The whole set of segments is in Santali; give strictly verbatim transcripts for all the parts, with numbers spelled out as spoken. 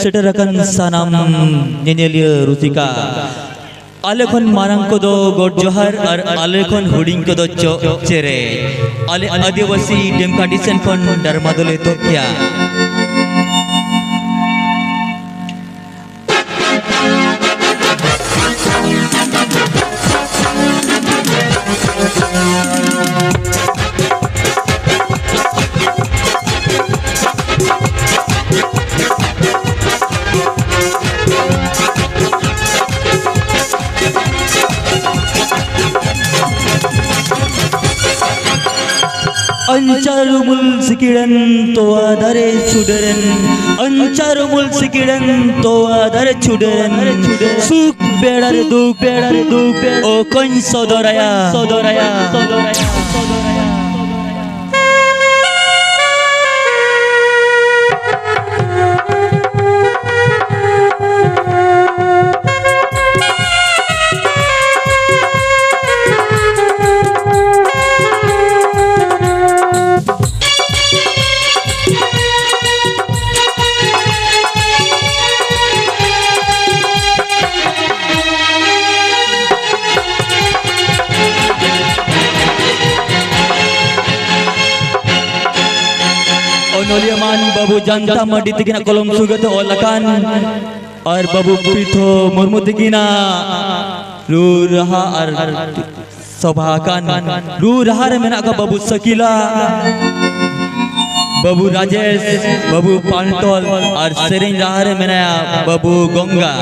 ᱥᱮᱴᱮᱨ ᱟᱠᱟᱱ ᱥᱟᱱᱟᱢ ᱧᱮᱧᱮᱞᱤᱭᱟᱹ ᱨᱩᱥᱤᱠᱟ, ᱟᱞᱮ ᱠᱷᱚᱱ ᱢᱟᱨᱟᱝ ᱠᱚᱫᱚ ᱜᱚᱰ ᱡᱚᱦᱟᱨ ᱟᱨ ᱟᱞᱮ ᱠᱷᱚᱱ ᱦᱩᱰᱤᱧ ᱠᱚᱫᱚ ᱪᱚᱜ ᱪᱮᱨᱮᱡ᱾ ᱟᱞᱮ ᱟᱹᱫᱤᱵᱟᱹᱥᱤ ᱰᱮᱢᱠᱟᱴᱤ ᱥᱮᱱ ᱠᱷᱚᱱ ᱰᱟᱨᱢᱟ ᱫᱚᱞᱮ ᱮᱛᱚᱦᱚᱵ ᱠᱮᱭᱟ᱾ ᱟᱧᱪᱟᱨ ᱩᱢᱩᱞ ᱥᱤᱠᱤᱲᱮᱱ ᱛᱚᱣᱟ ᱫᱟᱨᱮ ᱪᱷᱩᱰᱟᱹᱨᱮᱱ, ᱟᱧᱪᱟᱨ ᱩᱢᱩᱞ ᱥᱤᱠᱤᱲᱮᱱ ᱛᱚᱣᱟ ᱫᱟᱨᱮ ᱪᱷᱩᱰᱟᱹᱨᱮᱱ, ᱥᱩᱠ ᱵᱮᱲᱟ ᱨᱮ ᱫᱩᱠ, ᱵᱮᱲᱟ ᱨᱮ ᱫᱩᱠ, ᱚᱠᱚᱧ ᱥᱚᱫᱚᱨᱟᱭᱟ, ᱥᱚᱫᱚᱨᱟᱭᱟ, ᱥᱚᱫᱚᱨᱟᱭᱟ, ᱥᱚᱫᱚᱨᱟᱭᱟ᱾ ᱚᱱᱚᱞᱤᱭᱟᱹ ᱢᱟᱱ ᱵᱟᱹᱵᱩ ᱡᱟᱱᱛᱟ ᱢᱟᱹᱨᱰᱤ ᱛᱤᱠᱤᱱᱟᱜ ᱠᱚᱞᱚᱢ ᱥᱩᱜᱟᱹᱛ ᱚᱞ ᱟᱠᱟᱱ ᱟᱨ ᱵᱟᱹᱵᱩ ᱯᱤᱨᱛᱷᱚ ᱢᱩᱨᱢᱩ ᱛᱤᱠᱤᱱᱟᱜ ᱨᱩ ᱨᱟᱦᱟ ᱟᱨ ᱥᱚᱵᱷᱟ ᱟᱠᱟᱱ ᱨᱩ ᱨᱟᱦᱟ ᱨᱮ ᱢᱮᱱᱟᱜ ᱠᱚᱣᱟ ᱵᱟᱹᱵᱩ ᱥᱟᱹᱠᱤᱞᱟ, ᱵᱟᱹᱵᱩ ᱨᱟᱡᱮᱥ, ᱵᱟᱹᱵᱩ ᱯᱟᱱᱴᱚᱞ ᱟᱨ ᱥᱮᱨᱮᱧ ᱨᱟᱦᱟ ᱨᱮ ᱢᱮᱱᱟᱭᱟ ᱵᱟᱹᱵᱩ ᱜᱚᱝᱜᱟ᱾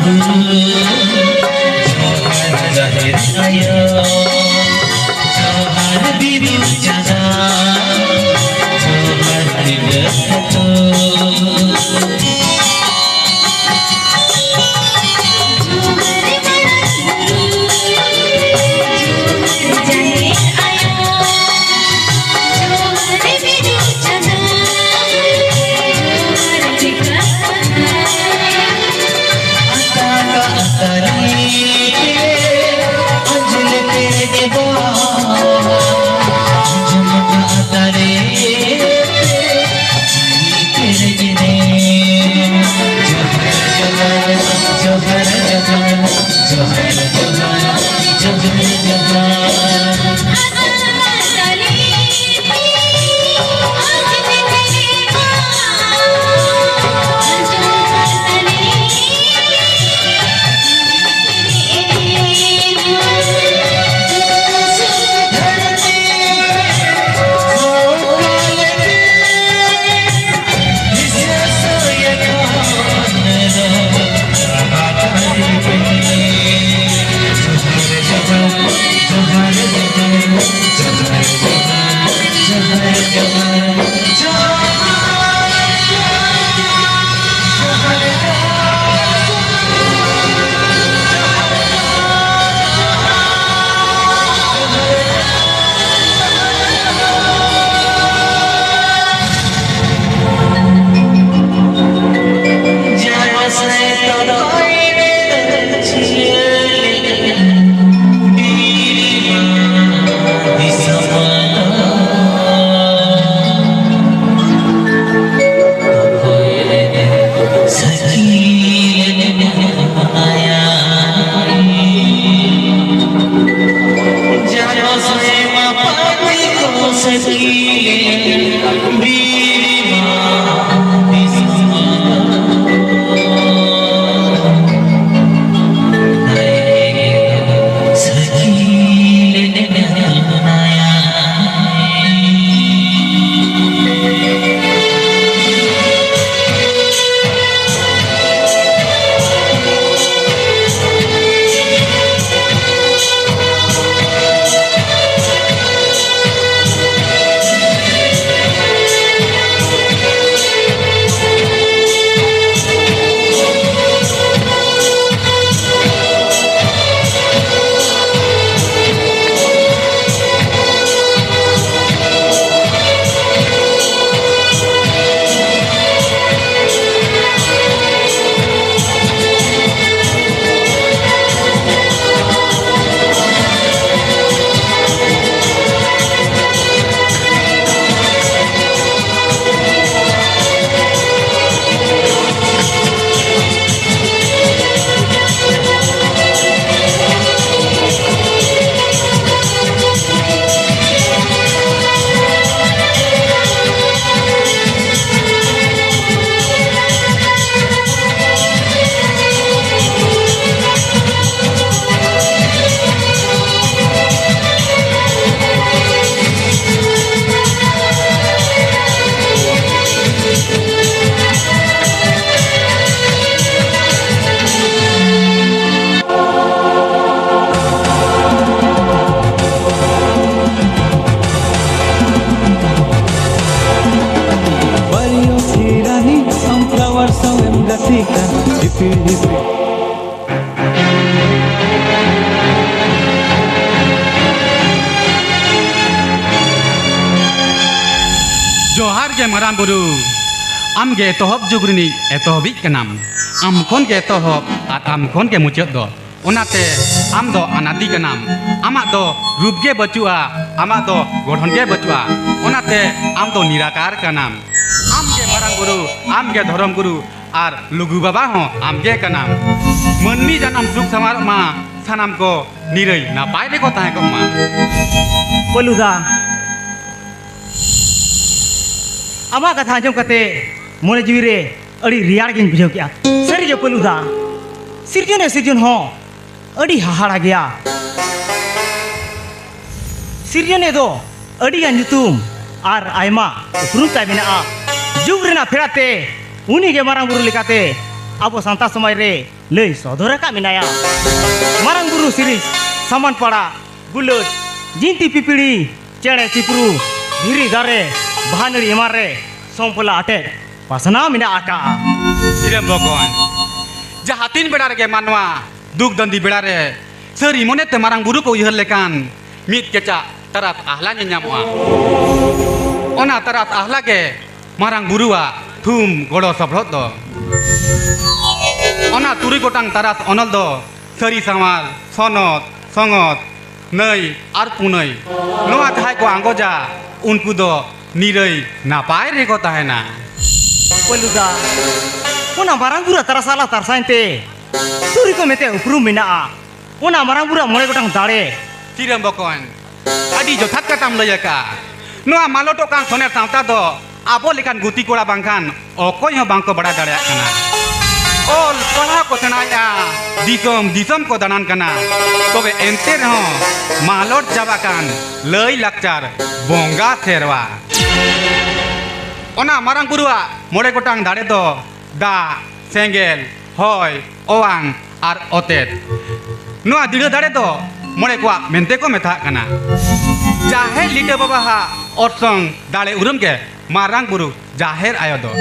ᱡᱚᱦᱟᱨ ᱡᱟᱦᱮᱨ ᱟᱭᱳ, ᱡᱚᱦᱟᱨ ᱵᱤᱫᱩ ᱪᱟᱸᱫᱟᱱ, ᱡᱚᱦᱟᱨ ᱛᱤᱨᱞᱟᱹ ᱠᱚ᱾ ᱜᱮ ᱢᱟᱨᱟᱝ ᱵᱩᱨᱩ, ᱟᱢ ᱜᱮ ᱮᱛᱚᱦᱚᱵ ᱡᱩᱜᱽ ᱨᱤᱱᱤᱡ ᱮᱛᱚᱦᱚᱵᱤᱡ ᱠᱟᱱᱟᱢ᱾ ᱟᱢ ᱠᱷᱚᱱ ᱜᱮ ᱮᱛᱚᱦᱚᱵ ᱟᱨ ᱟᱢ ᱠᱷᱚᱱ ᱜᱮ ᱢᱩᱪᱟᱹᱫ ᱫᱚ᱾ ᱚᱱᱟᱛᱮ ᱟᱢ ᱫᱚ ᱟᱱᱟᱫᱤ ᱠᱟᱱᱟᱢ᱾ ᱟᱢᱟᱜ ᱫᱚ ᱨᱩᱯ ᱜᱮ ᱵᱟᱹᱪᱩᱜᱼᱟ, ᱟᱢᱟᱜ ᱫᱚ ᱜᱚᱲᱦᱚᱱ ᱜᱮ ᱵᱟᱹᱪᱩᱜᱼᱟ᱾ ᱚᱱᱟᱛᱮ ᱟᱢ ᱫᱚ ᱱᱤᱨᱟᱠᱟᱨ ᱠᱟᱱᱟᱢ᱾ ᱟᱢ ᱜᱮ ᱢᱟᱨᱟᱝ ᱵᱩᱨᱩ, ᱟᱢ ᱜᱮ ᱫᱷᱚᱨᱚᱢ ᱜᱩᱨᱩ, ᱟᱨ ᱞᱩᱜᱩ ᱵᱟᱵᱟ ᱦᱚᱸ ᱟᱢ ᱜᱮ ᱠᱟᱱᱟᱢ᱾ ᱢᱟᱹᱱᱢᱤ ᱡᱟᱱᱟᱢ ᱥᱩᱠ ᱥᱟᱶᱟᱨᱚᱜ ᱢᱟ, ᱥᱟᱱᱟᱢ ᱠᱚ ᱱᱤᱨᱟᱹᱭ ᱱᱟᱯᱟᱭ ᱨᱮᱠᱚ ᱛᱟᱦᱮᱸ ᱠᱚᱜ ᱢᱟ᱾ ᱯᱟᱹᱞᱩᱫᱟ, ᱟᱢᱟᱜ ᱠᱟᱛᱷᱟ ᱟᱸᱡᱚᱢ ᱠᱟᱛᱮ ᱢᱚᱱᱮ ᱡᱤᱣᱤ ᱨᱮ ᱟᱹᱰᱤ ᱨᱮᱭᱟᱲ ᱜᱤᱧ ᱵᱩᱡᱷᱟᱹᱣ ᱠᱮᱜᱼᱟ᱾ ᱥᱟᱹᱨᱤ ᱜᱮ ᱯᱟᱹᱞᱩᱫᱟ, ᱥᱤᱨᱡᱚᱱᱤᱭᱟᱹ ᱥᱤᱨᱡᱚᱱ ᱦᱚᱸ ᱟᱹᱰᱤ ᱦᱟᱦᱟᱲᱟ ᱜᱮᱭᱟ᱾ ᱥᱤᱨᱡᱚᱱᱤᱭᱟᱹ ᱫᱚ ᱟᱹᱰᱤ ᱜᱟᱱ ᱧᱩᱛᱩᱢ ᱟᱨ ᱟᱭᱢᱟ ᱩᱯᱨᱩᱢ ᱛᱟᱭ ᱢᱮᱱᱟᱜᱼᱟ᱾ ᱡᱩᱜᱽ ᱨᱮᱱᱟᱜ ᱯᱷᱮᱰᱟᱛ ᱛᱮ ᱩᱱᱤ ᱜᱮ ᱢᱟᱨᱟᱝ ᱵᱩᱨᱩ ᱞᱮᱠᱟᱛᱮ ᱟᱵᱚ ᱥᱟᱱᱛᱟᱲ ᱥᱚᱢᱟᱡᱽ ᱨᱮ ᱞᱟᱹᱭ ᱥᱚᱫᱚᱨ ᱟᱠᱟᱫ ᱢᱮᱱᱟᱭᱟ᱾ ᱢᱟᱨᱟᱝ ᱵᱩᱨᱩ ᱥᱤᱨᱤᱡ ᱥᱟᱢᱟᱱ ᱯᱟᱲᱟ, ᱜᱩᱞᱟᱹᱴ, ᱡᱤᱱᱛᱤ ᱯᱤᱯᱤᱲᱤ, ᱪᱮᱬᱮ ᱪᱤᱯᱨᱩ, ᱫᱷᱤᱨᱤ ᱫᱟᱨᱮ, ᱵᱟᱦᱟ ᱱᱟᱹᱲᱤ ᱮᱢᱟᱱ ᱨᱮ ᱥᱚᱢᱯᱚᱞᱟ ᱟᱴᱮᱫ ᱯᱟᱥᱱᱟᱣ ᱢᱮᱱᱟᱜ ᱟᱠᱟᱜᱼᱟ᱾ ᱥᱤᱨᱟᱹᱢ ᱵᱚᱠᱚᱧ, ᱡᱟᱦᱟᱸ ᱛᱤᱱ ᱵᱮᱲᱟ ᱨᱮᱜᱮ ᱢᱟᱱᱣᱟ ᱫᱩᱠ ᱫᱟᱹᱱᱫᱤ ᱵᱮᱲᱟ ᱨᱮ ᱥᱟᱹᱨᱤ ᱢᱚᱱᱮᱛᱮ ᱢᱟᱨᱟᱝ ᱵᱩᱨᱩ ᱠᱚ ᱩᱭᱦᱟᱹᱨ ᱞᱮᱠᱷᱟᱱ ᱢᱤᱫ ᱠᱮᱪᱟᱜ ᱛᱟᱨᱟᱥ ᱟᱦᱞᱟ ᱧᱮᱧᱟᱢᱚᱜᱼᱟ᱾ ᱚᱱᱟ ᱛᱟᱨᱟᱥ ᱟᱦᱞᱟ ᱜᱮ ᱢᱟᱨᱟᱝ ᱵᱩᱨᱩᱣᱟᱜ ᱛᱷᱩᱢ ᱜᱚᱲᱚ ᱥᱚᱯᱚᱦᱚᱫ ᱫᱚ᱾ ᱚᱱᱟ ᱛᱩᱨᱩᱭ ᱜᱚᱴᱟᱝ ᱛᱟᱨᱟᱥ ᱚᱱᱚᱞ ᱫᱚ ᱥᱟᱹᱨᱤ ᱥᱟᱶᱟᱨ, ᱥᱚᱱᱚᱛ, ᱥᱚᱝᱜᱚᱛ, ᱱᱟᱹᱭ ᱟᱨ ᱯᱩᱱᱟᱹᱭ, ᱱᱚᱣᱟ ᱡᱟᱦᱟᱸᱭ ᱠᱚ ᱟᱸᱜᱚᱡᱟ, ᱩᱱᱠᱩ ᱫᱚ ᱱᱤᱨᱟᱹᱭ ᱱᱟᱯᱟᱭ ᱨᱮᱠᱚ ᱛᱟᱦᱮᱱᱟ᱾ ᱯᱟᱹᱞᱩᱫᱟ, ᱚᱱᱟ ᱢᱟᱨᱟᱝ ᱵᱩᱨᱩ ᱛᱟᱨᱟᱥ ᱟᱦᱞᱟ ᱛᱟᱨᱥᱟᱧ ᱛᱮ ᱛᱩᱨᱩᱭ ᱠᱚ ᱢᱮᱱᱛᱮ ᱩᱯᱨᱩᱢ ᱢᱮᱱᱟᱜᱼᱟ᱾ ᱚᱱᱟ ᱢᱟᱨᱟᱝ ᱵᱩᱨᱩᱣᱟᱜ ᱢᱚᱬᱮ ᱜᱚᱴᱟᱝ ᱫᱟᱲᱮ᱾ ᱥᱤᱨᱟᱹᱢ ᱵᱚᱠᱚᱧ, ᱟᱹᱰᱤ ᱡᱚᱛᱷᱟᱛ ᱠᱟᱛᱷᱟᱢ ᱞᱟᱹᱭ ᱟᱠᱟᱫᱼᱟ᱾ ᱱᱚᱣᱟ ᱢᱟᱞᱚᱴᱚᱜ ᱠᱟᱱ ᱥᱚᱱᱮᱨ ᱥᱟᱶᱛᱟ ᱫᱚ ᱟᱵᱚ ᱞᱮᱠᱟᱱ ᱜᱩᱛᱤ ᱠᱚᱲᱟ ᱵᱟᱝᱠᱷᱟᱱ ᱚᱠᱚᱭ ᱦᱚᱸ ᱵᱟᱝᱠᱚ ᱵᱟᱲᱟᱭ ᱫᱟᱲᱮᱭᱟᱜ ᱠᱟᱱᱟ᱾ ᱚᱞ ᱯᱟᱲᱦᱟᱣ ᱠᱚ ᱥᱮᱬᱟᱭᱮᱫᱼᱟ, ᱫᱤᱥᱚᱢ ᱫᱤᱥᱚᱢ ᱠᱚ ᱫᱟᱬᱟᱱ ᱠᱟᱱᱟ, ᱛᱚᱵᱮ ᱮᱱᱛᱮ ᱨᱮᱦᱚᱸ ᱢᱟᱞᱚᱴ ᱪᱟᱵᱟᱜ ᱠᱟᱱ ᱞᱟᱹᱭ ᱞᱟᱠᱪᱟᱨ, ᱵᱚᱸᱜᱟ ᱥᱮᱨᱣᱟ᱾ ᱚᱱᱟ ᱢᱟᱨᱟᱝ ᱵᱩᱨᱩᱣᱟᱜ ᱢᱚᱬᱮ ᱜᱚᱴᱟᱝ ᱫᱟᱲᱮ ᱫᱚ ᱫᱟᱜ, ᱥᱮᱸᱜᱮᱞ, ᱦᱚᱭ, ᱚᱣᱟᱝ ᱟᱨ ᱚᱛᱮᱛ᱾ ᱱᱚᱣᱟ ᱫᱤᱲᱟᱹ ᱫᱟᱲᱮ ᱫᱚ ᱢᱚᱬᱮ ᱠᱚᱣᱟᱜ ᱢᱮᱱᱛᱮ ᱠᱚ ᱢᱮᱛᱟᱜ ᱠᱟᱱᱟ᱾ ᱡᱟᱦᱮᱨ ᱞᱤᱴᱟᱹ ᱵᱟᱵᱟᱣᱟᱜ ᱚᱨᱥᱚᱝ ᱫᱟᱲᱮ ᱩᱨᱩᱢ ᱜᱮ ᱢᱟᱨᱟᱝ ᱵᱩᱨᱩ ᱡᱟᱦᱮᱨ ᱟᱭᱳ ᱫᱚ᱾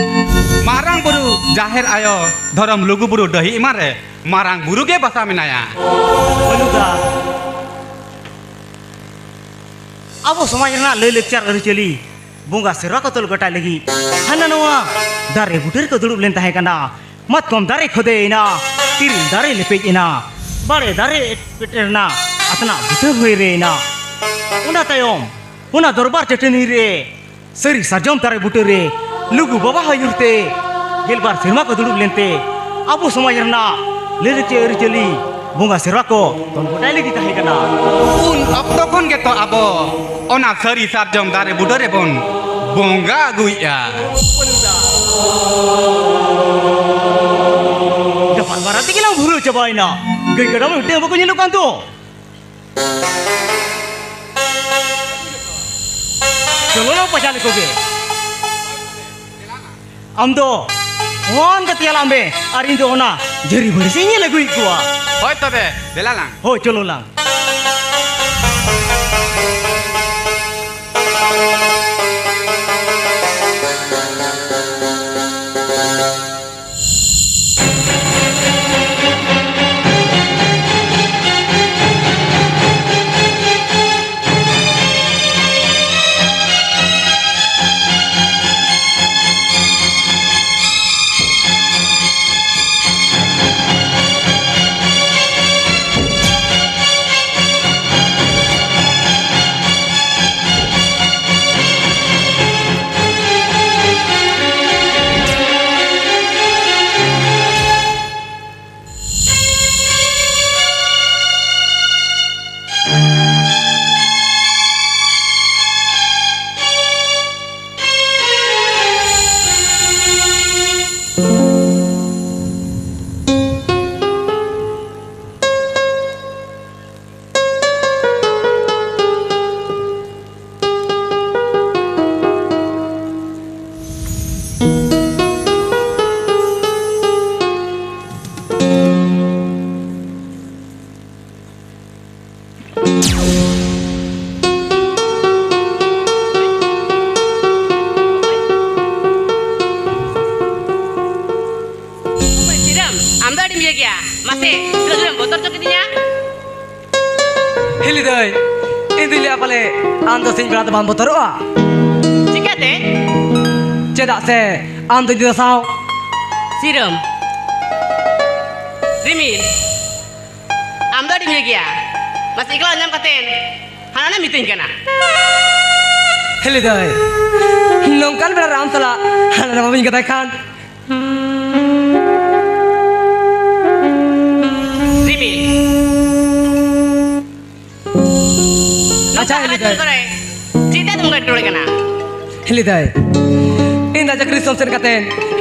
ᱢᱟᱨᱟᱝ ᱵᱩᱨᱩ ᱡᱟᱦᱮᱨ ᱟᱭᱳ ᱫᱷᱚᱨᱚᱢ ᱞᱩᱜᱩ ᱵᱩᱨᱩ ᱰᱟᱹᱦᱤ ᱮᱢᱟᱱ ᱨᱮ ᱢᱟᱨᱟᱝ ᱵᱩᱨᱩ ᱜᱮ ᱵᱟᱥᱟ ᱢᱮᱱᱟᱭᱟ᱾ ᱵᱟᱹᱱᱩᱜᱼᱟ᱾ ᱟᱵᱚ ᱥᱚᱢᱟᱡᱽ ᱨᱮᱱᱟᱜ ᱞᱟᱹᱭ ᱞᱟᱠᱪᱟᱨ ᱟᱹᱨᱤᱪᱟᱹᱞᱤ ᱵᱚᱸᱜᱟ ᱥᱮᱨᱣᱟ ᱠᱚ ᱛᱚᱞ ᱜᱚᱴᱟᱭ ᱞᱟᱹᱜᱤᱫ ᱦᱟᱱᱟ ᱱᱚᱣᱟ ᱫᱟᱨᱮ ᱵᱩᱴᱟᱹ ᱨᱮᱠᱚ ᱫᱩᱲᱩᱵ ᱞᱮᱱ ᱛᱟᱦᱮᱸ ᱠᱟᱱᱟ᱾ ᱢᱟᱛᱠᱚᱢ ᱫᱟᱨᱮ ᱠᱷᱚᱫᱮ ᱮᱱᱟ, ᱛᱤᱨᱤᱞ ᱫᱟᱨᱮ ᱞᱮᱯᱮᱡ ᱮᱱᱟ, ᱵᱟᱲᱮ ᱫᱟᱨᱮ ᱮᱴᱮᱫ ᱮᱱᱟ, ᱟᱛᱱᱟᱜ ᱵᱩᱴᱟᱹ ᱦᱩᱭ ᱨᱮ ᱮᱱᱟ᱾ ᱚᱱᱟ ᱛᱟᱭᱚᱢ ᱚᱱᱟ ᱫᱚᱨᱵᱟᱨ ᱪᱟᱹᱴᱟᱹᱱᱤ ᱨᱮ ᱥᱟᱹᱨᱤ ᱥᱟᱨᱡᱚᱢ ᱫᱟᱨᱮ ᱵᱩᱴᱟᱹ ᱨᱮ ᱞᱩᱜᱩ ᱵᱟᱵᱟ ᱟᱹᱭᱩᱨ ᱛᱮ ᱜᱮᱞᱵᱟᱨ ᱥᱮᱨᱢᱟ ᱠᱚ ᱫᱩᱲᱩᱵ ᱞᱮᱱᱛᱮ ᱟᱵᱚ ᱥᱚᱢᱟᱡᱽ ᱨᱮᱱᱟᱜ ᱞᱟᱹᱭᱼᱞᱟᱠᱪᱟᱨ ᱟᱹᱨᱤᱪᱟᱹᱞᱤ ᱵᱚᱸᱜᱟ ᱥᱮᱨᱣᱟ ᱠᱚ ᱛᱚᱞ ᱜᱚᱴᱟᱭ ᱞᱟᱹᱜᱤᱫ ᱛᱟᱦᱮᱸ ᱠᱟᱱᱟ᱾ ᱩᱱ ᱚᱠᱛᱚ ᱠᱷᱚᱱ ᱜᱮᱛᱚ ᱟᱵᱚ ᱚᱱᱟ ᱥᱟᱹᱨᱤ ᱥᱟᱨᱡᱚᱢ ᱫᱟᱨᱮ ᱵᱩᱴᱟᱹ ᱨᱮᱵᱚᱱ ᱵᱚᱸᱜᱟ ᱟᱹᱜᱩᱭᱮᱫᱼᱟ᱾ ᱜᱟᱯᱟᱞ ᱢᱟᱨᱟᱣ ᱛᱮᱜᱮ ᱞᱟᱝ ᱵᱷᱩᱞᱟᱹᱣ ᱪᱟᱵᱟᱭᱮᱱᱟ᱾ ᱜᱟᱹᱭ ᱠᱟᱰᱟ ᱢᱟ ᱢᱤᱫᱴᱟᱝ ᱵᱟᱠᱚ ᱧᱮᱞᱚᱜ ᱠᱟᱱ ᱫᱚ᱾ ᱪᱚᱞᱚ ᱞᱟᱝ ᱯᱟᱸᱡᱟ ᱞᱮᱠᱚ ᱜᱮ᱾ ᱟᱢ ᱫᱚ ᱯᱷᱳᱱ ᱠᱟᱛᱮ ᱪᱟᱞᱟᱜ ᱢᱮ, ᱟᱨ ᱤᱧ ᱫᱚ ᱚᱱᱟ ᱡᱷᱟᱹᱨᱤ ᱵᱷᱟᱹᱲᱤ ᱥᱮᱫ ᱤᱧ ᱧᱮᱞ ᱟᱹᱜᱩᱭᱮᱫ ᱠᱚᱣᱟ᱾ ᱦᱳᱭ ᱛᱚᱵᱮ, ᱫᱮᱞᱟ ᱞᱟᱝ᱾ ᱦᱳᱭ, ᱪᱚᱞᱚ ᱞᱟᱝ᱾ ᱥᱤᱨᱟᱢ, ᱟᱢ ᱫᱚ ᱟᱹᱰᱤᱢ ᱤᱭᱟᱹ ᱜᱮᱭᱟ᱾ ᱢᱟᱥᱮ, ᱛᱤᱱᱟᱹᱜ ᱡᱳᱨᱮᱢ ᱵᱚᱛᱚᱨ ᱦᱚᱪᱚ ᱠᱤᱫᱤᱧᱟ᱾ ᱦᱤᱞᱤ ᱫᱟᱹᱭ, ᱤᱧ ᱫᱩᱧ ᱞᱟᱹᱭᱟ ᱯᱟᱞᱮ ᱟᱢ ᱫᱚ ᱥᱤᱧ ᱵᱮᱲᱟ ᱫᱚ ᱵᱟᱢ ᱵᱚᱛᱚᱨᱚᱜᱼᱟ? ᱪᱤᱠᱟᱹ ᱛᱮ? ᱪᱮᱫᱟᱜ ᱥᱮ ᱟᱢ ᱫᱚ ᱤᱧ ᱫᱚ ᱥᱟᱶ᱾ ᱥᱤᱨᱟᱹᱢ᱾ ᱨᱤᱢᱤᱞ, ᱟᱢ ᱫᱚ ᱟᱹᱰᱤ ᱢᱤᱨᱩ ᱜᱮᱭᱟ᱾ ᱵᱟᱥ ᱮᱠᱞᱟ ᱧᱟᱢ ᱠᱟᱛᱮ ᱦᱟᱱᱟ ᱱᱟ ᱢᱤᱛᱟᱹᱧ ᱠᱟᱱᱟ᱾ ᱦᱤᱞᱤ ᱫᱟᱹᱭ, ᱱᱚᱝᱠᱟᱱ ᱵᱮᱲᱟ ᱨᱮ ᱟᱢ ᱥᱟᱞᱟᱜ ᱦᱟᱱᱟ ᱱᱟ ᱵᱟᱹᱧ ᱠᱟᱛᱷᱟᱭ ᱠᱷᱟᱱ᱾ ᱨᱤᱢᱤᱞ᱾ ᱟᱪᱪᱷᱟ, ᱱᱚᱝᱠᱟ ᱦᱤᱞᱤ ᱫᱟᱹᱭ᱾ ᱦᱟᱨᱟ ᱡᱩᱣᱟᱹᱱ ᱠᱚᱨᱮ ᱪᱮᱫᱟᱜ ᱫᱚᱢ ᱜᱟᱹᱰᱤ ᱨᱚᱲ ᱠᱟᱱᱟ? ᱦᱤᱞᱤ ᱫᱟᱹᱭ, ᱤᱧ ᱫᱚ ᱪᱟᱹᱠᱨᱤ ᱫᱤᱥᱚᱢ ᱥᱮᱱ ᱠᱟᱛᱮ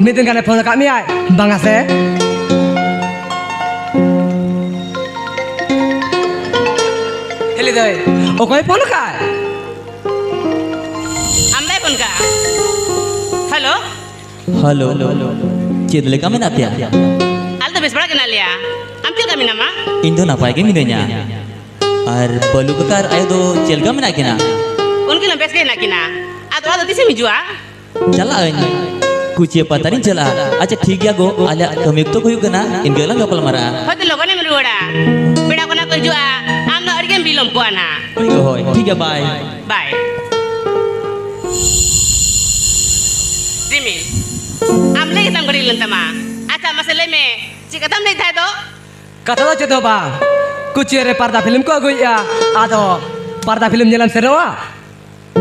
ᱢᱤᱫ ᱫᱤᱱ ᱜᱟᱱᱮ ᱯᱷᱳᱱ ᱟᱠᱟᱫ ᱢᱮᱭᱟᱭ, ᱵᱟᱝᱟ ᱥᱮ? ᱦᱤᱞᱤ ᱫᱟᱹᱭ, ᱚᱠᱚᱭ ᱯᱷᱳᱱ ᱟᱠᱟᱫ? ᱟᱢ ᱫᱟᱭ ᱯᱷᱳᱱ ᱠᱟᱜᱼᱟ? ᱦᱮᱞᱳ᱾ ᱦᱮᱞᱳ, ᱪᱮᱫ ᱞᱮᱠᱟ ᱢᱮᱱᱟᱜ ᱯᱮᱭᱟ? ᱟᱞᱮ ᱫᱚ ᱵᱮᱥ ᱵᱟᱲᱟ ᱜᱮ ᱢᱮᱱᱟᱜ ᱞᱮᱭᱟ᱾ ᱟᱢ ᱪᱮᱫ ᱞᱮᱠᱟ ᱢᱮᱱᱟᱢᱟ? ᱤᱧ ᱫᱚ ᱱᱟᱯᱟᱭ ᱜᱮ ᱢᱤᱱᱟᱹᱧᱟ᱾ ᱟᱨ ᱵᱟᱹᱞᱩ ᱠᱟᱠᱟ ᱟᱨ ᱟᱭᱳ ᱫᱚ ᱪᱮᱫ ᱞᱮᱠᱟ ᱢᱮᱱᱟᱜ ᱠᱤᱱᱟ? ᱩᱱᱠᱤᱱ ᱦᱚᱸ ᱵᱮᱥ ᱜᱮ ᱦᱮᱱᱟᱜ ᱠᱤᱱᱟ᱾ ᱟᱫᱚ ᱚᱲᱟᱜ ᱫᱚ ᱛᱤᱥᱮᱢ ᱦᱤᱡᱩᱜᱼᱟ? ᱪᱟᱞᱟᱜ ᱟᱹᱧ, ᱠᱩᱪᱤᱭᱟᱹ ᱯᱟᱛᱟ ᱨᱤᱧ ᱪᱟᱞᱟᱜᱼᱟ᱾ ᱟᱪᱪᱷᱟ, ᱴᱷᱤᱠ ᱜᱮᱭᱟ ᱜᱚ, ᱟᱞᱮᱭᱟᱜ ᱠᱟᱹᱢᱤ ᱚᱠᱛᱚ ᱠᱚ ᱦᱩᱭᱩᱜ ᱠᱟᱱᱟ, ᱤᱱᱠᱟᱹ ᱜᱮᱞᱟᱝ ᱜᱟᱯᱟᱞ ᱢᱟᱨᱟᱜᱼᱟ᱾ ᱦᱳᱭ ᱛᱚ, ᱞᱚᱜᱚᱱᱮᱢ ᱨᱩᱣᱟᱹᱲᱟ᱾ ᱯᱮᱲᱟ ᱠᱚ ᱱᱟᱜ ᱠᱚ ᱦᱤᱡᱩᱜᱼᱟ, ᱟᱢ ᱫᱚ ᱟᱹᱰᱤ ᱜᱮᱢ ᱵᱤᱞᱚᱢ ᱠᱚᱜᱼᱟ ᱱᱟᱜ᱾ ᱦᱳᱭ, ᱦᱳᱭ, ᱴᱷᱤᱠ ᱜᱮᱭᱟ, ᱵᱟᱭ᱾ ᱵᱟᱭ᱾ ᱨᱤᱢᱤᱞ, ᱟᱢ ᱞᱟᱹᱭ ᱠᱟᱛᱮᱢ ᱜᱟᱹᱰᱤ ᱞᱮᱱ ᱛᱟᱢᱟ᱾ ᱟᱪᱪᱷᱟ, ᱢᱟᱥᱮ ᱞᱟᱹᱭ ᱢᱮ, ᱪᱮᱫ ᱠᱟᱛᱷᱟᱢ ᱞᱟᱹᱭ ᱛᱟᱦᱮᱸ ᱫᱚ? ᱠᱟᱛᱷᱟ ᱫᱚ ᱪᱮᱫ ᱦᱚᱸ ᱵᱟᱝ, ᱠᱩᱪᱤᱭᱟᱹ ᱨᱮ ᱯᱟᱨᱫᱟ ᱯᱷᱤᱞᱢ ᱠᱚ ᱟᱹᱜᱩᱭᱮᱫᱼᱟ, ᱟᱫᱚ ᱯᱟᱨᱫᱟ ᱯᱷᱤᱞᱢ ᱧᱮᱞᱮᱢ ᱥᱮᱱᱚᱜᱼᱟ?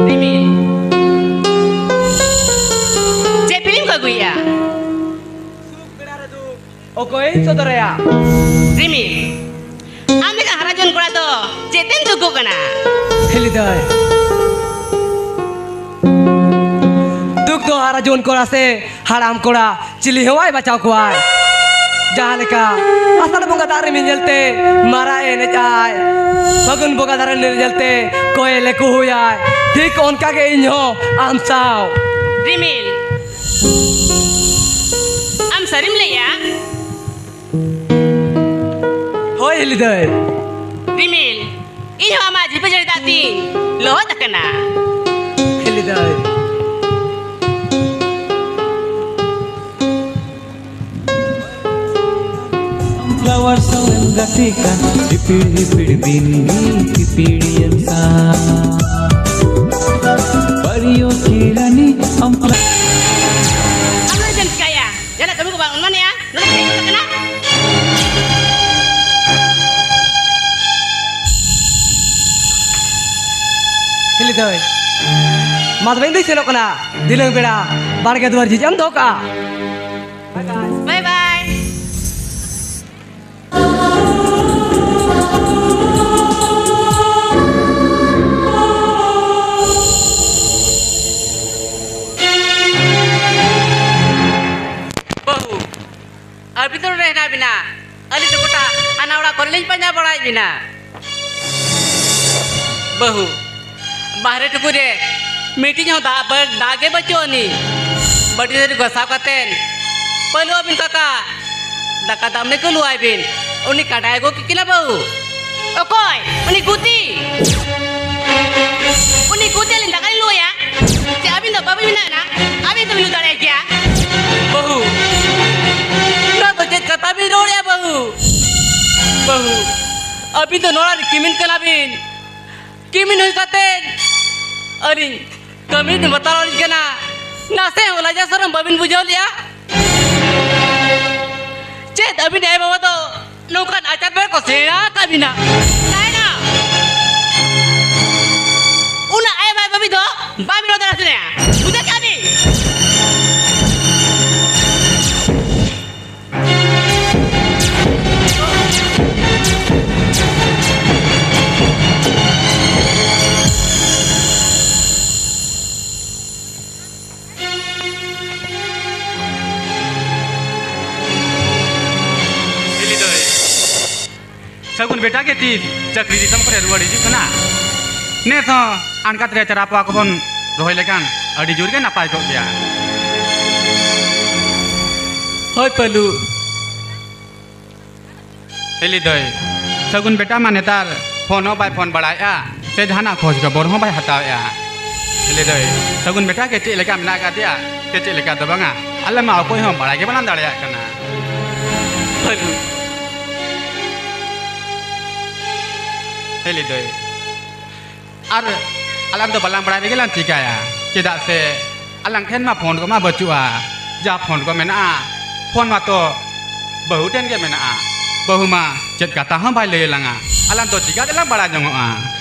ᱨᱤᱢᱤᱞ, ᱪᱮᱫ ᱯᱷᱤᱞᱢ ᱠᱚ ᱟᱹᱜᱩᱭᱮᱫᱼᱟ? ᱚᱠᱚᱭ ᱥᱚᱫᱚᱨᱟᱭᱟ? ᱨᱤᱢᱤᱞ, ᱟᱢ ᱞᱮᱠᱟ ᱦᱟᱨᱟ ᱡᱩᱣᱟᱹᱱ ᱠᱚᱲᱟ ᱫᱚ ᱪᱮᱫ ᱛᱮᱢ ᱫᱩᱠᱚᱜ ᱠᱟᱱᱟ? ᱦᱤᱞᱤ ᱫᱟᱹᱭ, ᱫᱩᱠ ᱫᱚ ᱦᱟᱨᱟ ᱡᱩᱣᱟᱹᱱ ᱠᱚᱲᱟ ᱥᱮ ᱦᱟᱲᱟᱢ ᱠᱚᱲᱟ ᱪᱤᱞᱤ ᱦᱚᱸ ᱵᱟᱭ ᱵᱟᱪᱟᱣ ᱠᱚᱣᱟᱭ᱾ ᱡᱟᱦᱟᱸ ᱞᱮᱠᱟ ᱟᱥᱟᱲ ᱵᱚᱸᱜᱟ ᱫᱟᱜ ᱨᱤᱢᱤᱞ ᱧᱮᱞᱛᱮ ᱢᱟᱨᱟᱜ ᱮ ᱮᱱᱮᱡ ᱟᱭ, ᱯᱷᱟᱹᱜᱩᱱ ᱵᱚᱸᱜᱟ ᱫᱟᱜ ᱨᱤᱢᱤᱞ ᱧᱮᱞᱛᱮ ᱠᱚᱭᱮᱞ ᱮ ᱠᱩᱦᱩᱭᱟᱭ, ᱴᱷᱤᱠ ᱚᱱᱠᱟ ᱜᱮ ᱤᱧ ᱦᱚᱸ ᱟᱢ ᱥᱟᱶ᱾ ᱨᱤᱢᱤᱞ, ᱟᱢ ᱥᱟᱹᱨᱤᱢ ᱞᱟᱹᱭᱮᱜᱼᱟ? ᱦᱳᱭ, ᱦᱤᱞᱤ ᱫᱟᱹᱭ᱾ ᱨᱤᱢᱤᱞ, ᱤᱧ ᱦᱚᱸ ᱟᱢᱟᱜ ᱡᱷᱤᱯᱤᱨ ᱡᱷᱟᱹᱲᱤ ᱫᱟᱜ ᱛᱤᱧ ᱞᱚᱦᱚᱫ ᱟᱠᱟᱱᱟ᱾ ᱦᱤᱞᱤ ᱫᱟᱹᱭ᱾ Flower ᱥᱟᱶᱮᱢ ᱜᱟᱛᱮ ᱠᱟᱱ, ᱦᱤᱯᱤᱲ ᱦᱤᱯᱤᱲ ᱫᱤᱱ ᱜᱮ ᱦᱤᱯᱤᱲᱤᱭᱮᱱ ᱥᱟᱶ᱾ ᱯᱟᱹᱨᱤᱭᱚ ᱠᱤᱨᱟᱹ ᱫᱟᱹᱭ, ᱢᱟ ᱛᱚᱵᱮ ᱤᱧ ᱫᱩᱧ ᱥᱮᱱᱚᱜ ᱠᱟᱱᱟ᱾ ᱫᱷᱤᱱᱟᱹᱝ ᱵᱮᱲᱟ ᱵᱟᱲᱜᱮ ᱫᱩᱣᱟᱨ ᱡᱷᱤᱡ ᱮᱢ ᱫᱚᱦᱚ ᱠᱟᱜᱼᱟ᱾ ᱵᱟᱭ ᱵᱟᱭ᱾ ᱵᱟᱹᱦᱩ, ᱟᱹᱵᱤᱱ ᱫᱚ ᱱᱚᱰᱮ ᱦᱮᱱᱟᱜ ᱵᱤᱱᱟ? ᱟᱹᱞᱤᱧ ᱫᱚ ᱜᱚᱴᱟ ᱦᱟᱱᱟ ᱚᱲᱟᱜ ᱠᱚᱨᱮ ᱞᱤᱧ ᱯᱟᱸᱡᱟ ᱵᱟᱲᱟᱭᱮᱫ ᱵᱤᱱᱟ᱾ ᱵᱟᱹᱦᱩ, ᱵᱟᱦᱨᱮ ᱴᱩᱠᱩᱡ ᱨᱮ ᱢᱤᱫᱴᱤᱡ ᱦᱚᱸ ᱫᱟᱜ ᱵᱟ-, ᱫᱟᱜ ᱜᱮ ᱵᱟᱹᱪᱩᱜ ᱟᱹᱱᱤᱡ᱾ ᱵᱟᱹᱴᱤ ᱛᱷᱟᱹᱨᱤ ᱜᱷᱟᱥᱟᱣ ᱠᱟᱛᱮᱱ ᱯᱟᱹᱞᱩ ᱟᱹᱵᱤᱱ ᱠᱟᱠᱟ ᱫᱟᱠᱟ ᱫᱟᱜ ᱢᱟᱹᱰᱤ ᱠᱚ ᱞᱩᱣᱟᱭ ᱵᱤᱱ᱾ ᱩᱱᱤ ᱠᱟᱰᱟᱭ ᱟᱹᱜᱩ ᱠᱮᱫ ᱠᱤᱱᱟ ᱵᱟᱹᱦᱩ᱾ ᱚᱠᱚᱭ? ᱩᱱᱤ ᱜᱩᱛᱤ? ᱩᱱᱤ ᱜᱩᱛᱤ ᱟᱹᱞᱤᱧ ᱫᱟᱠᱟ ᱞᱤᱧ ᱞᱩᱣᱟᱭᱟ? ᱪᱮ ᱟᱹᱵᱤᱱ ᱫᱚ ᱵᱟᱹᱵᱤᱱ ᱢᱮᱱᱟᱜ ᱱᱟ? ᱟᱹᱵᱤᱱ ᱫᱚᱵᱤᱱ ᱞᱩ ᱫᱟᱲᱮᱭᱟᱜ ᱜᱮᱭᱟ? ᱵᱟᱹᱦᱩ, ᱱᱚᱣᱟ ᱫᱚ ᱪᱮᱫ ᱠᱟᱛᱷᱟ ᱵᱤᱱ ᱨᱚᱲᱮᱫᱼᱟ ᱵᱟᱹᱦᱩ? ᱵᱟᱹᱦᱩ, ᱟᱹᱵᱤᱱ ᱫᱚ ᱱᱚᱣᱟ ᱨᱮ ᱠᱤᱢᱤᱱ ᱠᱟᱱᱟ ᱵᱤᱱ᱾ ᱠᱤᱢᱤᱱ ᱦᱩᱭ ᱠᱟᱛᱮ ᱟᱹᱞᱤᱧ ᱠᱟᱹᱢᱤ ᱵᱤᱱ ᱵᱟᱛᱟᱣ ᱟᱹᱞᱤᱧ ᱠᱟᱱᱟ᱾ ᱱᱟᱥᱮ ᱦᱚᱸ ᱞᱟᱡᱟ ᱥᱚᱨᱚᱢ ᱵᱟᱹᱵᱤᱱ ᱵᱩᱡᱷᱟᱹᱣ ᱞᱮᱜᱼᱟ? ᱪᱮᱫ ᱟᱹᱵᱤᱱ ᱟᱭᱳ ᱵᱟᱵᱟ ᱫᱚ ᱱᱚᱝᱠᱟᱱ ᱟᱪᱟᱨ ᱵᱮᱣᱦᱟᱨ ᱠᱚ ᱥᱮᱬᱟ ᱟᱠᱟᱫ ᱵᱤᱱᱟ? ᱛᱟᱭᱱᱟ! ᱩᱱᱟᱹᱜ ᱟᱭᱳ ᱵᱟᱵᱟ ᱵᱟᱹᱵᱤ ᱫᱚ ᱵᱟᱢ ᱨᱚᱲ ᱫᱟᱲᱮᱭᱟᱜ ᱛᱤᱧᱟ᱾ ᱵᱩᱡᱷᱟᱹᱣ ᱠᱮᱜᱼᱟ ᱵᱤᱱ? ᱦᱤᱞᱤ ᱫᱟᱹᱭ, ᱥᱟᱹᱜᱩᱱ ᱵᱮᱴᱟ ᱜᱮ ᱛᱤᱥ ᱪᱟᱹᱠᱨᱤ ᱫᱤᱥᱚᱢ ᱠᱚᱨᱮ ᱨᱩᱣᱟᱹᱲ ᱦᱤᱡᱩᱜ ᱠᱟᱱᱟ? ᱱᱮᱥ ᱦᱚᱸ ᱟᱬᱜᱟᱛ ᱨᱮ ᱪᱟᱨᱟ ᱯᱚᱣᱟ ᱠᱚᱵᱚᱱ ᱨᱚᱦᱚᱭ ᱞᱮᱠᱷᱟᱱ ᱟᱹᱰᱤ ᱡᱳᱨ ᱜᱮ ᱱᱟᱯᱟᱭ ᱠᱚᱜ ᱜᱮᱭᱟ᱾ ᱦᱳᱭ ᱯᱟᱹᱞᱩ᱾ ᱦᱤᱞᱤ ᱫᱟᱹᱭ, ᱥᱟᱹᱜᱩᱱ ᱵᱮᱴᱟ ᱢᱟ ᱱᱮᱛᱟᱨ ᱯᱷᱳᱱ ᱦᱚᱸ ᱵᱟᱭ ᱯᱷᱳᱱ ᱵᱟᱲᱟᱭᱮᱫᱼᱟ, ᱥᱮ ᱡᱟᱦᱟᱱᱟᱜ ᱠᱷᱳᱡᱽ ᱠᱷᱚᱵᱚᱨ ᱦᱚᱸ ᱵᱟᱭ ᱦᱟᱛᱟᱣᱮᱫᱼᱟ᱾ ᱦᱤᱞᱤ ᱫᱟᱹᱭ, ᱥᱟᱹᱜᱩᱱ ᱵᱮᱴᱟ ᱜᱮ ᱪᱮᱫ ᱞᱮᱠᱟ ᱢᱮᱱᱟᱜ ᱟᱠᱟᱫᱮᱭᱟ ᱥᱮ ᱪᱮᱫ ᱞᱮᱠᱟ ᱫᱚ ᱵᱟᱝᱟ, ᱟᱞᱮ ᱢᱟ ᱚᱠᱚᱭ ᱦᱚᱸ ᱵᱟᱲᱟᱭ ᱜᱮ ᱵᱟᱞᱟᱝ ᱫᱟᱲᱮᱭᱟᱜ ᱠᱟᱱᱟ᱾ ᱯᱟᱹᱞᱩ᱾ ᱦᱤᱞᱤ ᱫᱟᱹᱭ, ᱟᱨ ᱟᱞᱟᱝ ᱫᱚ ᱵᱟᱞᱟᱝ ᱵᱟᱲᱟᱭ ᱨᱮᱜᱮ ᱞᱟᱝ ᱪᱤᱠᱟᱹᱭᱟ, ᱪᱮᱫᱟᱜ ᱥᱮ ᱟᱞᱟᱝ ᱴᱷᱮᱱ ᱢᱟ ᱯᱷᱳᱱ ᱠᱚᱢᱟ ᱵᱟᱹᱪᱩᱜᱼᱟ᱾ ᱡᱟ ᱯᱷᱳᱱ ᱠᱚ ᱢᱮᱱᱟᱜᱼᱟ, ᱯᱷᱳᱱ ᱢᱟᱛᱚ ᱵᱟᱹᱦᱩ ᱴᱷᱮᱱ ᱜᱮ ᱢᱮᱱᱟᱜᱼᱟ᱾ ᱵᱟᱹᱦᱩ ᱢᱟ ᱪᱮᱫ ᱠᱟᱛᱷᱟ ᱦᱚᱸ ᱵᱟᱭ ᱞᱟᱹᱭ ᱟᱞᱟᱝᱟ, ᱟᱞᱟᱝ ᱫᱚ ᱪᱤᱠᱟ ᱛᱮᱞᱟᱝ ᱵᱟᱲᱟᱭ ᱧᱚᱝᱚᱜᱼᱟ?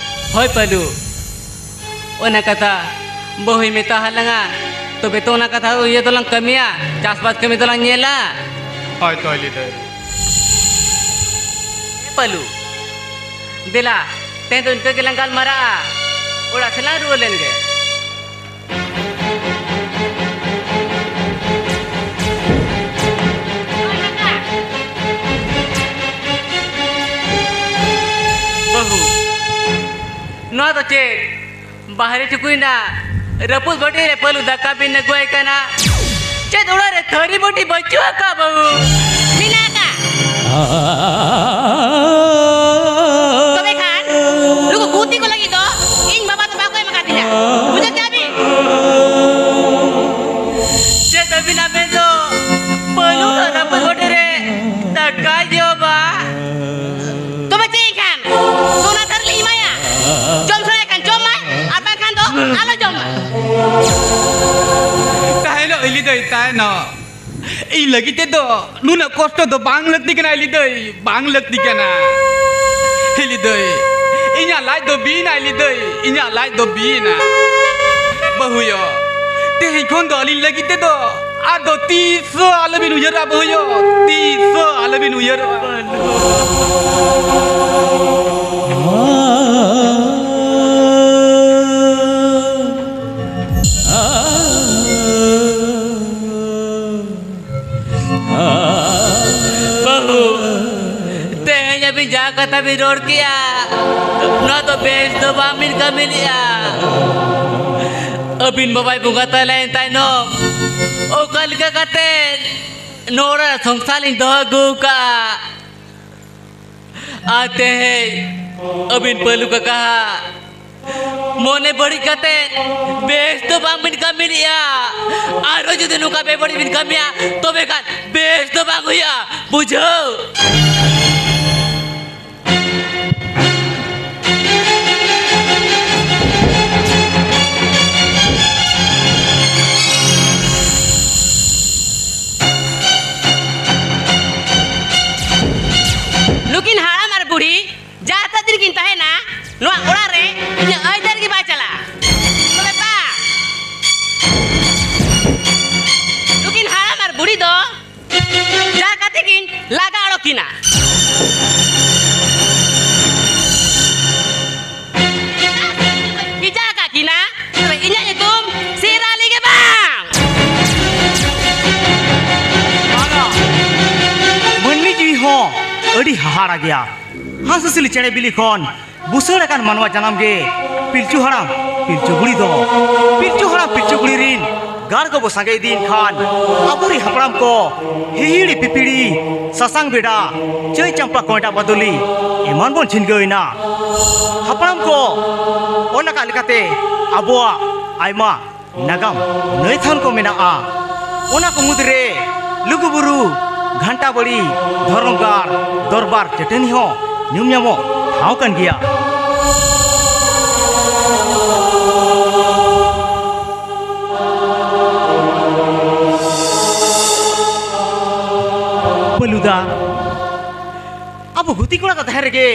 ᱦᱳᱭ ᱯᱟᱹᱞᱩ, ᱚᱱᱟ ᱠᱟᱛᱷᱟ ᱵᱟᱹᱦᱩᱭ ᱢᱮᱛᱟ ᱦᱟᱞᱟᱝᱟ, ᱛᱚᱵᱮ ᱛᱚ ᱚᱱᱟ ᱠᱟᱛᱷᱟ ᱤᱭᱟᱹ ᱫᱚᱞᱟᱝ ᱠᱟᱹᱢᱤᱭᱟ, ᱪᱟᱥᱵᱟᱥ ᱠᱟᱹᱢᱤ ᱫᱚᱞᱟᱝ ᱧᱮᱞᱟ᱾ ᱦᱳᱭ ᱛᱚ, ᱦᱤᱞᱤ ᱫᱟᱹᱭ᱾ ᱮ ᱯᱟᱹᱞᱩ, ᱫᱮᱞᱟ, ᱛᱮᱦᱮᱧ ᱫᱚ ᱤᱱᱠᱟᱹ ᱜᱮᱞᱟᱝ ᱜᱟᱞᱢᱟᱨᱟᱜᱼᱟ, ᱚᱲᱟᱜ ᱥᱮᱫ ᱞᱟᱝ ᱨᱩᱣᱟᱹᱲ ᱞᱮᱱ ᱜᱮ᱾ ᱵᱟᱹᱦᱩ, ᱱᱚᱣᱟ ᱫᱚ ᱪᱮᱫ? ᱵᱟᱦᱨᱮ ᱴᱩᱠᱩᱭᱱᱟ, ᱨᱟᱹᱯᱩᱫ ᱵᱟᱹᱴᱤ ᱨᱮ ᱯᱟᱹᱞᱩ ᱫᱟᱠᱟ ᱵᱤᱱ ᱟᱹᱜᱩᱣᱟᱭ ᱠᱟᱱᱟ᱾ ᱪᱮᱫ ᱚᱲᱟᱜ ᱨᱮ ᱛᱷᱟᱹᱨᱤ ᱵᱟᱹᱴᱤ ᱵᱟᱹᱪᱩᱜ ᱟᱠᱟᱫ, ᱵᱟᱹᱦᱩ? ᱢᱮᱱᱟᱜ ᱟᱠᱟᱫ᱾ ᱛᱚᱵᱮ ᱠᱷᱟᱱ ᱱᱩᱠᱩ ᱜᱩᱛᱤ ᱠᱚ ᱞᱟᱹᱜᱤᱫ ᱫᱚ ᱤᱧ ᱵᱟᱵᱟ ᱫᱚ ᱵᱟᱠᱚ ᱮᱢ ᱟᱠᱟᱫᱤᱧᱟ᱾ ᱵᱩᱡᱷᱟᱹᱣ ᱠᱮᱫᱟ ᱵᱤᱱ? ᱪᱮᱫ ᱟᱹᱵᱤᱱ ᱟᱵᱮᱱ ᱫᱚ ᱯᱟᱹᱞᱩ ᱫᱚ ᱨᱟᱹᱯᱩᱫ ᱵᱟᱹᱴᱤ ᱨᱮ ᱫᱟᱠᱟᱭ ᱡᱚᱢᱟ? ᱛᱚᱵᱮ ᱪᱮᱫ ᱮᱱᱠᱷᱟᱱ? ᱥᱚᱱᱟ ᱛᱷᱟᱹᱨᱤ ᱞᱤᱧ ᱮᱢᱟᱭᱟ? ᱡᱚᱢ ᱥᱟᱱᱟᱭᱮ ᱠᱷᱟᱱ ᱡᱚᱢ ᱢᱟᱭ, ᱟᱨ ᱵᱟᱝᱠᱷᱟᱱ ᱫᱚ ᱟᱞᱚ ᱡᱚᱢ ᱢᱟ᱾ ᱛᱟᱦᱮᱱᱚᱜ ᱦᱤᱞᱤ ᱫᱟᱹᱭ, ᱛᱟᱦᱮᱱᱚᱜ᱾ ᱤᱧ ᱞᱟᱹᱜᱤᱫ ᱛᱮᱫᱚ ᱱᱩᱱᱟᱹᱜ ᱠᱚᱥᱴᱚ ᱫᱚ ᱵᱟᱝ ᱞᱟᱹᱠᱛᱤ ᱠᱟᱱᱟ ᱦᱤᱞᱤ ᱫᱟᱹᱭ, ᱵᱟᱝ ᱞᱟᱹᱠᱛᱤ ᱠᱟᱱᱟ᱾ ᱦᱤᱞᱤ ᱫᱟᱹᱭ, ᱤᱧᱟᱹᱜ ᱞᱟᱡ ᱫᱚ ᱵᱤᱭᱮᱱᱟ ᱦᱤᱞᱤ ᱫᱟᱹᱭ, ᱤᱧᱟᱹᱜ ᱞᱟᱡ ᱫᱚ ᱵᱤᱭᱮᱱᱟ᱾ ᱵᱟᱹᱦᱩᱭᱚ, ᱛᱮᱦᱮᱧ ᱠᱷᱚᱱ ᱫᱚ ᱟᱹᱞᱤᱧ ᱞᱟᱹᱜᱤᱫ ᱛᱮᱫᱚ ᱟᱫᱚ ᱛᱤᱥ ᱦᱚᱸ ᱟᱞᱚᱵᱤᱱ ᱩᱭᱦᱟᱹᱨᱚᱜᱼᱟ ᱵᱟᱹᱦᱩᱭᱚ, ᱛᱤᱥ ᱦᱚᱸ ᱟᱞᱚᱵᱤᱱ ᱩᱭᱦᱟᱹᱨᱚᱜᱼᱟ᱾ ᱵᱟᱹᱦᱩ, ᱛᱮᱦᱮᱧ ᱟᱹᱵᱤᱱ ᱡᱟᱦᱟᱸ ᱠᱟᱛᱷᱟ ᱵᱤᱱ ᱨᱚᱲ ᱠᱮᱜᱼᱟ, ᱱᱚᱣᱟ ᱫᱚ ᱵᱮᱥ ᱫᱚ ᱵᱟᱝ ᱵᱤᱱ ᱠᱟᱹᱢᱤ ᱞᱮᱜᱼᱟ᱾ ᱟᱹᱵᱤᱱ ᱵᱟᱵᱟᱭ ᱵᱚᱸᱜᱟ ᱛᱟᱞᱟᱭᱮᱱ ᱛᱟᱭᱱᱚᱢ ᱚᱠᱟ ᱞᱮᱠᱟ ᱠᱟᱛᱮ ᱱᱚᱣᱟ ᱚᱲᱟᱜ ᱨᱮ ᱥᱚᱝᱥᱟᱨ ᱞᱤᱧ ᱫᱚᱦᱚ ᱟᱹᱜᱩ ᱠᱟᱜᱼᱟ? ᱟᱨ ᱛᱮᱦᱮᱧ ᱟᱹᱵᱤᱱ ᱯᱟᱹᱞᱩ ᱠᱟᱠᱟ ᱢᱚᱱᱮ ᱵᱟᱹᱲᱤᱡ ᱠᱟᱛᱮ ᱵᱮᱥ ᱫᱚ ᱵᱟᱝ ᱵᱤᱱ ᱠᱟᱹᱢᱤ ᱞᱮᱜᱼᱟ᱾ ᱟᱨᱚ ᱡᱩᱫᱤ ᱱᱚᱝᱠᱟ ᱵᱮᱵᱟᱹᱲᱤᱡ ᱵᱤᱱ ᱠᱟᱹᱢᱤᱭᱟ, ᱛᱚᱵᱮ ᱠᱷᱟᱱ ᱵᱮᱥ ᱫᱚ ᱵᱟᱝ ᱦᱩᱭᱩᱜᱼᱟ, ᱵᱩᱡᱷᱟᱹᱣ? ᱱᱩᱠᱤᱱ ᱦᱟᱲᱟᱢ ᱟᱨ ᱵᱩᱲᱦᱤ ᱡᱟᱦᱟᱸ ᱛᱤᱱᱟᱹᱜ ᱫᱤᱱ ᱠᱤᱱ ᱛᱟᱦᱮᱱᱟ ᱱᱚᱣᱟ ᱚᱲᱟᱜ ᱨᱮ, ᱤᱧᱟᱹᱜ ᱟᱹᱭᱫᱟᱹᱨ ᱜᱮ ᱵᱟᱭ ᱪᱟᱞᱟᱜᱼᱟ᱾ ᱞᱟᱜᱟ ᱚᱰᱚᱠ ᱠᱤᱱᱟ᱾ ᱵᱷᱮᱡᱟ ᱟᱠᱟᱫ ᱠᱤᱱᱟ, ᱛᱚᱵᱮ ᱤᱧᱟᱹᱜ ᱧᱩᱛᱩᱢ ᱥᱤᱨᱟᱞᱤ ᱜᱮ ᱵᱟᱝ᱾ ᱵᱟᱝᱟ, ᱢᱟᱹᱱᱢᱤ ᱡᱤᱣᱤ ᱦᱚᱸ ᱟᱹᱰᱤ ᱦᱟᱦᱟᱲᱟ ᱜᱮᱭᱟ᱾ ᱦᱟᱸᱥ ᱦᱟᱸᱥᱞᱤ ᱪᱮᱬᱮ ᱵᱤᱞᱤ ᱠᱷᱚᱱ ᱵᱩᱥᱟᱹᱲ ᱟᱠᱟᱱ ᱢᱟᱱᱣᱟ ᱡᱟᱱᱟᱢ ᱜᱮ ᱯᱤᱞᱪᱩ ᱦᱟᱲᱟᱢ ᱯᱤᱞᱪᱩ ᱵᱩᱲᱦᱤ ᱫᱚ᱾ ᱯᱤᱞᱪᱩ ᱦᱟᱲᱟᱢ ᱯᱤᱞᱪᱩ ᱵᱩᱲᱦᱤ ᱨᱤᱱ ᱜᱟᱲ ᱠᱚᱵᱚ ᱥᱟᱸᱜᱮ ᱤᱫᱤᱭᱮᱱ ᱠᱷᱟᱱ ᱟᱵᱚᱨᱤᱱ ᱦᱟᱯᱲᱟᱢ ᱠᱚ ᱦᱤᱦᱤᱲᱤ ᱯᱤᱯᱤᱲᱤ ᱥᱟᱥᱟᱝ ᱵᱮᱰᱟ ᱪᱟᱹᱭ ᱪᱟᱢᱯᱟ ᱠᱚᱸᱭᱰᱟ ᱵᱟᱫᱚᱞᱤ ᱮᱢᱟᱱ ᱵᱚᱱ ᱡᱷᱤᱱᱜᱟᱹᱣ ᱮᱱᱟ᱾ ᱦᱟᱯᱲᱟᱢ ᱠᱚ ᱚᱞ ᱟᱠᱟᱫ ᱞᱮᱠᱟᱛᱮ ᱟᱵᱚᱣᱟᱜ ᱟᱭᱢᱟ ᱱᱟᱜᱟᱢ ᱱᱟᱹᱭ ᱛᱷᱟᱱ ᱠᱚ ᱢᱮᱱᱟᱜᱼᱟ᱾ ᱚᱱᱟ ᱠᱚ ᱢᱩᱫᱽᱨᱮ ᱞᱩᱜᱩᱵᱩᱨᱩ, ᱜᱷᱟᱱᱴᱟ ᱵᱟᱲᱤ, ᱫᱷᱚᱨᱚᱢ ᱜᱟᱲ, ᱫᱚᱨᱵᱟᱨ ᱪᱟᱹᱴᱟᱹᱱᱤ ᱦᱚᱸ ᱧᱩᱢ ᱧᱟᱢᱚᱜ ᱴᱷᱟᱶ ᱠᱟᱱ ᱜᱮᱭᱟ᱾ ᱵᱟᱹᱞᱩᱫᱟ, ᱟᱵᱚ ᱜᱩᱛᱤ ᱠᱚᱲᱟ ᱠᱚ ᱛᱟᱦᱮᱸ ᱨᱮᱜᱮ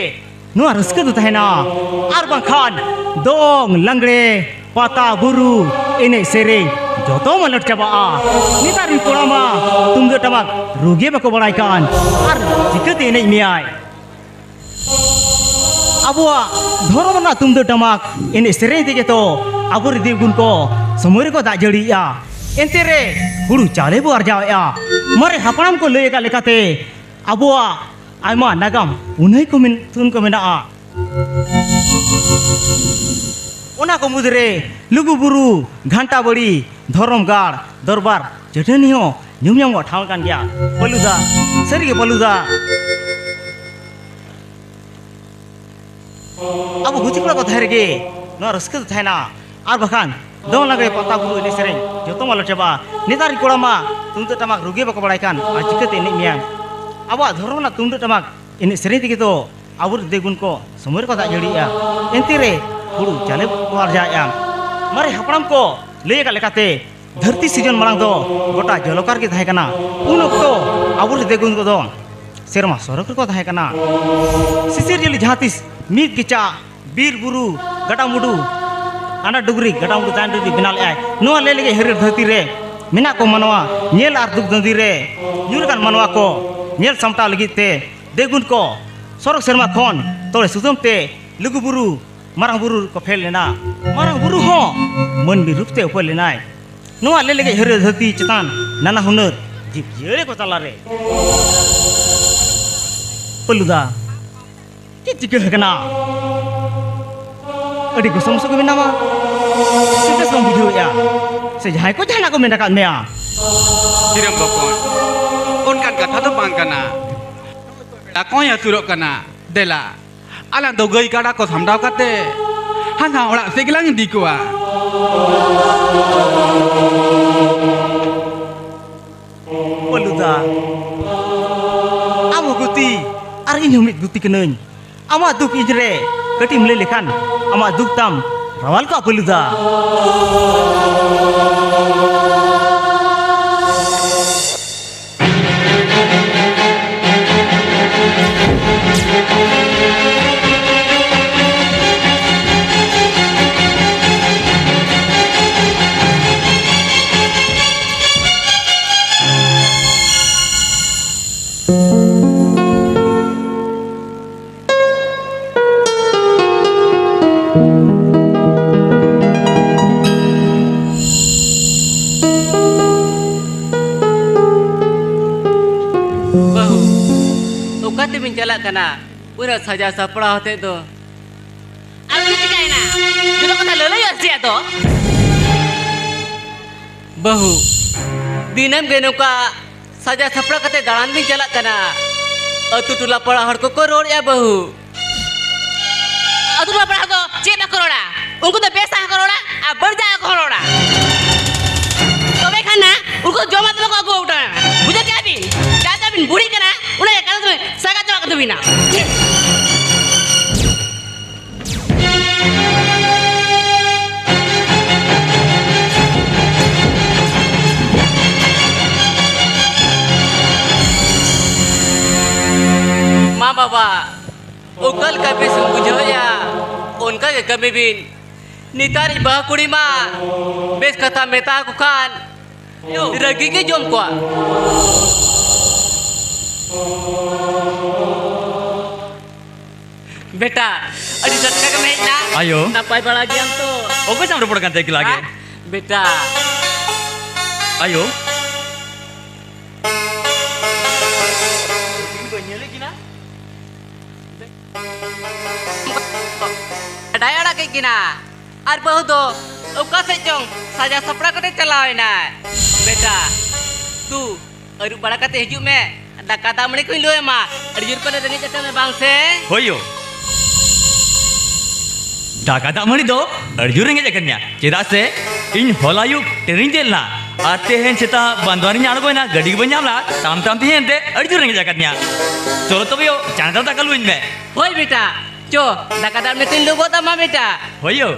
ᱱᱚᱣᱟ ᱨᱟᱹᱥᱠᱟᱹ ᱫᱚ ᱛᱟᱦᱮᱱᱟ᱾ ᱟᱨ ᱵᱟᱝᱠᱷᱟᱱ ᱫᱚᱝ, ᱞᱟᱜᱽᱲᱮ, ᱯᱟᱛᱟ, ᱵᱩᱨᱩ, ᱮᱱᱮᱡ ᱥᱮᱨᱮᱧ ᱡᱚᱛᱚ ᱢᱟᱞᱚᱴ ᱪᱟᱵᱟᱜᱼᱟ᱾ ᱱᱮᱛᱟᱨ ᱨᱤᱱ ᱠᱚᱲᱟ ᱢᱟ ᱛᱩᱢᱫᱟᱹᱜ ᱴᱟᱢᱟᱠ ᱨᱩ ᱜᱮ ᱵᱟᱠᱚ ᱵᱟᱲᱟᱭ ᱠᱟᱱ, ᱟᱨ ᱪᱤᱠᱟᱹᱛᱮ ᱮᱱᱮᱡ ᱢᱮᱭᱟᱭ? ᱟᱵᱚᱣᱟᱜ ᱫᱷᱚᱨᱚᱢ ᱨᱮᱱᱟᱜ ᱛᱩᱢᱫᱟᱹᱜ ᱴᱟᱢᱟᱠ ᱮᱱᱮᱡ ᱥᱮᱨᱮᱧ ᱛᱮᱜᱮ ᱛᱚ ᱟᱵᱚᱨᱮᱱ ᱫᱮᱣᱜᱩᱱ ᱠᱚ ᱥᱚᱢᱚᱭ ᱨᱮᱠᱚ ᱫᱟᱜ ᱡᱟᱹᱲᱤᱭᱮᱜᱼᱟ᱾ ᱮᱱᱛᱮ ᱨᱮ ᱦᱩᱲᱩ ᱪᱟᱣᱞᱮ ᱵᱚ ᱟᱨᱡᱟᱣᱮᱜᱼᱟ᱾ ᱢᱟᱨᱮ ᱦᱟᱯᱲᱟᱢ ᱠᱚ ᱞᱟᱹᱭ ᱟᱠᱟᱫ ᱞᱮᱠᱟᱛᱮ ᱟᱵᱚᱣᱟᱜ ᱟᱭᱢᱟ ᱱᱟᱜᱟᱢ ᱯᱩᱱᱟᱹᱭ ᱠᱚ ᱢᱮᱱ-, ᱛᱷᱩᱱ ᱠᱚ ᱢᱮᱱᱟᱜᱼᱟ᱾ ᱚᱱᱟ ᱠᱚ ᱢᱩᱫᱽᱨᱮ ᱞᱩᱜᱩᱵᱩᱨᱩ, ᱜᱷᱟᱱᱴᱟ ᱵᱟᱲᱤ, ᱫᱷᱚᱨᱚᱢ ᱜᱟᱲ, ᱫᱚᱨᱵᱟᱨ ᱪᱟᱹᱴᱟᱹᱱᱤ ᱦᱚᱸ ᱧᱩᱢ ᱧᱟᱢᱚᱜ ᱴᱷᱟᱶ ᱠᱟᱱ ᱜᱮᱭᱟ᱾ ᱵᱟᱹᱞᱩᱫᱟ, ᱥᱟᱹᱨᱤᱜᱮ ᱵᱟᱹᱞᱩᱫᱟ, ᱟᱵᱚ ᱜᱩᱛᱤ ᱠᱚᱲᱟ ᱠᱚ ᱛᱟᱦᱮᱸ ᱨᱮᱜᱮ ᱱᱚᱣᱟ ᱨᱟᱹᱥᱠᱟᱹ ᱫᱚ ᱛᱟᱦᱮᱱᱟ᱾ ᱟᱨ ᱵᱟᱠᱷᱟᱱ ᱫᱚᱝ ᱞᱟᱜᱽᱲᱮ ᱯᱟᱛᱟ ᱵᱩᱨᱩ ᱮᱱᱮᱡ ᱥᱮᱨᱮᱧ ᱡᱚᱛᱚ ᱢᱟᱞᱚᱴ ᱪᱟᱵᱟᱜᱼᱟ᱾ ᱱᱮᱛᱟᱨ ᱨᱤᱱ ᱠᱚᱲᱟ ᱢᱟ ᱛᱩᱢᱫᱟᱹᱜ ᱴᱟᱢᱟᱠ ᱨᱩ ᱜᱮ ᱵᱟᱠᱚ ᱵᱟᱲᱟᱭ ᱠᱟᱱ, ᱟᱨ ᱪᱤᱠᱟᱹᱛᱮ ᱮᱱᱮᱡ ᱢᱮᱭᱟᱭ? ᱟᱵᱚᱣᱟᱜ ᱫᱷᱚᱨᱚᱢ ᱨᱮᱱᱟᱜ ᱛᱩᱢᱫᱟᱹᱜ ᱴᱟᱢᱟᱠ ᱮᱱᱮᱡ ᱥᱮᱨᱮᱧ ᱛᱮᱜᱮ ᱛᱚ ᱟᱵᱚᱨᱮᱱ ᱫᱮᱣᱜᱩᱱ ᱠᱚ ᱥᱚᱢᱚᱭ ᱨᱮᱠᱚ ᱫᱟᱜ ᱡᱟᱹᱲᱤᱭᱮᱜᱼᱟ᱾ ᱮᱱᱛᱮ ᱨᱮ ᱦᱩᱲᱩ ᱪᱟᱣᱞᱮ ᱠᱚ ᱟᱨᱡᱟᱣᱮᱜᱼᱟ᱾ ᱢᱟᱨᱮ ᱦᱟᱯᱲᱟᱢ ᱠᱚ ᱞᱟᱹᱭ ᱟᱠᱟᱫ ᱞᱮᱠᱟᱛᱮ, ᱫᱷᱟᱹᱨᱛᱤ ᱥᱤᱨᱡᱚᱱ ᱢᱟᱲᱟᱝ ᱫᱚ ᱜᱚᱴᱟ ᱡᱚᱞᱚᱠᱟᱨ ᱜᱮ ᱛᱟᱦᱮᱸ ᱠᱟᱱᱟ᱾ ᱩᱱ ᱚᱠᱛᱚ ᱟᱵᱚᱨᱮᱱ ᱫᱮᱣᱜᱩᱱ ᱠᱚᱫᱚ ᱥᱮᱨᱢᱟ ᱥᱚᱨᱚᱜᱽ ᱨᱮᱠᱚ ᱛᱟᱦᱮᱸ ᱠᱟᱱᱟ᱾ ᱥᱤᱥᱤᱨ ᱡᱟᱹᱞᱤ ᱡᱟᱦᱟᱸ ᱛᱤᱥ ᱢᱤᱫ ᱠᱮᱪᱟᱜ ᱵᱤᱨ ᱵᱩᱨᱩ, ᱜᱟᱰᱟ ᱢᱩᱰᱩ, ᱟᱱᱰᱟ ᱰᱩᱝᱨᱤ, ᱜᱟᱰᱟ ᱢᱩᱰᱩ, ᱫᱟᱜ ᱰᱩᱝᱨᱤ ᱵᱮᱱᱟᱣ ᱞᱮᱜᱼᱟᱭ᱾ ᱱᱚᱣᱟ ᱞᱟᱹᱭ ᱞᱟᱹᱜᱤᱫ ᱦᱟᱹᱨᱭᱟᱹᱲ ᱫᱷᱟᱹᱨᱛᱤ ᱨᱮ ᱢᱮᱱᱟᱜ ᱠᱚ ᱢᱟᱱᱣᱟ, ᱧᱮᱞ ᱟᱨ ᱫᱩᱠ ᱫᱟᱹᱱᱫᱤ ᱨᱮ ᱧᱩᱨ ᱟᱠᱟᱱ ᱢᱟᱱᱣᱟ ᱠᱚ ᱧᱮᱞ ᱥᱟᱢᱴᱟᱣ ᱞᱟᱹᱜᱤᱫ ᱛᱮ ᱫᱮᱣᱜᱩᱱ ᱠᱚ ᱥᱚᱨᱚᱜᱽ ᱥᱮᱨᱢᱟ ᱠᱷᱚᱱ ᱛᱚᱲᱮ ᱥᱩᱛᱟᱹᱢ ᱛᱮ ᱞᱩᱜᱩ ᱵᱩᱨᱩ, ᱢᱟᱨᱟᱝ ᱵᱩᱨᱩ ᱠᱚ ᱯᱷᱮᱰ ᱞᱮᱱᱟ᱾ ᱢᱟᱨᱟᱝ ᱵᱩᱨᱩ ᱦᱚᱸ ᱢᱟᱹᱱᱢᱤ ᱨᱩᱯ ᱛᱮ ᱩᱯᱮᱞ ᱞᱮᱱᱟᱭ᱾ ᱱᱚᱣᱟ ᱞᱮᱞᱮᱜᱮᱡ ᱦᱟᱹᱨᱭᱟᱹᱲ ᱫᱷᱟᱹᱨᱛᱤ ᱪᱮᱛᱟᱱ ᱱᱟᱱᱟ ᱦᱩᱱᱟᱹᱨ ᱡᱤᱵᱽ ᱡᱤᱭᱟᱹᱞᱤ ᱠᱚ ᱛᱟᱞᱟᱨᱮ᱾ ᱯᱟᱹᱞᱩᱫᱟ, ᱪᱮᱫ ᱪᱤᱠᱟᱹ ᱟᱠᱟᱱᱟ? ᱟᱹᱰᱤ ᱜᱚᱥᱚ ᱢᱚᱥᱚ ᱜᱮ ᱢᱮᱱᱟᱢᱟ᱾ ᱪᱮᱫ ᱵᱮᱥ ᱵᱟᱢ ᱵᱩᱡᱷᱟᱹᱣᱮᱫᱼᱟ? ᱥᱮ ᱡᱟᱦᱟᱸᱭ ᱠᱚ ᱡᱟᱦᱟᱱᱟᱜ ᱠᱚ ᱢᱮᱱ ᱟᱠᱟᱫ ᱢᱮᱭᱟ? ᱦᱤᱨᱟᱹᱢ ᱵᱚᱠᱚᱧ, ᱚᱱᱠᱟᱱ ᱠᱟᱛᱷᱟ ᱫᱚ ᱵᱟᱝ ᱠᱟᱱᱟ᱾ ᱯᱮᱲᱟ ᱠᱚᱭ ᱟᱹᱥᱩᱨᱚᱜ ᱠᱟᱱᱟ᱾ ᱫᱮᱞᱟ, ᱟᱞᱟᱝ ᱫᱚ ᱜᱟᱹᱭ ᱠᱟᱰᱟ ᱠᱚ ᱥᱟᱢᱰᱟᱣ ᱠᱟᱛᱮ ᱦᱟᱱᱟ ᱚᱲᱟᱜ ᱥᱮᱫ ᱜᱮᱞᱟᱝ ᱤᱫᱤ ᱠᱚᱣᱟ᱾ ᱯᱟᱹᱞᱩᱫᱟ, ᱟᱢ ᱦᱚᱸ ᱜᱩᱛᱤ ᱟᱨ ᱤᱧ ᱦᱚᱸ ᱢᱤᱫ ᱜᱩᱛᱤ ᱠᱟᱹᱱᱟᱹᱧ᱾ ᱟᱢᱟᱜ ᱫᱩᱠ ᱤᱧ ᱨᱮ ᱠᱟᱹᱴᱤᱡ ᱮᱢ ᱞᱟᱹᱭ ᱞᱮᱠᱷᱟᱱ ᱟᱢᱟᱜ ᱫᱩᱠ ᱛᱟᱢ ᱨᱟᱣᱟᱞ ᱠᱚᱜᱼᱟ, ᱯᱟᱹᱞᱩᱫᱟ᱾ ᱵᱟᱹᱦᱩ, ᱚᱠᱟ ᱛᱮᱵᱤᱱ ᱪᱟᱞᱟᱜ ᱠᱟᱱᱟ ᱩᱱᱟᱹᱜ ᱥᱟᱡᱟᱣ ᱥᱟᱯᱲᱟᱣ ᱦᱟᱛᱮᱫ ᱫᱚ? ᱟᱫᱚ ᱪᱮᱫ ᱪᱤᱠᱟᱹᱭᱮᱱᱟ? ᱡᱚᱛᱚ ᱠᱟᱛᱷᱟ ᱞᱟᱹᱞᱟᱹᱭᱚᱜᱼᱟ ᱥᱮ ᱟᱫᱚ? ᱵᱟᱹᱦᱩ, ᱫᱤᱱᱟᱹᱢ ᱜᱮ ᱱᱚᱝᱠᱟ ᱥᱟᱡᱟᱣ ᱥᱟᱯᱲᱟᱣ ᱠᱟᱛᱮ ᱫᱟᱬᱟᱱ ᱵᱤᱱ ᱪᱟᱞᱟᱜ ᱠᱟᱱᱟ᱾ ᱟᱹᱛᱩ ᱴᱚᱞᱟ ᱯᱟᱲᱟ ᱦᱚᱲ ᱠᱚᱠᱚ ᱨᱚᱲᱮᱫᱼᱟ ᱵᱟᱹᱦᱩ᱾ ᱟᱹᱛᱩ ᱴᱚᱞᱟ ᱯᱟᱲᱟ ᱦᱚᱲ ᱫᱚ ᱪᱮᱫ ᱵᱟᱠᱚ ᱨᱚᱲᱟ? ᱩᱱᱠᱩ ᱫᱚ ᱵᱮᱥᱟᱜ ᱦᱚᱸᱠᱚ ᱨᱚᱲᱟ ᱟᱨ ᱵᱟᱹᱲᱤᱡᱟᱜ ᱦᱚᱸᱠᱚ ᱨᱚᱲᱟ᱾ ᱛᱚᱵᱮ ᱠᱷᱟᱱ ᱱᱟ ᱩᱱᱠᱩ ᱡᱚᱢᱟᱜ ᱫᱚ ᱵᱟᱠᱚ ᱟᱹᱜᱩ ᱦᱚᱴᱚ ᱟᱢᱟ᱾ ᱵᱩᱡᱷᱟᱹᱣ ᱠᱮᱜᱼᱟ ᱵᱤᱱ? ᱡᱟᱦᱟᱸ ᱛᱤᱱᱟᱹᱜ ᱵᱤᱱ ᱵᱩᱲᱦᱤᱜ ᱠᱟᱱᱟ, ᱩᱱᱟᱹᱜ ᱜᱮ ᱠᱟᱛᱷᱟ ᱫᱚ ᱥᱟᱜᱟ ᱪᱟᱵᱟᱜ ᱠᱟᱱ ᱛᱟᱹᱵᱤᱱᱟ᱾ ᱢᱟ ᱵᱟᱵᱟ, ᱚᱠᱟ ᱞᱮᱠᱟ ᱵᱮᱥ ᱮᱢ ᱵᱩᱡᱷᱟᱹᱣᱮᱫᱼᱟ, ᱚᱱᱠᱟ ᱜᱮ ᱠᱟᱹᱢᱤ ᱵᱤᱱ᱾ ᱱᱮᱛᱟᱨᱤᱡ ᱵᱟᱹᱦᱩ ᱠᱩᱲᱤ ᱢᱟ ᱵᱮᱥ ᱠᱟᱛᱷᱟ ᱢᱮᱛᱟ ᱟᱠᱚ ᱠᱷᱟᱱ ᱨᱟᱹᱜᱤ ᱜᱮ ᱡᱚᱢ ᱠᱚᱣᱟ᱾ ᱵᱮᱴᱟ, ᱟᱹᱰᱤ ᱴᱟᱴᱠᱟ ᱜᱮᱢ ᱦᱮᱡ ᱮᱱᱟ᱾ ᱟᱭᱳ᱾ ᱱᱟᱯᱟᱭ ᱵᱟᱲᱟ ᱜᱮᱭᱟᱢ ᱛᱚ? ᱚᱠᱚᱭ ᱥᱟᱶ ᱨᱚᱯᱚᱲ ᱠᱟᱱ ᱛᱟᱦᱮᱸ ᱮᱠᱞᱟ ᱜᱮ? ᱦᱮᱸ? ᱵᱮᱴᱟ᱾ ᱟᱭᱳ᱾ ᱵᱟᱹᱧ ᱧᱮᱞᱮᱫ ᱠᱤᱱᱟ᱾ ᱵᱟᱰᱟᱭ ᱟᱲᱟᱜ ᱠᱮᱫ ᱠᱤᱱᱟ᱾ ᱟᱨ ᱵᱟᱹᱦᱩ ᱫᱚ ᱚᱠᱟ ᱥᱮᱫ ᱪᱚᱝ ᱥᱟᱡᱟᱣ ᱥᱟᱯᱲᱟᱣ ᱠᱟᱛᱮ ᱪᱟᱞᱟᱣ ᱮᱱᱟᱭ᱾ ᱵᱮᱴᱟ, ᱛᱩ, ᱟᱹᱨᱩᱵ ᱵᱟᱲᱟ ᱠᱟᱛᱮ ᱦᱤᱡᱩᱜ ᱢᱮ᱾ ᱫᱟᱠᱟ ᱫᱟᱜ ᱢᱟᱹᱲᱤ ᱠᱚᱧ ᱞᱩ ᱟᱢᱟ᱾ ᱟᱹᱰᱤ ᱡᱳᱨ ᱯᱟᱞᱮ ᱨᱮᱸᱜᱮᱡ ᱟᱠᱟᱫ ᱢᱮ, ᱵᱟᱝ ᱥᱮ? ᱦᱳᱭ ᱭᱳ᱾ ᱫᱟᱠᱟ ᱫᱟᱜ ᱢᱟᱹᱲᱤ ᱫᱚ ᱟᱹᱰᱤ ᱡᱳᱨ ᱨᱮᱸᱜᱮᱡ ᱟᱠᱟᱫᱤᱧᱟ, ᱪᱮᱫᱟᱜ ᱥᱮ ᱤᱧ ᱦᱚᱞᱟ ᱟᱹᱭᱩᱵ ᱴᱨᱮᱱᱤᱧ ᱫᱮᱡ ᱞᱮᱱᱟ ᱟᱨ ᱛᱮᱦᱮᱧ ᱥᱮᱛᱟᱜ ᱵᱟᱸᱫᱣᱟᱱᱤᱧ ᱟᱬᱜᱚᱭᱮᱱᱟ, ᱜᱟᱹᱰᱤ ᱜᱮ ᱵᱟᱹᱧ ᱧᱟᱢ ᱞᱮᱫᱟ᱾ ᱛᱟᱢ ᱛᱟᱢ ᱛᱮ ᱦᱮᱡ ᱮᱱᱛᱮ ᱟᱹᱰᱤ ᱡᱳᱨ ᱨᱮᱸᱜᱮᱡ ᱟᱠᱟᱫᱤᱧᱟ᱾ ᱪᱚᱞᱚ ᱛᱚᱵᱮ ᱭᱳ, ᱪᱟᱬᱮ ᱫᱷᱟᱨᱟ ᱫᱟᱠᱟ ᱞᱩᱧ ᱢᱮ᱾ ᱦᱳᱭ ᱵᱮᱴᱟ, ᱪᱚ, ᱫᱟᱠᱟ ᱫᱟᱜ ᱢᱮ ᱛᱤᱧ ᱞᱩ ᱜᱚᱫ ᱟᱢᱟ ᱵᱮᱴᱟ᱾ ᱦᱳᱭ ᱭᱳ᱾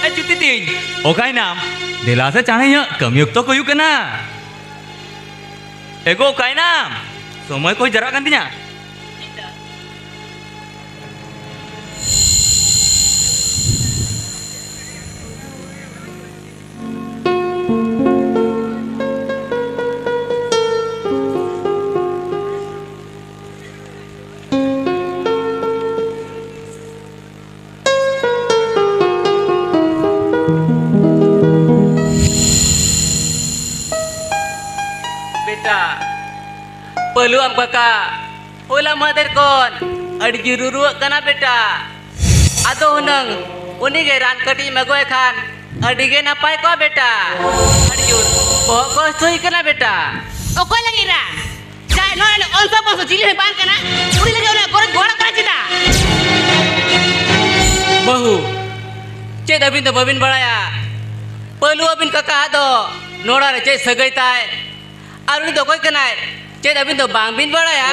ᱮ ᱡᱩᱛᱤ ᱛᱤᱧ, ᱚᱠᱟᱭᱱᱟᱢ? ᱫᱮᱞᱟ ᱥᱮ ᱪᱟᱬᱮ ᱧᱚᱜ, ᱠᱟᱹᱢᱤ ᱚᱠᱛᱚ ᱠᱚ ᱦᱩᱭᱩᱜ ᱠᱟᱱᱟ᱾ ᱮᱜᱳ, ᱚᱠᱟᱭᱱᱟᱢ? ᱥᱚᱢᱚᱭ ᱠᱚ ᱦᱩᱭ ᱡᱟᱣᱨᱟᱜ ᱠᱟᱱ ᱛᱤᱧᱟ᱾ ᱵᱮᱴᱟ, ᱯᱟᱹᱞᱩ ᱟᱢ ᱠᱟᱠᱟ ᱦᱚᱞᱟ ᱢᱟᱦᱫᱮᱨ ᱠᱷᱚᱱ ᱟᱹᱰᱤ ᱡᱳᱨ ᱨᱩᱣᱟᱹᱜ ᱠᱟᱱᱟ ᱵᱮᱴᱟ᱾ ᱟᱫᱚ ᱦᱩᱱᱟᱹᱝ ᱩᱱᱤ ᱜᱮ ᱨᱟᱱ ᱠᱟᱹᱴᱤᱡ ᱮᱢ ᱟᱹᱜᱩᱟᱭ ᱠᱷᱟᱱ ᱟᱹᱰᱤ ᱜᱮ ᱱᱟᱯᱟᱭ ᱠᱚᱜᱼᱟ ᱵᱮᱴᱟ᱾ ᱟᱹᱰᱤ ᱡᱳᱨ ᱵᱚᱦᱚᱜ ᱠᱚ ᱦᱟᱹᱥᱩᱭ ᱠᱟᱱᱟ ᱵᱮᱴᱟ᱾ ᱚᱠᱚᱭ ᱞᱟᱹᱜᱤᱫ ᱨᱟᱱ? ᱡᱟᱦᱟᱸᱭ ᱱᱚᱜᱼᱚᱭ ᱚᱱᱥᱟ ᱵᱚᱝᱥᱚ ᱪᱤᱞᱤ ᱦᱚᱸ ᱵᱟᱝ ᱠᱟᱱᱟ, ᱩᱱᱤ ᱞᱟᱹᱜᱤᱫ ᱚᱱᱟ ᱜᱚᱨᱚᱡᱽ ᱜᱚᱦᱚᱲᱚᱜ ᱠᱟᱱᱟ ᱪᱮᱫᱟᱜ? ᱵᱟᱹᱦᱩ, ᱪᱮᱫ ᱟᱹᱵᱤᱱ ᱫᱚ ᱵᱟᱹᱵᱤᱱ ᱵᱟᱲᱟᱭᱟ? ᱯᱟᱹᱞᱩ, ᱟᱹᱵᱤᱱ ᱠᱟᱠᱟ ᱫᱚ ᱱᱚᱲᱟ ᱨᱮ ᱪᱮᱫ ᱥᱟᱹᱜᱟᱹᱭ ᱛᱟᱭ? ᱟᱨ ᱩᱱᱤ ᱫᱚ ᱚᱠᱚᱭ ᱠᱟᱱᱟᱭ? ᱪᱮᱫ ᱟᱹᱵᱤᱱ ᱫᱚ ᱵᱟᱝ ᱵᱤᱱ ᱵᱟᱲᱟᱭᱟ?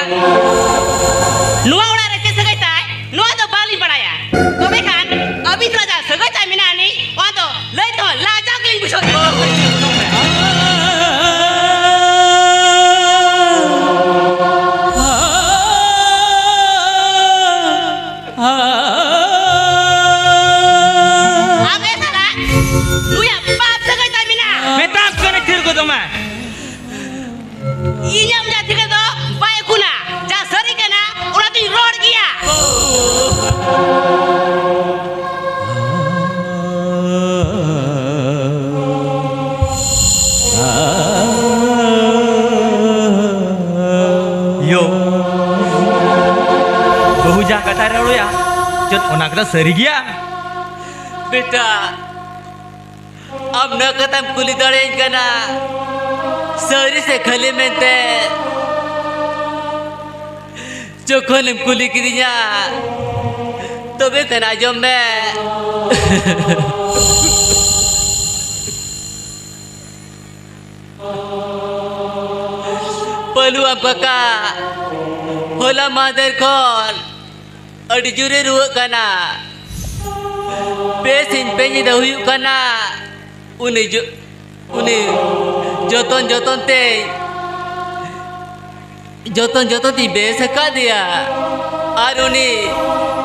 ᱱᱚᱣᱟ ᱚᱲᱟᱜ ᱨᱮ ᱪᱮᱫ ᱥᱟᱹᱜᱟᱹᱭ ᱛᱟᱭ? ᱱᱚᱣᱟ ᱫᱚ ᱵᱟᱹᱞᱤᱧ ᱵᱟᱲᱟᱭᱟ᱾ ᱛᱚᱵᱮ ᱠᱷᱟᱱ ᱟᱹᱵᱤᱱ ᱥᱟᱞᱟᱜ ᱡᱟᱦᱟᱸ ᱥᱟᱹᱜᱟᱹᱭ ᱛᱟᱭ ᱢᱮᱱᱟᱜ ᱟᱹᱱᱤᱡ, ᱚᱱᱟ ᱫᱚ ᱞᱟᱹᱭ ᱛᱮᱦᱚᱸ ᱞᱟᱡᱟᱣ ᱜᱮᱞᱤᱧ ᱵᱩᱡᱷᱟᱹᱣ ᱮᱫᱟ᱾ ᱟᱢ ᱮ ᱥᱟᱞᱟ, ᱱᱩᱭᱟᱜ ᱯᱟᱯ ᱥᱟᱹᱜᱟᱹᱭ ᱛᱟᱭ ᱢᱮᱱᱟᱜᱼᱟ᱾ ᱢᱮᱛᱟᱢ ᱠᱟᱹᱱᱟᱹᱧ ᱛᱷᱤᱨ ᱜᱚᱫᱚᱜ ᱢᱮ᱾ ᱤᱧᱟᱹᱜ ᱢᱚᱪᱟ ᱛᱷᱤᱨ ᱫᱚ ᱵᱟᱭ ᱩᱠᱩᱱᱟ᱾ ᱡᱟ ᱥᱟᱹᱨᱤ ᱠᱟᱱᱟ, ᱚᱱᱟ ᱫᱚᱧ ᱨᱚᱲ ᱜᱮᱭᱟ᱾ ᱭᱳ, ᱵᱟᱹᱦᱩ ᱡᱟᱦᱟᱸ ᱠᱟᱛᱷᱟᱭ ᱨᱚᱲᱮᱭᱟ, ᱪᱮᱫ ᱚᱱᱟ ᱠᱟᱛᱷᱟ ᱥᱟᱹᱨᱤ ᱜᱮᱭᱟ? ᱵᱮᱴᱟ, ᱟᱢ ᱱᱚᱣᱟ ᱠᱟᱛᱷᱟᱢ ᱠᱩᱞᱤ ᱫᱟᱲᱮᱭᱟᱹᱧ ᱠᱟᱱᱟ, ᱥᱟᱹᱨᱤ ᱥᱮ ᱠᱷᱟᱹᱞᱤ ᱢᱮᱱᱛᱮ? ᱡᱚᱠᱷᱚᱱᱮᱢ ᱠᱩᱞᱤ ᱠᱤᱫᱤᱧᱟ, ᱛᱚᱵᱮ ᱠᱷᱟᱱ ᱟᱸᱡᱚᱢ ᱢᱮ᱾ ᱯᱟᱹᱞᱩ ᱟᱢ ᱠᱟᱠᱟ ᱦᱚᱞᱟ ᱢᱟᱦᱫᱮᱨ ᱠᱷᱚᱱ ᱟᱹᱰᱤ ᱡᱳᱨᱮ ᱨᱩᱣᱟᱹᱜ ᱠᱟᱱᱟ᱾ ᱵᱮᱥ ᱤᱧ ᱯᱮ ᱧᱤᱫᱟᱹ ᱦᱩᱭᱩᱜ ᱠᱟᱱᱟ᱾ ᱩᱱᱤ ᱡᱚ-, ᱩᱱᱤ ᱡᱚᱛᱚᱱ ᱡᱚᱛᱚᱱ ᱛᱮ, ᱡᱚᱛᱚᱱ ᱡᱚᱛᱚᱱ ᱛᱮᱧ ᱵᱮᱥ ᱟᱠᱟᱫᱮᱭᱟ᱾ ᱟᱨ ᱩᱱᱤ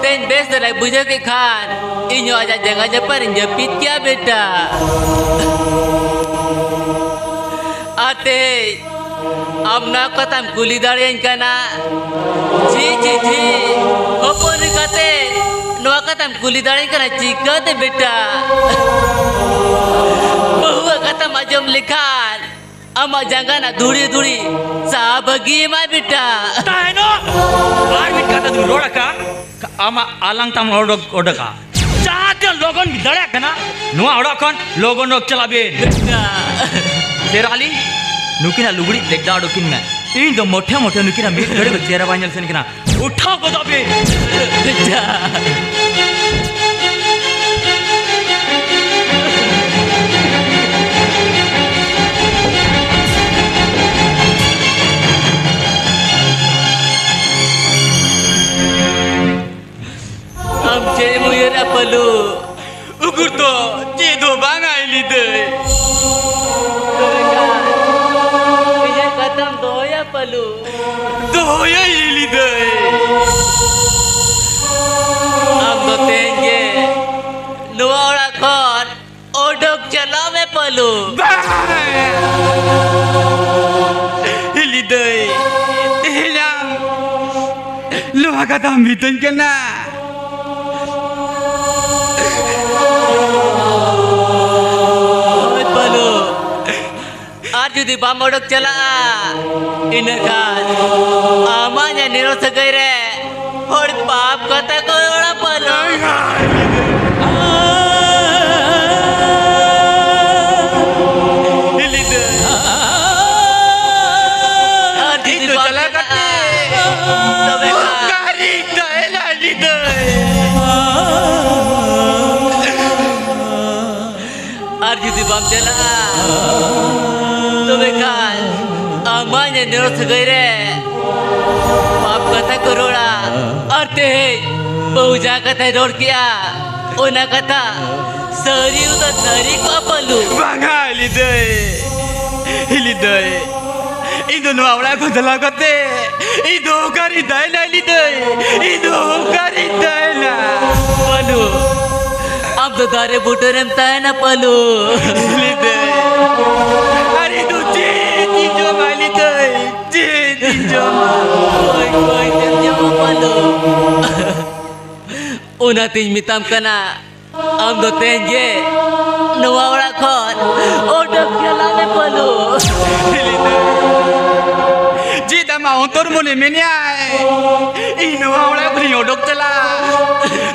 ᱛᱮᱧ ᱵᱮᱥ ᱫᱷᱟᱨᱟᱭ ᱵᱩᱡᱷᱟᱹᱣ ᱠᱮᱫ ᱠᱷᱟᱱ, ᱤᱧ ᱦᱚᱸ ᱟᱡᱟᱜ ᱡᱟᱸᱜᱟ ᱡᱟᱯᱟᱜ ᱨᱤᱧ ᱡᱟᱹᱯᱤᱫ ᱠᱮᱭᱟ ᱵᱮᱴᱟ᱾ ᱟᱨ ᱛᱮᱦᱮᱧ ᱟᱢ ᱱᱚᱣᱟ ᱠᱟᱛᱷᱟᱢ ᱠᱩᱞᱤ ᱫᱟᱲᱮᱭᱟᱹᱧ ᱠᱟᱱᱟ? ᱡᱷᱤ, ᱡᱷᱤ, ᱡᱷᱤ, ᱦᱚᱯᱚᱱ ᱦᱩᱭ ᱠᱟᱛᱮ ᱱᱚᱣᱟ ᱠᱟᱛᱷᱟᱢ ᱠᱩᱞᱤ ᱫᱟᱲᱮᱭᱟᱹᱧ ᱠᱟᱱᱟ ᱪᱤᱠᱟᱹᱛᱮ ᱵᱮᱴᱟ? ᱵᱟᱹᱦᱩᱣᱟᱜ ᱠᱟᱛᱷᱟᱢ ᱟᱸᱡᱚᱢ ᱞᱮᱠᱷᱟᱱ ᱟᱢᱟᱜ ᱡᱟᱸᱜᱟ ᱨᱮᱱᱟᱜ ᱫᱷᱩᱲᱤ ᱫᱷᱩᱲᱤ ᱥᱟᱦᱟ ᱵᱟᱹᱜᱤ ᱟᱢᱟᱭ ᱵᱮᱴᱟ᱾ ᱛᱟᱦᱮᱱᱚᱜ! ᱟᱨ ᱢᱤᱫ ᱠᱟᱛᱷᱟ ᱫᱚᱧ ᱨᱚᱲ ᱟᱠᱟᱫ, ᱟᱢᱟᱜ ᱟᱞᱟᱝ ᱛᱟᱢ ᱚᱰᱚᱠ, ᱚᱰᱚᱠᱟ᱾ ᱡᱟᱦᱟᱸ ᱛᱤᱱᱟᱹᱜ ᱞᱚᱜᱚᱱ ᱵᱤᱱ ᱫᱟᱲᱮᱭᱟᱜ ᱠᱟᱱᱟ, ᱱᱚᱣᱟ ᱚᱲᱟᱜ ᱠᱷᱚᱱ ᱞᱚᱜᱚᱱ ᱚᱰᱚᱠ ᱪᱟᱞᱟᱜ ᱵᱤᱱ᱾ ᱥᱮᱨ ᱟᱞᱤ, ᱱᱩᱠᱤᱱᱟᱜ ᱞᱩᱜᱽᱲᱤᱡ ᱞᱮᱠᱫᱟ ᱚᱰᱚᱠ ᱠᱤᱱ ᱢᱮ᱾ ᱤᱧ ᱫᱚ ᱢᱚᱴᱷᱮ ᱢᱚᱴᱷᱮ ᱱᱩᱠᱤᱱᱟᱜ ᱢᱤᱫ ᱜᱷᱟᱹᱲᱤ ᱫᱚ ᱪᱮᱦᱨᱟ ᱵᱟᱭ ᱧᱮᱞ ᱥᱟᱱᱟᱧ ᱠᱟᱱᱟ᱾ ᱩᱴᱷᱟᱹᱣ ᱜᱚᱫᱚᱜ ᱵᱤᱱ᱾ ᱯᱟᱹᱞᱩ, ᱩᱠᱩᱨ ᱫᱚ ᱪᱮᱫ ᱦᱚᱸ ᱵᱟᱝᱟ ᱦᱤᱞᱤ ᱫᱟᱹᱭ᱾ ᱛᱚᱵᱮ ᱠᱷᱟᱱ ᱤᱧᱟᱹᱜ ᱠᱟᱛᱷᱟᱢ ᱫᱚᱦᱚᱭᱟ ᱯᱟᱹᱞᱩ? ᱫᱚᱦᱚᱭᱟᱹᱧ ᱦᱤᱞᱤ ᱫᱟᱹᱭ᱾ ᱟᱢ ᱫᱚ ᱛᱮᱦᱮᱧ ᱜᱮ ᱱᱚᱣᱟ ᱚᱲᱟᱜ ᱠᱷᱚᱱ ᱚᱰᱚᱠ ᱪᱟᱞᱟᱜ ᱢᱮ ᱯᱟᱹᱞᱩ᱾ ᱵᱟᱝ! ᱦᱤᱞᱤ ᱫᱟᱹᱭ, ᱛᱮᱦᱮᱧ ᱟᱢ ᱱᱚᱣᱟ ᱠᱟᱛᱷᱟᱢ ᱢᱮᱛᱟᱹᱧ ᱠᱟᱱᱟ? ᱦᱳᱭ ᱯᱟᱹᱞᱩ, ᱟᱨ ᱡᱩᱫᱤ ᱵᱟᱢ ᱚᱰᱚᱠ ᱪᱟᱞᱟᱜᱼᱟ, ᱤᱱᱟᱹ ᱠᱷᱟᱱ ᱟᱢᱟᱜ ᱧᱮᱞ ᱱᱤᱨᱚᱲ ᱥᱟᱹᱜᱟᱹᱭ ᱨᱮ ᱦᱚᱲ ᱯᱟᱯ ᱠᱟᱛᱷᱟ ᱠᱚ ᱨᱚᱲᱟ ᱯᱟᱹᱞᱩ᱾ ᱦᱤᱞᱤ ᱫᱟᱹᱭ᱾ ᱟᱨ ᱡᱩᱫᱤ ᱤᱧ ᱫᱚ ᱵᱟᱢ ᱪᱟᱞᱟᱣ ᱪᱟᱞᱟᱜᱼᱟ, ᱠᱟᱛᱮ ᱛᱚᱵᱮ ᱠᱷᱟᱱ ᱚᱠᱟᱨᱤᱧ ᱛᱟᱦᱮᱱᱟ ᱦᱤᱞᱤ ᱫᱟᱹᱭ? ᱟᱨ ᱡᱩᱫᱤ ᱵᱟᱢ ᱪᱟᱞᱟᱜᱼᱟ, ᱛᱚᱵᱮ ᱠᱷᱟᱱ ᱟᱢᱟᱜ ᱧᱮᱞ ᱥᱟᱹᱜᱟᱹᱭ ᱨᱮ ᱯᱟᱯ ᱠᱟᱛᱷᱟ ᱠᱚ ᱨᱚᱲᱟ᱾ ᱟᱨ ᱛᱮᱦᱮᱧ ᱵᱟᱹᱦᱩ ᱡᱟᱦᱟᱸ ᱠᱟᱛᱷᱟᱭ ᱨᱚᱲ ᱠᱮᱜᱼᱟ, ᱚᱱᱟ ᱠᱟᱛᱷᱟ ᱥᱟᱹᱨᱤ ᱩᱛᱟᱹᱨ ᱥᱟᱹᱨᱤ ᱠᱚᱜᱼᱟ ᱯᱟᱹᱞᱩ᱾ ᱵᱟᱝᱟ ᱦᱤᱞᱤ ᱫᱟᱹᱭ, ᱦᱤᱞᱤ ᱫᱟᱹᱭ᱾ ᱤᱧ ᱫᱚ ᱱᱚᱣᱟ ᱚᱲᱟᱜ ᱠᱷᱚᱱ ᱪᱟᱞᱟᱣ ᱠᱟᱛᱮ ᱤᱧ ᱫᱚ ᱚᱠᱟᱨᱤᱧ ᱛᱟᱦᱮᱱᱟ ᱦᱤᱞᱤ ᱫᱟᱹᱭ? ᱤᱧ ᱫᱚ ᱚᱠᱟᱨᱤᱧ ᱛᱟᱦᱮᱱᱟ? ᱯᱟᱹᱞᱩ, ᱟᱢ ᱫᱚ ᱫᱟᱨᱮ ᱵᱩᱴᱟᱹ ᱨᱮᱢ ᱛᱟᱦᱮᱱᱟ ᱯᱟᱹᱞᱩ᱾ ᱦᱤᱞᱤ ᱫᱟᱹᱭ, ᱟᱨ ᱤᱧ ᱫᱚ ᱪᱮᱫ ᱤᱧ ᱡᱚᱢᱟ ᱦᱤᱞᱤ ᱫᱟᱹᱭ? ᱪᱮᱫ ᱤᱧ ᱡᱚᱢᱟ? ᱚᱠᱚᱭ, ᱚᱠᱚᱭ ᱛᱮᱢ ᱡᱚᱢᱟ ᱯᱟᱹᱞᱩ? ᱚᱱᱟᱛᱤᱧ ᱢᱮᱛᱟᱢ ᱠᱟᱱᱟ, ᱟᱢ ᱫᱚ ᱛᱮᱦᱮᱧ ᱜᱮ ᱱᱚᱣᱟ ᱚᱲᱟᱜ ᱠᱷᱚᱱ ᱚᱰᱚᱠ ᱪᱟᱞᱟᱜ ᱢᱮ ᱯᱟᱹᱞᱩ᱾ ᱪᱮᱫ ᱟᱢᱟᱜ ᱚᱱᱛᱚᱨ ᱢᱚᱱᱮ ᱢᱮᱱᱮᱜᱼᱟᱭ, ᱤᱧ ᱱᱚᱣᱟ ᱚᱲᱟᱜ ᱠᱷᱚᱱᱤᱧ ᱚᱰᱚᱠ ᱪᱟᱞᱟᱜᱼᱟ,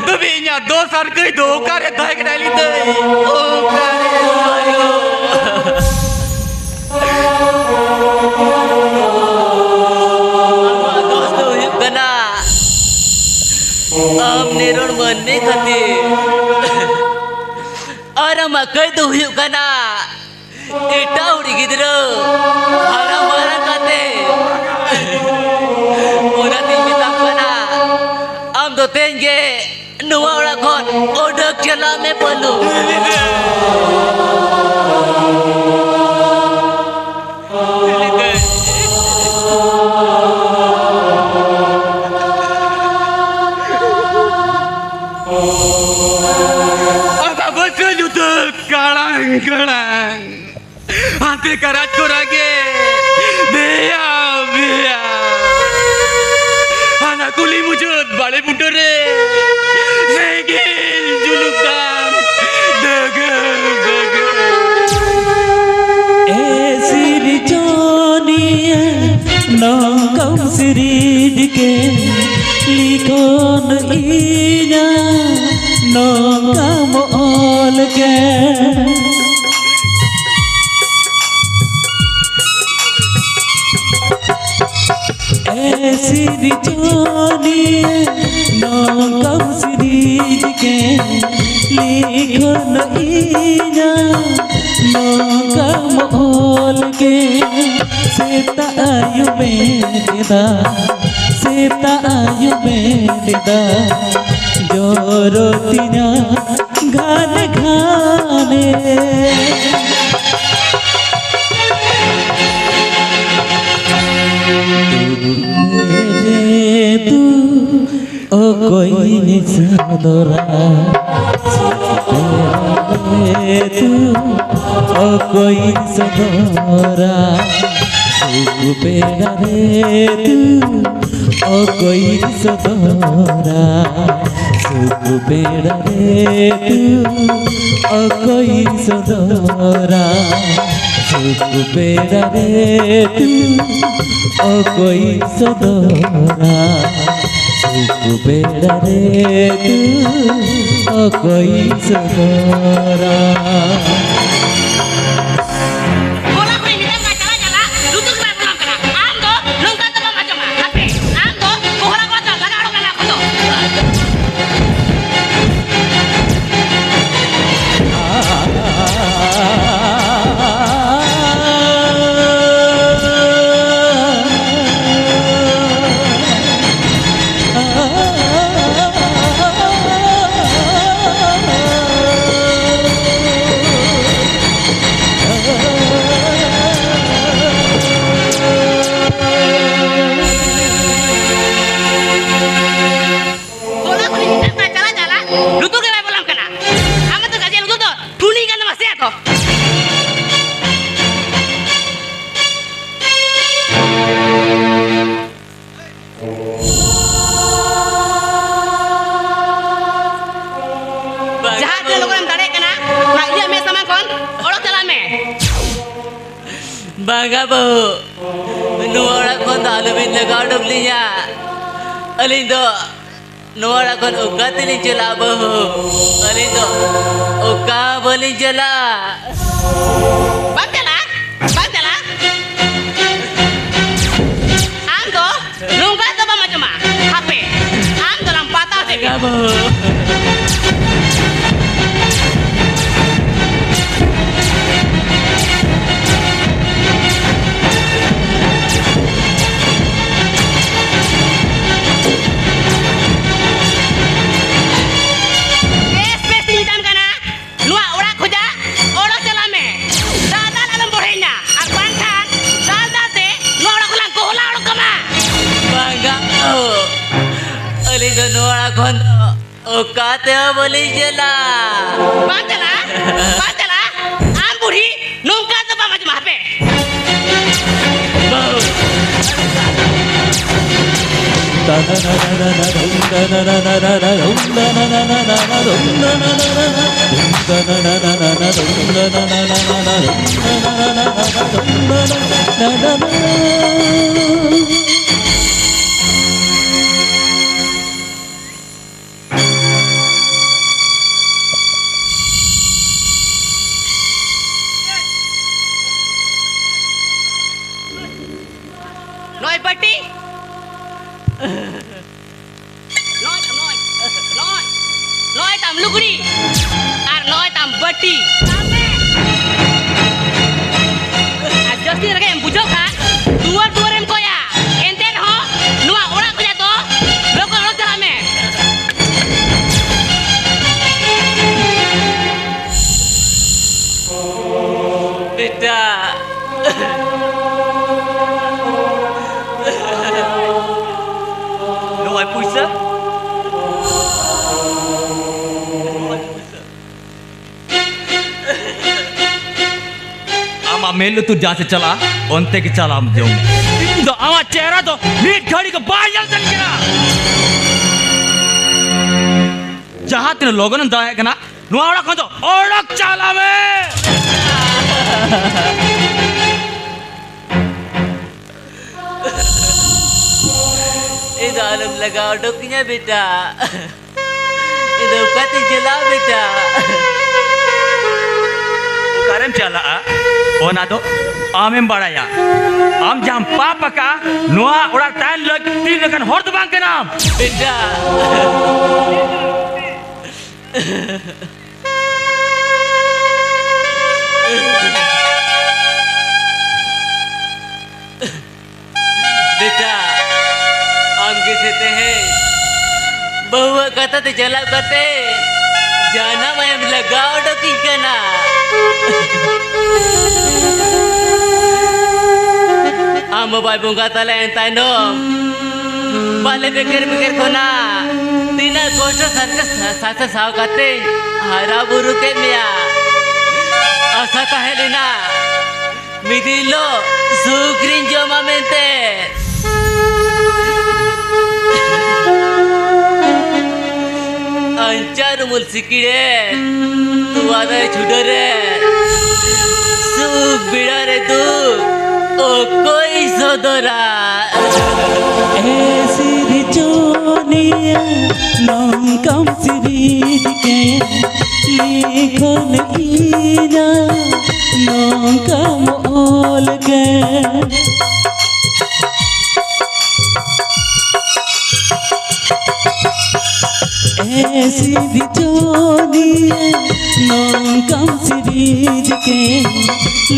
ᱛᱚᱵᱮ ᱤᱧᱟᱜ ᱫᱚᱥ ᱟᱨ ᱠᱟᱹᱭ ᱫᱚ ᱚᱠᱟᱨᱮ ᱛᱟᱦᱮᱸ ᱠᱟᱱᱟ ᱦᱤᱞᱤ ᱫᱟᱹᱭ? ᱚᱠᱟᱨᱮ ᱯᱟᱹᱞᱩ? ᱟᱢᱟᱜ ᱫᱚᱥ ᱫᱚ ᱦᱩᱭᱩᱜ ᱠᱟᱱᱟ ᱟᱢ ᱱᱤᱨᱚᱲ ᱢᱟᱹᱱᱢᱤ ᱠᱷᱟᱹᱛᱤᱨ᱾ ᱟᱨ ᱟᱢᱟᱜ ᱠᱟᱹᱭ ᱫᱚ ᱦᱩᱭᱩᱜ ᱠᱟᱱᱟ ᱮᱴᱟᱜ ᱦᱩᱲᱤ ᱜᱤᱫᱽᱨᱟᱹ ᱦᱟᱨᱟ ᱢᱟᱨᱟᱝ ᱠᱟᱛᱮ᱾ ᱚᱱᱟᱛᱤᱧ ᱢᱮᱛᱟᱢ ᱠᱟᱱᱟ, ᱟᱢ ᱫᱚ ᱛᱮᱦᱮᱧ ᱜᱮ ᱱᱚᱣᱟ ᱚᱲᱟᱜ ᱠᱷᱚᱱ ᱚᱰᱚᱠ ᱪᱟᱞᱟᱜ ᱢᱮ, ᱯᱟᱹᱞᱩ᱾ ᱟᱫᱚ ᱵᱟᱹᱪᱷᱟᱹ ᱧᱩᱛᱟᱹ ᱠᱟᱲᱟᱝ ᱠᱟᱲᱟᱝ᱾ ᱦᱟᱱᱛᱮ ᱠᱟᱨᱟᱡᱽ ᱠᱚᱨᱟ ᱜᱮ ᱵᱮᱭᱟ ᱵᱮᱭᱟ᱾ ᱦᱟᱱᱟ ᱠᱩᱞᱦᱤ ᱢᱩᱪᱟᱹᱫ ᱵᱟᱲᱮ ᱵᱩᱴᱟᱹ ᱨᱮ ᱥᱮᱸᱜᱮᱞ ᱡᱩᱞᱩᱜ ᱠᱟᱱ ᱫᱟᱹᱜᱟᱹ ᱫᱟᱹᱜᱟᱹ᱾ ᱮ ᱥᱤᱨᱡᱚᱱᱤᱭᱟᱹ, ᱱᱚᱝᱠᱟᱢ ᱥᱤᱨᱤᱡᱽ ᱠᱮᱫ, ᱞᱤᱠᱷᱚᱱ ᱤᱧᱟ ᱱᱚᱝᱠᱟᱢ ᱚᱞ ᱠᱮᱫ᱾ ᱮ ᱥᱤᱨᱡᱚᱱᱤᱭᱟᱹ, ᱱᱚᱝᱠᱟᱢ ᱥᱤᱨᱤᱡᱽ ᱠᱮᱫ, ᱞᱤᱠᱷᱚᱱ ᱤᱧᱟ ᱱᱚᱝᱠᱟᱢ ᱚᱞ ᱠᱮᱫ᱾ ᱥᱮᱛᱟᱜ ᱟᱹᱭᱩᱵ ᱮᱱ ᱮᱫᱟ, ᱥᱮᱛᱟᱜ ᱟᱹᱭᱩᱵ ᱮᱱ ᱮᱫᱟ, ᱡᱚᱨᱚ ᱛᱤᱧᱟ ᱜᱷᱟᱱᱮ ᱜᱷᱟᱱᱮ᱾ ᱫᱩᱠᱷ ᱨᱮ ᱫᱩᱠᱷ ᱚᱠᱚᱭᱤᱧ ᱥᱚᱫᱚᱨᱟ? ᱥᱩᱠ ᱵᱮᱲᱟ ᱨᱮ ᱫᱩᱠᱷ ᱚᱠᱚᱭᱤᱧ ᱥᱚᱫᱚᱨᱟ? ᱥᱩᱠ ᱵᱮᱲᱟ ᱨᱮ ᱫᱩᱠᱷ ᱚᱠᱚᱭᱤᱧ ᱥᱚᱫᱚᱨᱟ? ᱥᱩᱠ ᱵᱮᱲᱟ ᱨᱮ ᱫᱩᱠᱷ ᱚᱠᱚᱭᱤᱧ ᱥᱚᱫᱚᱨᱟ? ᱥᱩᱠ ᱵᱮᱲᱟ ᱨᱮ ᱫᱩᱠᱷ ᱚᱠᱚᱭᱤᱧ ᱥᱚᱫᱚᱨᱟ? ᱥᱩᱠ ᱵᱮᱲᱟ ᱨᱮ ᱫᱩᱠᱷ ᱚᱠᱚᱭᱤᱧ ᱥᱚᱫᱚᱨᱟ? ᱜᱚᱞᱟ ᱠᱷᱚᱱ ᱢᱮᱛᱟᱢ ᱠᱟᱱᱟ, ᱪᱟᱞᱟᱜ, ᱪᱟᱞᱟᱜ, ᱞᱩᱛᱩᱨ ᱠᱚ ᱵᱟᱭ ᱵᱚᱞᱚᱱ ᱠᱟᱱᱟ᱾ ᱟᱢ ᱫᱚ ᱱᱚᱝᱠᱟ ᱫᱚ ᱵᱟᱢ ᱟᱸᱡᱚᱢᱟ᱾ ᱦᱟᱯᱮ, ᱟᱢ ᱫᱚ ᱜᱚᱦᱲᱟ ᱠᱚ ᱞᱟᱜᱟ ᱚᱰᱚᱠ ᱠᱟᱱᱟ ᱠᱚ ᱫᱚ᱾ ᱵᱟᱝᱟ ᱵᱟᱹᱦᱩ, ᱱᱚᱣᱟ ᱚᱲᱟᱜ ᱠᱷᱚᱱ ᱫᱚ ᱟᱞᱚᱵᱤᱱ ᱞᱟᱜᱟ ᱩᱰᱩᱠ ᱞᱤᱧᱟ᱾ ᱟᱹᱞᱤᱧ ᱫᱚ ᱱᱚᱣᱟ ᱚᱲᱟᱜ ᱠᱷᱚᱱ ᱚᱠᱟ ᱛᱮᱞᱤᱧ ᱪᱟᱞᱟᱜᱼᱟ ᱵᱟᱹᱦᱩ? ᱟᱹᱞᱤᱧ ᱫᱚ ᱚᱠᱟ ᱵᱟᱹᱞᱤᱧ ᱪᱟᱞᱟᱜᱼᱟ᱾ ᱵᱟᱢ ᱪᱟᱞᱟᱜᱼᱟ? ᱵᱟᱢ ᱪᱟᱞᱟᱜᱼᱟ? ᱟᱢ ᱫᱚ ᱱᱚᱝᱠᱟ ᱫᱚ ᱵᱟᱢ ᱟᱸᱡᱚᱢᱟ᱾ ᱦᱟᱯᱮ, ᱟᱢ ᱫᱚᱞᱟᱝ ᱯᱟᱛᱟ ᱦᱚᱪᱚᱭᱮᱫ ᱢᱮᱭᱟ᱾ ᱵᱟᱹᱦᱩ᱾ ᱵᱮᱥ ᱵᱮᱥ ᱤᱧ ᱢᱮᱛᱟᱢ ᱠᱟᱱᱟ, ᱱᱚᱣᱟ ᱚᱲᱟᱜ ᱠᱷᱚᱱᱟᱜ ᱚᱰᱚᱠ ᱪᱟᱞᱟᱜ ᱢᱮ᱾ ᱫᱟᱞ ᱫᱟᱞ ᱟᱞᱚᱢ ᱵᱚᱲᱦᱮᱧᱟ, ᱟᱨ ᱵᱟᱝᱠᱷᱟᱱ ᱫᱟᱞ ᱫᱟᱞ ᱛᱮ ᱱᱚᱣᱟ ᱚᱲᱟᱜ ᱠᱷᱚᱱᱟᱜ ᱜᱚᱦᱞᱟ ᱚᱰᱚᱠ ᱠᱟᱢᱟ᱾ ᱵᱟᱝᱟ, ᱟᱹᱞᱤᱧ ᱫᱚ ᱱᱚᱣᱟ ᱚᱲᱟᱜ ᱠᱷᱚᱱ ᱫᱚ ᱚᱠᱟ ᱛᱮᱦᱚᱸ ᱵᱟᱹᱞᱤᱧ ᱪᱟᱞᱟᱜᱼᱟ᱾ ᱵᱟᱢ ᱪᱟᱞᱟᱜᱼᱟ? ᱵᱟᱢ ᱪᱟᱞᱟᱜᱼᱟ? ᱟᱢ ᱵᱩᱲᱦᱤ ᱱᱚᱝᱠᱟ ᱫᱚ ᱵᱟᱢ ᱟᱸᱡᱚᱢᱟ, ᱦᱟᱯᱮ᱾ ᱵᱟᱹᱦᱩ᱾ ᱱᱚᱜᱼᱚᱭ ᱵᱟᱹᱴᱤ᱾ ᱱᱚᱜᱼᱚᱭ ᱛᱟᱢ, ᱱᱚᱜᱼᱚᱭ᱾ ᱱᱚᱜᱼᱚᱭ᱾ ᱱᱚᱜᱼᱚᱭ ᱛᱟᱢ ᱞᱩᱜᱽᱲᱤ᱾ ᱟᱨ ᱱᱚᱜᱼᱚᱭ ᱛᱟᱢ ᱵᱟᱹᱴᱤ᱾ ᱟᱨ ᱡᱟᱹᱥᱛᱤ ᱨᱮᱸᱜᱮᱡ ᱮᱢ ᱵᱩᱡᱷᱟᱹᱣ ᱠᱷᱟᱱ ᱫᱩᱣᱟᱹᱨ ᱫᱩᱣᱟᱹᱨ ᱮᱢ ᱠᱚᱭᱟ᱾ ᱮᱱᱛᱮ ᱨᱮᱦᱚᱸ ᱱᱚᱣᱟ ᱚᱲᱟᱜ ᱠᱷᱚᱱᱟᱜ ᱫᱚ ᱞᱚᱜᱚᱱ ᱚᱰᱚᱠ ᱪᱟᱞᱟᱜ ᱢᱮ᱾ ᱵᱮᱴᱟ᱾ ᱱᱚᱜᱼᱚᱭ ᱯᱩᱭᱥᱟᱹ᱾ ᱟᱢᱟᱜ ᱢᱮᱫ ᱞᱩᱛᱩᱨ ᱡᱟᱦᱟᱸ ᱥᱮᱫ ᱪᱟᱞᱟᱜᱼᱟ, ᱚᱱᱛᱮ ᱜᱮ ᱪᱟᱞᱟᱜ ᱟᱢ ᱡᱚᱝ᱾ ᱤᱧ ᱫᱚ ᱟᱢᱟᱜ ᱪᱮᱦᱨᱟ ᱫᱚ ᱢᱤᱫ ᱜᱷᱟᱹᱲᱤ ᱠᱚ ᱵᱟᱭ ᱧᱮᱞ ᱥᱟᱱᱟᱧ ᱠᱟᱱᱟ᱾ ᱡᱟᱦᱟᱸ ᱛᱤᱱᱟᱹᱜ ᱞᱚᱜᱚᱱᱮᱢ ᱫᱟᱲᱮᱭᱟᱜ ᱠᱟᱱᱟ, ᱱᱚᱣᱟ ᱚᱲᱟᱜ ᱠᱷᱚᱱ ᱫᱚ ᱚᱰᱚᱠ ᱪᱟᱞᱟᱜ ᱢᱮ᱾ ᱤᱧ ᱫᱚ ᱟᱞᱚᱢ ᱞᱟᱜᱟ ᱚᱰᱚᱠᱤᱧᱟ ᱵᱮᱴᱟ᱾ ᱤᱧ ᱫᱚ ᱚᱠᱟᱛᱤᱧ ᱪᱟᱞᱟᱜᱼᱟ ᱵᱮᱴᱟ? ᱚᱠᱟᱨᱮᱢ ᱪᱟᱞᱟᱜᱼᱟ, ᱚᱱᱟ ᱫᱚ ᱟᱢᱮᱢ ᱵᱟᱲᱟᱭᱟ᱾ ᱟᱢ ᱡᱟᱦᱟᱸᱢ ᱯᱟᱯ ᱟᱠᱟᱫᱼᱟ, ᱱᱚᱣᱟ ᱚᱲᱟᱜ ᱛᱟᱦᱮᱱ ᱞᱟᱹᱠᱛᱤ ᱞᱮᱠᱟᱱ ᱦᱚᱲ ᱫᱚ ᱵᱟᱝ ᱠᱟᱱᱟᱢ᱾ ᱵᱮᱴᱟ᱾ ᱵᱮᱴᱟ, ᱟᱢ ᱜᱮᱥᱮ ᱛᱮᱦᱮᱧ ᱵᱟᱹᱦᱩᱣᱟᱜ ᱠᱟᱛᱷᱟ ᱛᱮ ᱪᱟᱞᱟᱣ ᱠᱟᱛᱮ ᱡᱟᱱᱟᱢ ᱟᱭᱮᱢ ᱞᱟᱜᱟᱣ ᱚᱰᱚᱠᱤᱧ ᱠᱟᱱᱟ᱾ ᱟᱢ ᱵᱟᱵᱟᱭ ᱵᱚᱸᱜᱟ ᱛᱟᱞᱮ ᱮᱱ ᱛᱟᱭᱱᱚᱢ ᱵᱟᱞᱮ ᱵᱮᱜᱮᱨ ᱵᱮᱜᱮᱨ ᱠᱷᱚᱱᱟᱜ ᱛᱤᱱᱟᱹᱜ ᱠᱚᱥᱴᱚ ᱥᱟᱨᱠᱮ ᱥᱟ-, ᱥᱟᱥᱮ ᱥᱟᱶ ᱠᱟᱛᱮ ᱦᱟᱨᱟ ᱵᱩᱨᱩ ᱠᱮᱫ ᱢᱮᱭᱟ᱾ ᱟᱥᱟ ᱛᱟᱦᱮᱸ ᱞᱮᱱᱟ ᱢᱤᱫ ᱫᱤᱱ ᱦᱤᱞᱳᱜ ᱥᱩᱠ ᱨᱤᱧ ᱡᱚᱢᱟ ᱢᱮᱱᱛᱮ᱾ ᱟᱧᱪᱟᱨ ᱩᱢᱩᱞ ᱥᱤᱠᱲᱤ ᱨᱮ, ᱛᱚᱣᱟ ᱫᱟᱨᱮ ᱪᱷᱩᱰᱟᱹ ᱨᱮ, ᱥᱩᱠ ᱵᱮᱲᱟ ᱨᱮ ᱫᱩᱠ ᱚᱠᱚᱭ ᱥᱚᱫᱚᱨᱟ? ᱮ ᱥᱤᱨᱡᱚᱱᱤᱭᱟᱹ, ᱱᱚᱝᱠᱟᱢ ᱥᱤᱨᱤᱡᱽ ᱠᱮᱫ, ᱞᱤᱠᱷᱚᱱ ᱤᱧᱟ ᱱᱚᱝᱠᱟᱢ ᱚᱞ ᱠᱮᱫ᱾ ᱮ ᱥᱤᱨᱡᱚᱱᱤᱭᱟᱹ, ᱱᱚᱝᱠᱟᱢ ᱥᱤᱨᱤᱡᱽ ᱠᱮᱫ,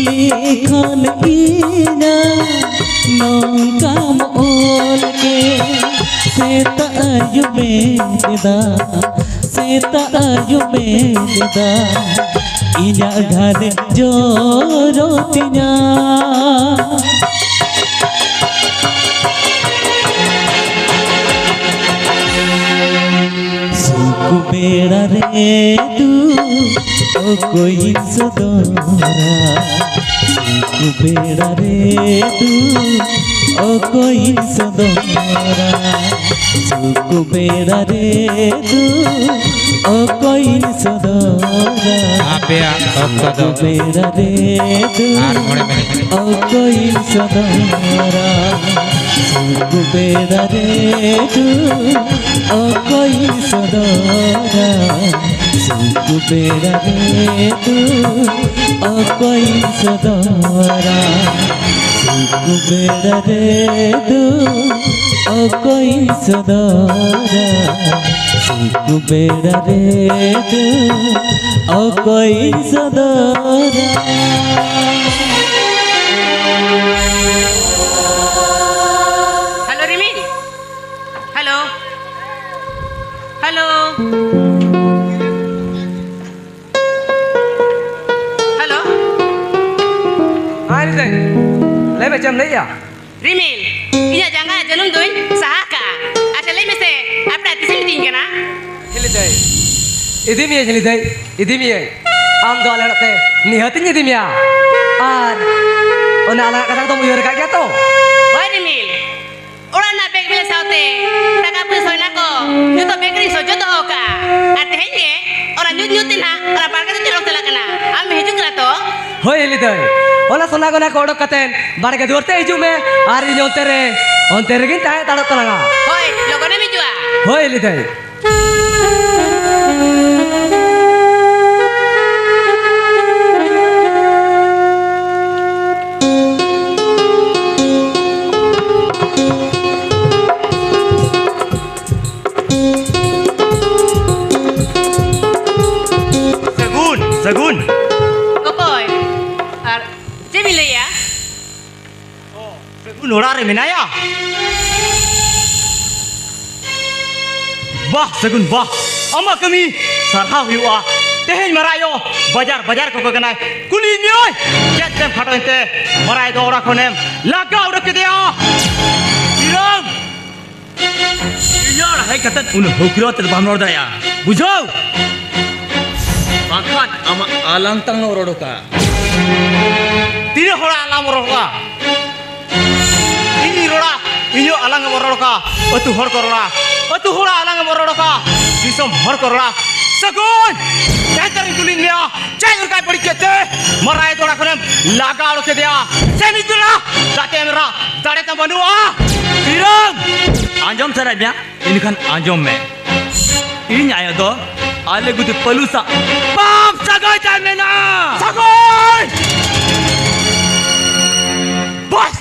ᱞᱤᱠᱷᱚᱱ ᱤᱧᱟ ᱱᱚᱝᱠᱟᱢ ᱚᱞ ᱠᱮᱫ᱾ ᱥᱮᱛᱟᱜ ᱟᱹᱭᱩᱵ ᱮᱫᱟ, ᱥᱮᱛᱟᱜ ᱟᱹᱭᱩᱵ ᱮᱫᱟ, ᱤᱧᱟᱜ ᱜᱷᱟᱱᱮ ᱡᱚᱨᱚ ᱛᱤᱧᱟ᱾ ᱥᱩᱠ ᱵᱮᱲᱟ ᱨᱮ ᱫᱩᱠ ᱚᱠᱚᱭᱤᱧ ᱥᱚᱫᱚᱨᱟ? ᱥᱩᱠ ᱵᱮᱲᱟ ᱨᱮ ᱫᱩᱠ ᱚᱠᱚᱭᱤᱧ ᱥᱚᱫᱚᱨᱟ? ᱥᱩᱠ ᱵᱮᱲᱟ ᱨᱮ ᱫᱩᱠ ᱚᱠᱚᱭ ᱥᱚᱫᱚᱨᱟ? ᱟᱯᱮᱭᱟᱜ ᱚᱠᱛᱚ ᱫᱚ ᱵᱮᱲᱟ ᱨᱮ ᱫᱩ ᱟᱨ ᱢᱚᱬᱮ ᱢᱤᱱᱤᱴ᱾ ᱚᱠᱚᱭ ᱥᱚᱫᱚᱨᱟ? ᱥᱩᱠ ᱵᱮᱲᱟ ᱨᱮ ᱫᱩ ᱚᱠᱚᱭ ᱥᱚᱫᱚᱨᱟ? ᱥᱩᱠ ᱵᱮᱲᱟ ᱨᱮ ᱫᱩ ᱚᱠᱚᱭ ᱥᱚᱫᱚᱨᱟ? ᱥᱩᱠ ᱵᱮᱲᱟ ᱨᱮ ᱫᱩ ᱚᱠᱚᱭ ᱥᱚᱫᱚᱨᱟ? ᱥᱩᱠ ᱵᱮᱲᱟ ᱨᱮ ᱫᱩ ᱚᱠᱚᱭ ᱥᱚᱫᱚᱨᱟ? ᱦᱮᱞᱳ ᱨᱤᱢᱤᱞ, ᱦᱮᱞᱳ, ᱦᱮᱞᱳ, ᱦᱮᱞᱳ᱾ ᱦᱮᱸ, ᱞᱟᱹᱭ ᱫᱟᱹᱧ᱾ ᱞᱟᱹᱭ ᱢᱮ, ᱪᱮᱫ ᱮᱢ ᱞᱟᱹᱭᱮᱜᱼᱟ? ᱨᱤᱢᱤᱞ, ᱤᱧᱟᱹᱜ ᱡᱟᱸᱜᱟ ᱡᱟᱹᱱᱩᱢ ᱫᱚᱧ ᱥᱟᱦᱟ ᱠᱟᱜᱼᱟ᱾ ᱟᱪᱪᱷᱟ, ᱞᱟᱹᱭ ᱢᱮᱥᱮ, ᱟᱯᱲᱟ ᱛᱤᱥᱮᱢ ᱤᱫᱤᱧ ᱠᱟᱱᱟ? ᱦᱤᱞᱤ ᱫᱟᱹᱭ, ᱤᱫᱤ ᱢᱮᱭᱟᱹᱧ, ᱦᱤᱞᱤ ᱫᱟᱹᱭ, ᱤᱫᱤ ᱢᱮᱭᱟᱹᱧ᱾ ᱟᱢ ᱫᱚ ᱟᱞᱮ ᱚᱲᱟᱜ ᱛᱮ ᱱᱤᱦᱟᱹᱛᱤᱧ ᱤᱫᱤ ᱢᱮᱭᱟ᱾ ᱟᱨ ᱚᱱᱟ ᱟᱞᱟᱝᱟᱜ ᱠᱟᱛᱷᱟ ᱠᱚᱫᱚᱢ ᱩᱭᱦᱟᱹᱨ ᱟᱠᱟᱫ ᱜᱮᱭᱟ ᱛᱚ? ᱦᱳᱭ ᱨᱤᱢᱤᱞ, ᱚᱲᱟᱜ ᱨᱮᱱᱟᱜ ᱵᱮᱜᱽ ᱵᱮᱜᱽ ᱥᱟᱶᱛᱮ ᱴᱟᱠᱟ ᱯᱚᱭᱥᱟ ᱥᱚᱭᱱᱟ ᱠᱚ ᱡᱚᱛᱚ ᱵᱮᱜᱽ ᱨᱤᱧ ᱥᱚᱡᱷᱚ ᱫᱚᱦᱚ ᱠᱟᱜᱼᱟ᱾ ᱟᱨ ᱛᱮᱦᱮᱧ ᱜᱮ ᱚᱱᱟ ᱧᱩᱛ ᱧᱩᱛ ᱛᱮ ᱱᱟᱦᱟᱜ ᱚᱱᱟ ᱵᱟᱲᱜᱮ ᱫᱚ ᱪᱮᱫ ᱪᱟᱞᱟᱜ ᱠᱟᱱᱟ᱾ ᱟᱢ ᱦᱤᱡᱩᱜ ᱠᱟᱱᱟ ᱛᱚ? ᱦᱳᱭ ᱦᱤᱞᱤ ᱫᱟᱹᱭ, ᱚᱱᱟ ᱥᱚᱱᱟ ᱜᱚᱭᱱᱟ ᱠᱚ ᱚᱰᱚᱠ ᱠᱟᱛᱮ ᱵᱟᱲᱜᱮ ᱫᱩᱣᱟᱹᱨ ᱛᱮ ᱦᱤᱡᱩᱜ ᱢᱮ᱾ ᱟᱨ ᱤᱧ ᱚᱱᱛᱮ ᱨᱮ, ᱚᱱᱛᱮ ᱨᱮᱜᱤᱧ ᱛᱟᱦᱮᱸ ᱦᱟᱛᱟᱲᱚᱜ ᱛᱟᱞᱟᱝᱟ᱾ ᱦᱳᱭ, ᱞᱚᱜᱚᱱᱮᱢ ᱦᱤᱡᱩᱜᱼᱟ᱾ ᱦᱳᱭ ᱦᱤᱞᱤ ᱫᱟᱹᱭ᱾ ᱥᱟᱹᱜᱩᱱ, ᱥᱟᱹᱜᱩᱱ᱾ ᱚᱠᱚᱭ? ᱟᱨ ᱪᱮᱫ ᱵᱤᱱ ᱞᱟᱹᱭᱮᱜᱼᱟ? ᱥᱟᱹᱜᱩᱱ ᱚᱲᱟᱜ ᱨᱮ ᱢᱮᱱᱟᱭᱟ? ᱵᱟᱦ ᱥᱟᱹᱜᱩᱱ, ᱵᱟᱦ, ᱟᱢᱟᱜ ᱠᱟᱹᱢᱤ ᱥᱟᱨᱦᱟᱣ ᱦᱩᱭᱩᱜᱼᱟ᱾ ᱛᱮᱦᱮᱧ ᱢᱟᱨᱟᱭ ᱫᱚ ᱵᱟᱡᱟᱨ ᱵᱟᱡᱟᱨ ᱠᱚᱠᱚ ᱠᱟᱱᱟᱭ, ᱠᱩᱞᱤᱭᱮᱫ ᱢᱮᱭᱟᱭ ᱪᱮᱫ ᱛᱮᱢ ᱠᱷᱟᱴᱚᱭᱮᱱ ᱛᱮ ᱢᱟᱨᱟᱭ ᱫᱚ ᱚᱲᱟᱜ ᱠᱷᱚᱱᱮᱢ ᱞᱟᱜᱟ ᱩᱰᱩᱠ ᱠᱮᱫᱮᱭᱟ? ᱤᱨᱟᱹᱢ! ᱤᱧᱟᱹᱜ ᱚᱲᱟᱜ ᱦᱮᱡ ᱠᱟᱛᱮ ᱩᱱᱟᱹᱜ ᱦᱟᱹᱣᱠᱤᱨᱟᱹᱣ ᱟᱛᱮ ᱫᱚ ᱵᱟᱢ ᱨᱚᱲ ᱫᱟᱲᱮᱭᱟᱜᱼᱟ, ᱵᱩᱡᱷᱟᱹᱣ? ᱵᱟᱝᱠᱷᱟᱱ ᱟᱢᱟᱜ ᱟᱞᱟᱝ ᱛᱟᱝ ᱦᱚᱸ ᱨᱚᱲ ᱠᱟᱜᱼᱟ᱾ ᱛᱤᱱᱟᱹᱜ ᱦᱚᱲᱟᱜ ᱟᱞᱟᱝ ᱨᱚᱲ ᱠᱟᱜᱼᱟ? ᱤᱧᱤᱧ ᱨᱚᱲᱟ, ᱤᱧᱟᱹᱜ ᱟᱞᱟᱝ ᱮᱢ ᱨᱚᱲ ᱠᱟᱜᱼᱟ᱾ ᱟᱹᱛᱩ ᱦᱚᱲ ᱠᱚ ᱨᱚᱲᱟ, ᱟᱹᱛᱩ ᱦᱚᱲᱟᱜ ᱟᱞᱟᱝ ᱮᱢ ᱨᱚᱲ ᱠᱟᱜᱼᱟ᱾ ᱫᱤᱥᱚᱢ ᱦᱚᱲ ᱠᱚ ᱨᱚᱲᱟ, ᱥᱟᱹᱜᱩᱱ! ᱮᱱᱛᱮ ᱨᱮᱧ ᱠᱩᱞᱤᱭᱮᱫ ᱢᱮᱭᱟ, ᱪᱮᱫ ᱞᱮᱠᱟᱭ ᱵᱟᱹᱲᱤᱡ ᱠᱮᱫ ᱛᱮ ᱢᱟᱨᱟᱭ ᱫᱚᱲᱟ ᱠᱷᱚᱱᱮᱢ ᱞᱟᱜᱟ ᱚᱰᱚᱠ ᱠᱮᱫᱮᱭᱟ? ᱥᱮ ᱱᱤᱛ ᱵᱮᱲᱟ ᱫᱟᱛᱮ ᱮᱢ ᱨᱟᱜ ᱫᱟᱲᱮ ᱛᱟᱢ ᱵᱟᱹᱱᱩᱜᱼᱟ? ᱥᱤᱨᱟᱹᱢ! ᱟᱸᱡᱚᱢ ᱥᱟᱱᱟᱭᱮᱫ ᱢᱮᱭᱟ? ᱮᱱᱠᱷᱟᱱ ᱟᱸᱡᱚᱢ ᱢᱮ᱾ ᱤᱧ ᱟᱭᱳ ᱫᱚ ᱟᱞᱮ ᱜᱩᱛᱤ ᱯᱟᱹᱞᱩ ᱥᱟᱶ ᱯᱟᱯ ᱥᱟᱹᱜᱟᱹᱭ ᱛᱟᱭ ᱢᱮᱱᱟᱜᱼᱟ᱾ ᱥᱟᱹᱜᱟᱹᱭ! ᱵᱟᱥ!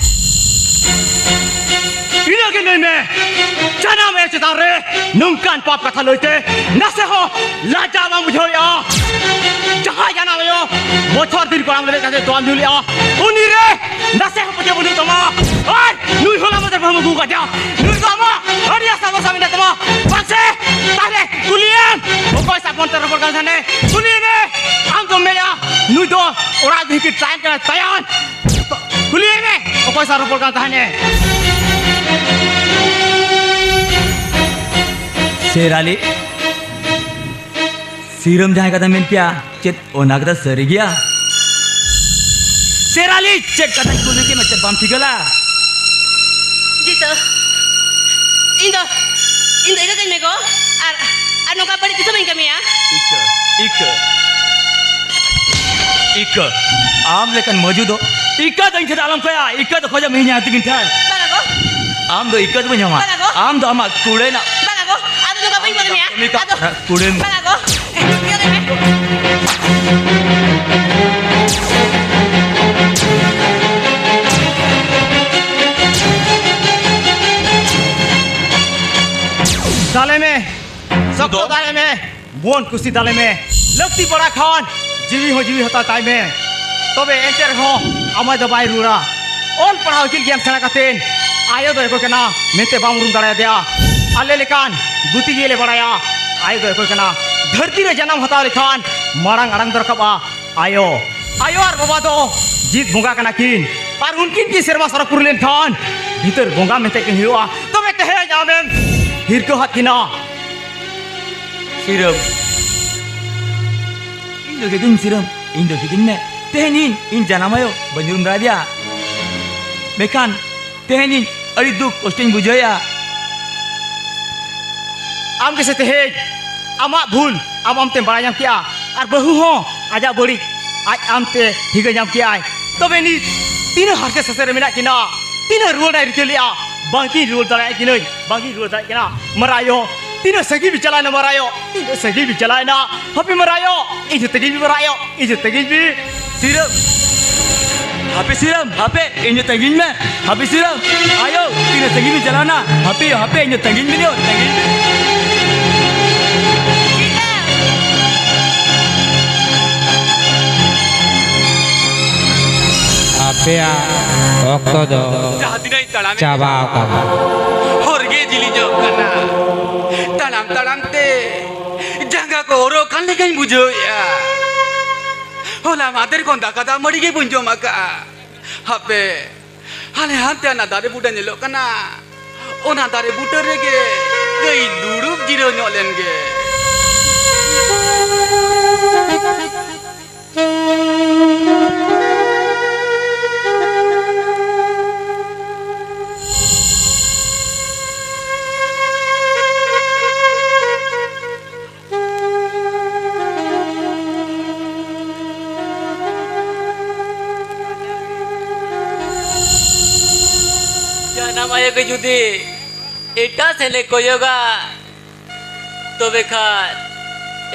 ᱤᱱᱟᱹᱜᱮ ᱞᱟᱹᱭ ᱢᱮ, ᱡᱟᱱᱟᱢ ᱮ ᱪᱮᱛᱟᱱ ᱨᱮ ᱱᱚᱝᱠᱟᱱ ᱯᱟᱯ ᱠᱟᱛᱷᱟ ᱞᱟᱹᱭᱛᱮ ᱱᱟᱥᱮ ᱦᱚᱸ ᱞᱟᱡᱟᱣ ᱵᱟᱢ ᱵᱩᱡᱷᱟᱹᱣᱮᱫᱼᱟ? ᱡᱟᱦᱟᱸᱭ ᱡᱟᱱᱟᱢ ᱟᱭᱳ ᱵᱚᱪᱷᱚᱨ ᱫᱤᱱ ᱠᱚᱲᱟᱢ ᱞᱮᱵᱮᱫ ᱠᱟᱛᱮ ᱛᱚᱣᱟᱢ ᱧᱩ ᱞᱮᱫᱼᱟ, ᱩᱱᱤ ᱨᱮ ᱱᱟᱥᱮ ᱦᱚᱸ ᱯᱟᱹᱛᱭᱟᱹᱣ ᱵᱟᱹᱱᱩᱜ ᱛᱟᱢᱟ᱾ ᱟᱨ ᱱᱩᱭ ᱦᱚᱞᱟ ᱢᱟᱫᱷᱮᱨ ᱵᱟᱹᱦᱩᱢ ᱟᱹᱜᱩ ᱟᱠᱟᱫᱮᱭᱟ, ᱱᱩᱭ ᱫᱚ ᱟᱢᱟᱜ ᱟᱹᱰᱤ ᱟᱥᱟ ᱵᱷᱚᱨᱥᱟ ᱢᱮᱱᱟᱜ ᱛᱟᱢᱟ᱾ ᱵᱟᱝ ᱥᱮ? ᱛᱟᱦᱞᱮ ᱠᱩᱞᱤᱭᱮᱢ, ᱚᱠᱚᱭ ᱥᱟᱵ ᱢᱚᱱᱛᱮ ᱨᱚᱯᱚᱲ ᱠᱟᱱ ᱛᱟᱦᱮᱱᱮ? ᱠᱩᱞᱤᱭᱮᱢᱮ᱾ ᱟᱢ ᱫᱚᱢ ᱢᱮᱱᱮᱜᱼᱟ ᱱᱩᱭ ᱫᱚ ᱚᱲᱟᱜ ᱵᱷᱤᱛᱤᱨ ᱛᱟᱦᱮᱱ ᱠᱟᱱᱟᱭ, ᱛᱟᱭᱟᱱ᱾ ᱠᱩᱞᱤᱭᱮᱢᱮ, ᱚᱠᱚᱭ ᱥᱟᱶ ᱨᱚᱯᱚᱲ ᱠᱟᱱ ᱛᱟᱦᱮᱱᱮ? ᱥᱮᱨ ᱟᱞᱤ, ᱥᱤᱨᱟᱹᱢ ᱡᱟᱦᱟᱸᱭ ᱠᱟᱛᱷᱟ ᱢᱮᱱ ᱠᱮᱭᱟ, ᱪᱮᱫ ᱚᱱᱟ ᱠᱟᱛᱷᱟ ᱥᱟᱹᱨᱤ ᱜᱮᱭᱟ? ᱥᱮᱨ ᱟᱞᱤ, ᱪᱮᱫ ᱠᱟᱛᱷᱟᱧ ᱠᱩᱞᱤ ᱠᱮᱫ ᱢᱮ, ᱪᱮᱫ ᱵᱟᱢ ᱴᱷᱤᱠᱟᱹ ᱞᱮᱫᱼᱟ? ᱡᱤᱛᱟᱹ, ᱤᱧ ᱫᱚ, ᱤᱧ ᱫᱚ ᱤᱠᱟᱹ ᱠᱟᱹᱧ ᱢᱮ ᱜᱚ, ᱟᱨ, ᱟᱨ ᱱᱚᱝᱠᱟ ᱵᱟᱹᱲᱤᱡ ᱛᱤᱥ ᱦᱚᱸ ᱵᱟᱹᱧ ᱠᱟᱹᱢᱤᱭᱟ᱾ ᱤᱠᱟᱹ, ᱤᱠᱟᱹ, ᱤᱠᱟᱹ, ᱟᱢ ᱞᱮᱠᱟᱱ ᱢᱟᱹᱡᱩ ᱫᱚ ᱤᱠᱟᱹ ᱫᱚ ᱤᱧ ᱴᱷᱮᱱ ᱟᱞᱚᱢ ᱠᱚᱭᱟ, ᱤᱠᱟᱹ ᱫᱚ ᱠᱷᱚᱡᱟ ᱢᱮ ᱤᱧ ᱦᱟᱹᱛᱤ ᱴᱷᱮᱱ᱾ ᱵᱟᱝᱟ ᱜᱚ᱾ ᱟᱢ ᱫᱚ ᱤᱠᱟᱹ ᱫᱚ ᱵᱟᱹᱧ ᱧᱟᱢᱟ᱾ ᱵᱟᱝᱟ ᱜᱚ᱾ ᱟᱢ ᱫᱚ ᱟᱢᱟᱜ ᱠᱩᱲᱟᱹᱭ ᱨᱮᱱᱟᱜ ᱵᱟᱝᱟ ᱜᱚ, ᱟᱫᱚ ᱱᱚᱝᱠᱟ ᱵᱟᱹᱧ ᱵᱚᱫᱚᱞ ᱢᱮᱭᱟ᱾ ᱠᱟᱹᱢᱤ ᱠᱟᱜ ᱟᱫᱚ ᱠᱩᱲᱟᱹᱭ ᱮᱢ ᱠᱩᱲᱟᱹᱭ ᱢᱮ᱾ ᱫᱟᱞᱮ ᱢᱮ, ᱥᱚᱠᱛᱚ ᱫᱚ? ᱫᱟᱞᱮ ᱢᱮ, ᱢᱚᱱ ᱠᱩᱥᱤ ᱫᱟᱞᱮ ᱢᱮ, ᱞᱟᱹᱠᱛᱤ ᱯᱟᱲᱟ ᱠᱷᱟᱱ ᱡᱤᱣᱤ ᱦᱚᱸ ᱡᱤᱣᱤ ᱦᱟᱛᱟᱣ ᱛᱟᱭ ᱢᱮ᱾ ᱛᱚᱵᱮ ᱮᱱᱛᱮ ᱨᱮᱦᱚᱸ ᱟᱢᱟᱭ ᱫᱚ ᱵᱟᱭ ᱨᱩᱣᱟᱹᱲᱟ᱾ ᱚᱞ ᱯᱟᱲᱦᱟᱣ ᱟᱹᱠᱤᱞ ᱜᱮᱭᱟᱱ ᱥᱮᱬᱟ ᱠᱟᱛᱮ ᱟᱭᱳ ᱫᱚ ᱚᱠᱚᱭ ᱠᱟᱱᱟ ᱢᱮᱱᱛᱮ ᱵᱟᱢ ᱩᱨᱩᱢ ᱫᱟᱲᱮᱭᱟᱫᱮᱭᱟ᱾ ᱟᱞᱮ ᱞᱮᱠᱟᱱ ᱜᱩᱛᱤ ᱜᱮᱞᱮ ᱵᱟᱲᱟᱭᱟ, ᱟᱭᱳ ᱫᱚ ᱚᱠᱚᱭ ᱠᱟᱱᱟ᱾ ᱫᱷᱟᱹᱨᱛᱤ ᱨᱮ ᱡᱟᱱᱟᱢ ᱦᱟᱛᱟᱣ ᱞᱮᱠᱷᱟᱱ ᱢᱟᱲᱟᱝ ᱟᱲᱟᱝ ᱫᱚ ᱨᱟᱠᱟᱵᱼᱟ ᱟᱭᱳ᱾ ᱟᱭᱳ ᱟᱨ ᱵᱟᱵᱟ ᱫᱚ ᱡᱤᱛ ᱵᱚᱸᱜᱟ ᱠᱟᱱᱟ ᱠᱤᱱ, ᱟᱨ ᱩᱱᱠᱤᱱ ᱠᱤᱱ ᱥᱮᱨᱢᱟ ᱥᱟᱨᱟ ᱯᱩᱨᱟᱹᱣ ᱞᱮᱱᱠᱷᱟᱱ ᱵᱷᱤᱛᱟᱹᱨ ᱵᱚᱸᱜᱟ ᱢᱮᱱᱛᱮ ᱠᱤᱱ ᱦᱩᱭᱩᱜᱼᱟ᱾ ᱛᱚᱵᱮ ᱛᱮᱦᱮᱧ ᱟᱢᱮᱢ ᱦᱤᱨᱠᱟᱹ ᱦᱟᱫ ᱠᱤᱱᱟ᱾ ᱥᱤᱨᱟᱹᱢ, ᱤᱧ ᱫᱚ ᱠᱤᱫᱤᱧ ᱥᱤᱨᱟᱹᱢ, ᱤᱧ ᱫᱚ ᱠᱤᱫᱤᱧ ᱢᱮ᱾ ᱛᱮᱦᱮᱧ ᱤᱧ, ᱤᱧ ᱡᱟᱱᱟᱢ ᱟᱭᱳ ᱵᱟᱹᱧ ᱩᱨᱩᱢ ᱫᱟᱲᱮᱭᱟᱫᱮᱭᱟ᱾ ᱢᱮᱱᱠᱷᱟᱱ ᱛᱮᱦᱮᱧ ᱤᱧ ᱟᱹᱰᱤ ᱫᱩᱠ ᱠᱚᱥᱴᱚᱧ ᱵᱩᱡᱷᱟᱹᱣᱮᱫᱼᱟ᱾ ᱟᱢ ᱜᱮᱥᱮ ᱛᱮᱦᱮᱧ ᱟᱢᱟᱜ ᱵᱷᱩᱞ ᱟᱢ ᱟᱢᱛᱮᱢ ᱵᱟᱲᱟᱭ ᱧᱟᱢ ᱠᱮᱜᱼᱟ, ᱟᱨ ᱵᱟᱹᱦᱩ ᱦᱚᱸ ᱟᱡᱟᱜ ᱵᱟᱹᱲᱤᱡ ᱟᱡ ᱟᱢᱛᱮ ᱴᱷᱤᱠᱟᱹ ᱧᱟᱢ ᱠᱮᱜᱼᱟᱭ᱾ ᱛᱚᱵᱮ ᱱᱤᱛ ᱛᱤᱱᱟᱹᱜ ᱦᱟᱨᱠᱮᱛ ᱥᱟᱥᱮᱛ ᱨᱮ ᱢᱮᱱᱟᱜ ᱠᱤᱱᱟ, ᱛᱤᱱᱟᱹᱜ ᱨᱩᱣᱟᱹᱲ ᱨᱮᱱᱟᱜ ᱨᱤᱠᱟᱹ ᱞᱮᱜᱼᱟ, ᱵᱟᱝᱠᱤᱱ ᱨᱩᱣᱟᱹᱲ ᱫᱟᱲᱮᱭᱟᱜ ᱠᱤᱱᱟᱹᱧ, ᱵᱟᱝᱠᱤᱱ ᱨᱩᱣᱟᱹᱲ ᱫᱟᱲᱮᱭᱟᱜ ᱠᱤᱱᱟ᱾ ᱢᱟᱨᱟᱭᱚ, ᱛᱤᱱᱟᱹᱜ ᱥᱟᱺᱜᱤᱧ ᱵᱤᱱ ᱪᱟᱞᱟᱣᱮᱱᱟ ᱢᱟᱨᱟᱭᱚ, ᱛᱤᱱᱟᱹᱜ ᱥᱟᱺᱜᱤᱧ ᱵᱤᱱ ᱪᱟᱞᱟᱣᱮᱱᱟ? ᱦᱟᱯᱮ ᱢᱟᱨᱟᱭᱚ, ᱤᱧ ᱦᱚᱸ ᱛᱟᱺᱜᱤᱧ ᱢᱮ ᱢᱟᱨᱟᱭᱚ, ᱤᱧ ᱦᱚᱸ ᱛᱟᱺᱜᱤᱧ ᱢᱮ᱾ ᱥᱤᱨᱟᱹᱢ, ᱦᱟᱯᱮ ᱥᱤᱨᱟᱹᱢ, ᱦᱟᱯᱮ, ᱤᱧ ᱦᱚᱸ ᱛᱟᱺᱜᱤᱧ ᱢᱮ᱾ ᱦᱟᱯᱮ ᱥᱤᱨᱟᱹᱢ, ᱟᱭᱳ, ᱛᱤᱱᱟᱹᱜ ᱥᱟᱺᱜᱤᱧ ᱵᱤᱱ ᱪᱟᱞᱟᱣᱮᱱᱟ? ᱦᱟᱯᱮ ᱭᱳ, ᱦᱟᱯᱮ, ᱤᱧ ᱦᱚᱸ ᱛᱟᱺᱜᱤᱧ ᱢᱮ ᱭᱳ, ᱛᱟᱺᱜᱤᱧ ᱢᱮ᱾ ᱟᱯᱮᱭᱟᱜ ᱚᱠᱛᱚ ᱫᱚ ᱡᱟᱦᱟᱸ ᱛᱤᱱᱟᱹᱜ ᱤᱧ ᱛᱟᱲᱟᱢᱮᱫ ᱪᱟᱵᱟ ᱟᱠᱟᱱᱟ᱾ ᱦᱚᱨ ᱜᱮ ᱡᱤᱞᱤᱧᱚᱜ ᱠᱟᱱᱟ᱾ ᱛᱟᱲᱟᱢ ᱛᱟᱲᱟᱢ ᱛᱮ ᱡᱟᱸᱜᱟ ᱠᱚ ᱚᱨᱚᱜ ᱠᱟᱱ ᱞᱮᱠᱟᱧ ᱵᱩᱡᱷᱟᱹᱣᱮᱫᱼᱟ᱾ ᱦᱚᱞᱟ ᱢᱟᱫᱷᱮᱨ ᱠᱷᱚᱱ ᱫᱟᱠᱟ ᱫᱟᱜ ᱢᱟᱹᱲᱤ ᱜᱮ ᱵᱟᱹᱧ ᱡᱚᱢ ᱟᱠᱟᱫᱼᱟ᱾ ᱦᱟᱯᱮ, ᱦᱟᱱᱮ ᱦᱟᱱᱛᱮ ᱚᱱᱟ ᱫᱟᱨᱮ ᱵᱩᱴᱟᱹ ᱧᱮᱞᱚᱜ ᱠᱟᱱᱟ, ᱚᱱᱟ ᱫᱟᱨᱮ ᱵᱩᱴᱟᱹ ᱨᱮᱜᱮ ᱠᱟᱹᱡ ᱫᱩᱲᱩᱵ ᱡᱤᱨᱟᱹᱣ ᱧᱚᱜ ᱞᱮᱱ ᱜᱮ᱾ ᱡᱟᱱᱟᱢ ᱟᱭᱳ ᱜᱮ ᱡᱩᱫᱤ ᱮᱴᱟᱜ ᱥᱮᱫ ᱮ ᱠᱚᱭᱚᱜᱟ, ᱛᱚᱵᱮ ᱠᱷᱟᱱ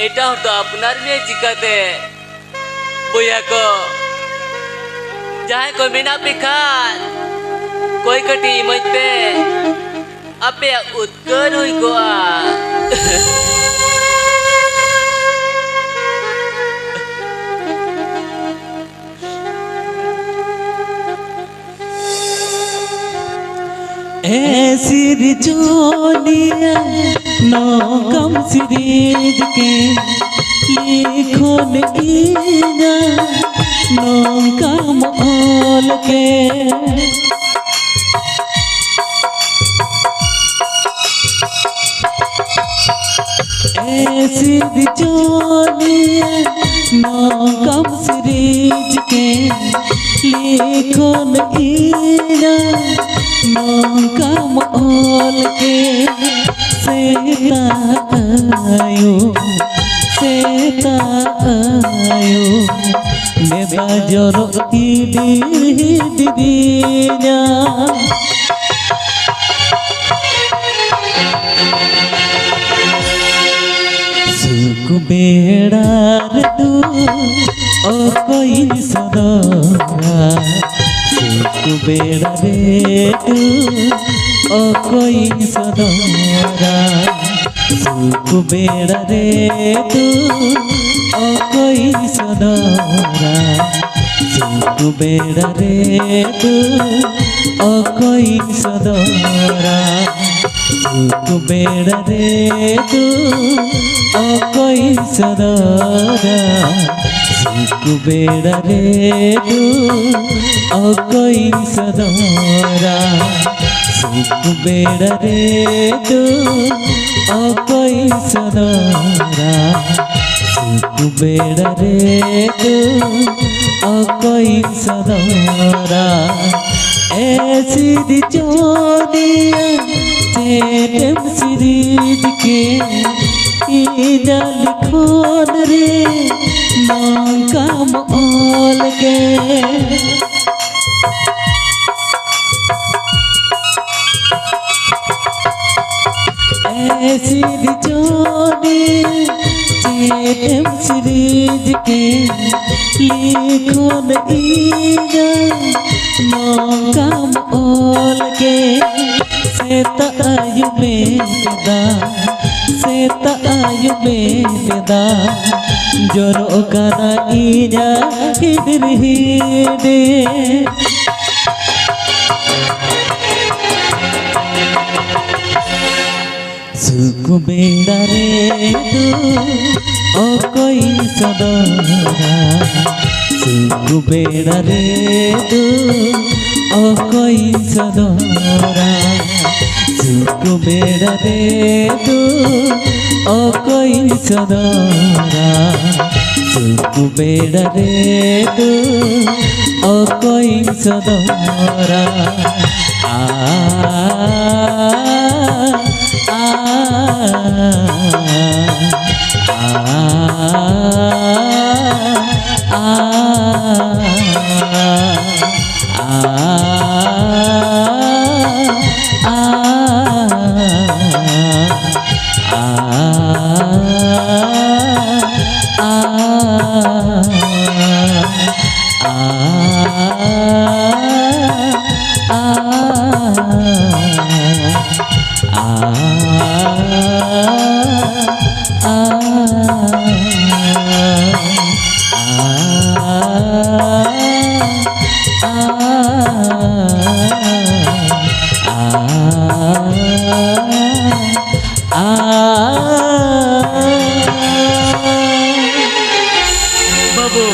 ᱮᱴᱟᱜ ᱦᱚᱲ ᱫᱚ ᱟᱯᱱᱟᱨ ᱢᱮᱭᱟ ᱪᱤᱠᱟᱹᱛᱮ? ᱵᱚᱭᱦᱟ ᱠᱚ, ᱡᱟᱦᱟᱸᱭ ᱠᱚ ᱢᱮᱱᱟᱜ ᱯᱮ ᱠᱷᱟᱱ, ᱠᱚᱭ ᱠᱟᱹᱴᱤᱡ ᱤᱢᱟᱹᱧ ᱯᱮ, ᱟᱯᱮᱭᱟᱜ ᱩᱫᱽᱜᱟᱹᱨ ᱦᱩᱭ ᱠᱚᱜᱼᱟ᱾ ᱮ ᱥᱤᱨᱡᱚᱱᱤᱭᱟᱹ, ᱱᱚᱝᱠᱟᱢ ᱥᱤᱨᱤᱡᱽ ᱠᱮ, ᱞᱤᱠᱷᱚᱱ ᱤᱧᱟ, ᱱᱚᱝᱠᱟᱢ ᱚᱞ ᱠᱮ᱾ ᱮ ᱥᱤᱨᱡᱚᱱᱤᱭᱟᱹ, ᱱᱚᱝᱠᱟᱢ ᱥᱤᱨᱤᱡᱽ ᱠᱮ, ᱞᱤᱠᱷᱚᱱ ᱤᱧᱟ, ᱱᱚᱝᱠᱟᱢ ᱚᱞ ᱠᱮ᱾ ᱥᱮᱛᱟᱜ ᱟᱭᱳ, ᱥᱮᱛᱟᱜ ᱟᱭᱳ, ᱢᱮᱫ ᱫᱟᱜ ᱡᱚᱨᱚᱜ ᱦᱤᱰᱤᱨ ᱦᱤᱰᱤᱨᱤᱧᱟ᱾ ᱥᱩᱠ ᱵᱮᱲᱟ ᱨᱮᱫᱚ ᱚᱠᱚᱭᱤᱧ ᱥᱚᱫᱚᱨᱟ? ᱥᱩᱠ ᱵᱮᱲᱟ ᱨᱮᱫᱚ ᱚᱠᱚᱭᱤᱧ ᱥᱚᱫᱚᱨᱟ? ᱥᱩᱠ ᱵᱮᱲᱟ ᱨᱮᱫᱚ ᱚᱠᱚᱭᱤᱧ ᱥᱚᱫᱚᱨᱟ? ᱥᱩᱠ ᱵᱮᱲᱟ ᱨᱮᱫᱚ ᱚᱠᱚᱭᱤᱧ ᱥᱚᱫᱚᱨᱟ? ᱥᱩᱠ ᱵᱮᱲᱟ ᱨᱮᱫᱚ ᱚᱠᱚᱭᱤᱧ ᱥᱚᱫᱚᱨᱟ? ᱥᱩᱠ ᱵᱮᱲᱟ ᱨᱮᱫᱚ ᱚᱠᱚᱭᱤᱧ ᱥᱚᱫᱚᱨᱟ? ᱥᱩᱠ ᱵᱮᱲᱟ ᱨᱮᱫᱚ ᱚᱠᱚᱭᱤᱧ ᱥᱚᱫᱚᱨᱟ? ᱥᱩᱠ ᱵᱮᱲᱟ ᱨᱮᱫᱚ ᱚᱠᱚᱭᱤᱧ ᱥᱚᱫᱚᱨᱟ? ᱮ ᱥᱤᱨᱡᱚᱱᱤᱭᱟᱹ, ᱪᱮᱫ ᱮᱢ ᱥᱤᱨᱤᱡᱽ ᱠᱮᱫ ᱤᱧᱟᱹᱜ ᱞᱤᱠᱷᱚᱱ ᱨᱮ ᱱᱚᱝᱠᱟᱢ ᱚᱞ ᱠᱮᱫ? ᱮ ᱥᱤᱨᱡᱚᱱᱤᱭᱟᱹ, ᱪᱮᱫ ᱮᱢ ᱥᱤᱨᱤᱡᱽ ᱠᱮᱫ ᱞᱤᱠᱷᱚᱱ ᱤᱧᱟᱹᱜ ᱱᱚᱝᱠᱟᱢ ᱚᱞ ᱠᱮᱫ? ᱥᱮᱛᱟᱜ ᱟᱹᱭᱩᱵ ᱢᱮᱫ ᱫᱟᱜ, ᱥᱮᱛᱟᱜ ᱟᱹᱭᱩᱵ ᱢᱮᱫ ᱫᱟᱜ ᱡᱚᱨᱚᱜ ᱠᱟᱱᱟ ᱤᱧᱟᱹᱜ ᱦᱤᱰᱤᱨ ᱦᱤᱰᱤᱨ᱾ ᱥᱩᱠ ᱵᱮᱲᱟ ᱨᱮᱫᱚ ᱚᱠᱚᱭᱤᱧ ᱥᱚᱫᱚᱨᱟ? ᱥᱩᱠ ᱵᱮᱲᱟ ᱨᱮᱫᱚ ᱚᱠᱚᱭᱤᱧ ᱥᱚᱫᱚᱨᱟ? ᱥᱩᱠ ᱵᱮᱲᱟ ᱨᱮᱫᱚ ᱚᱠᱚᱭᱤᱧ ᱥᱚᱫᱚᱨᱟ? ᱥᱩᱠ ᱵᱮᱲᱟ ᱨᱮᱫᱚ ᱚᱠᱚᱭᱤᱧ ᱥᱚᱫᱚᱨᱟ? ᱟ, ᱟ, ᱵᱟᱹᱵᱩ,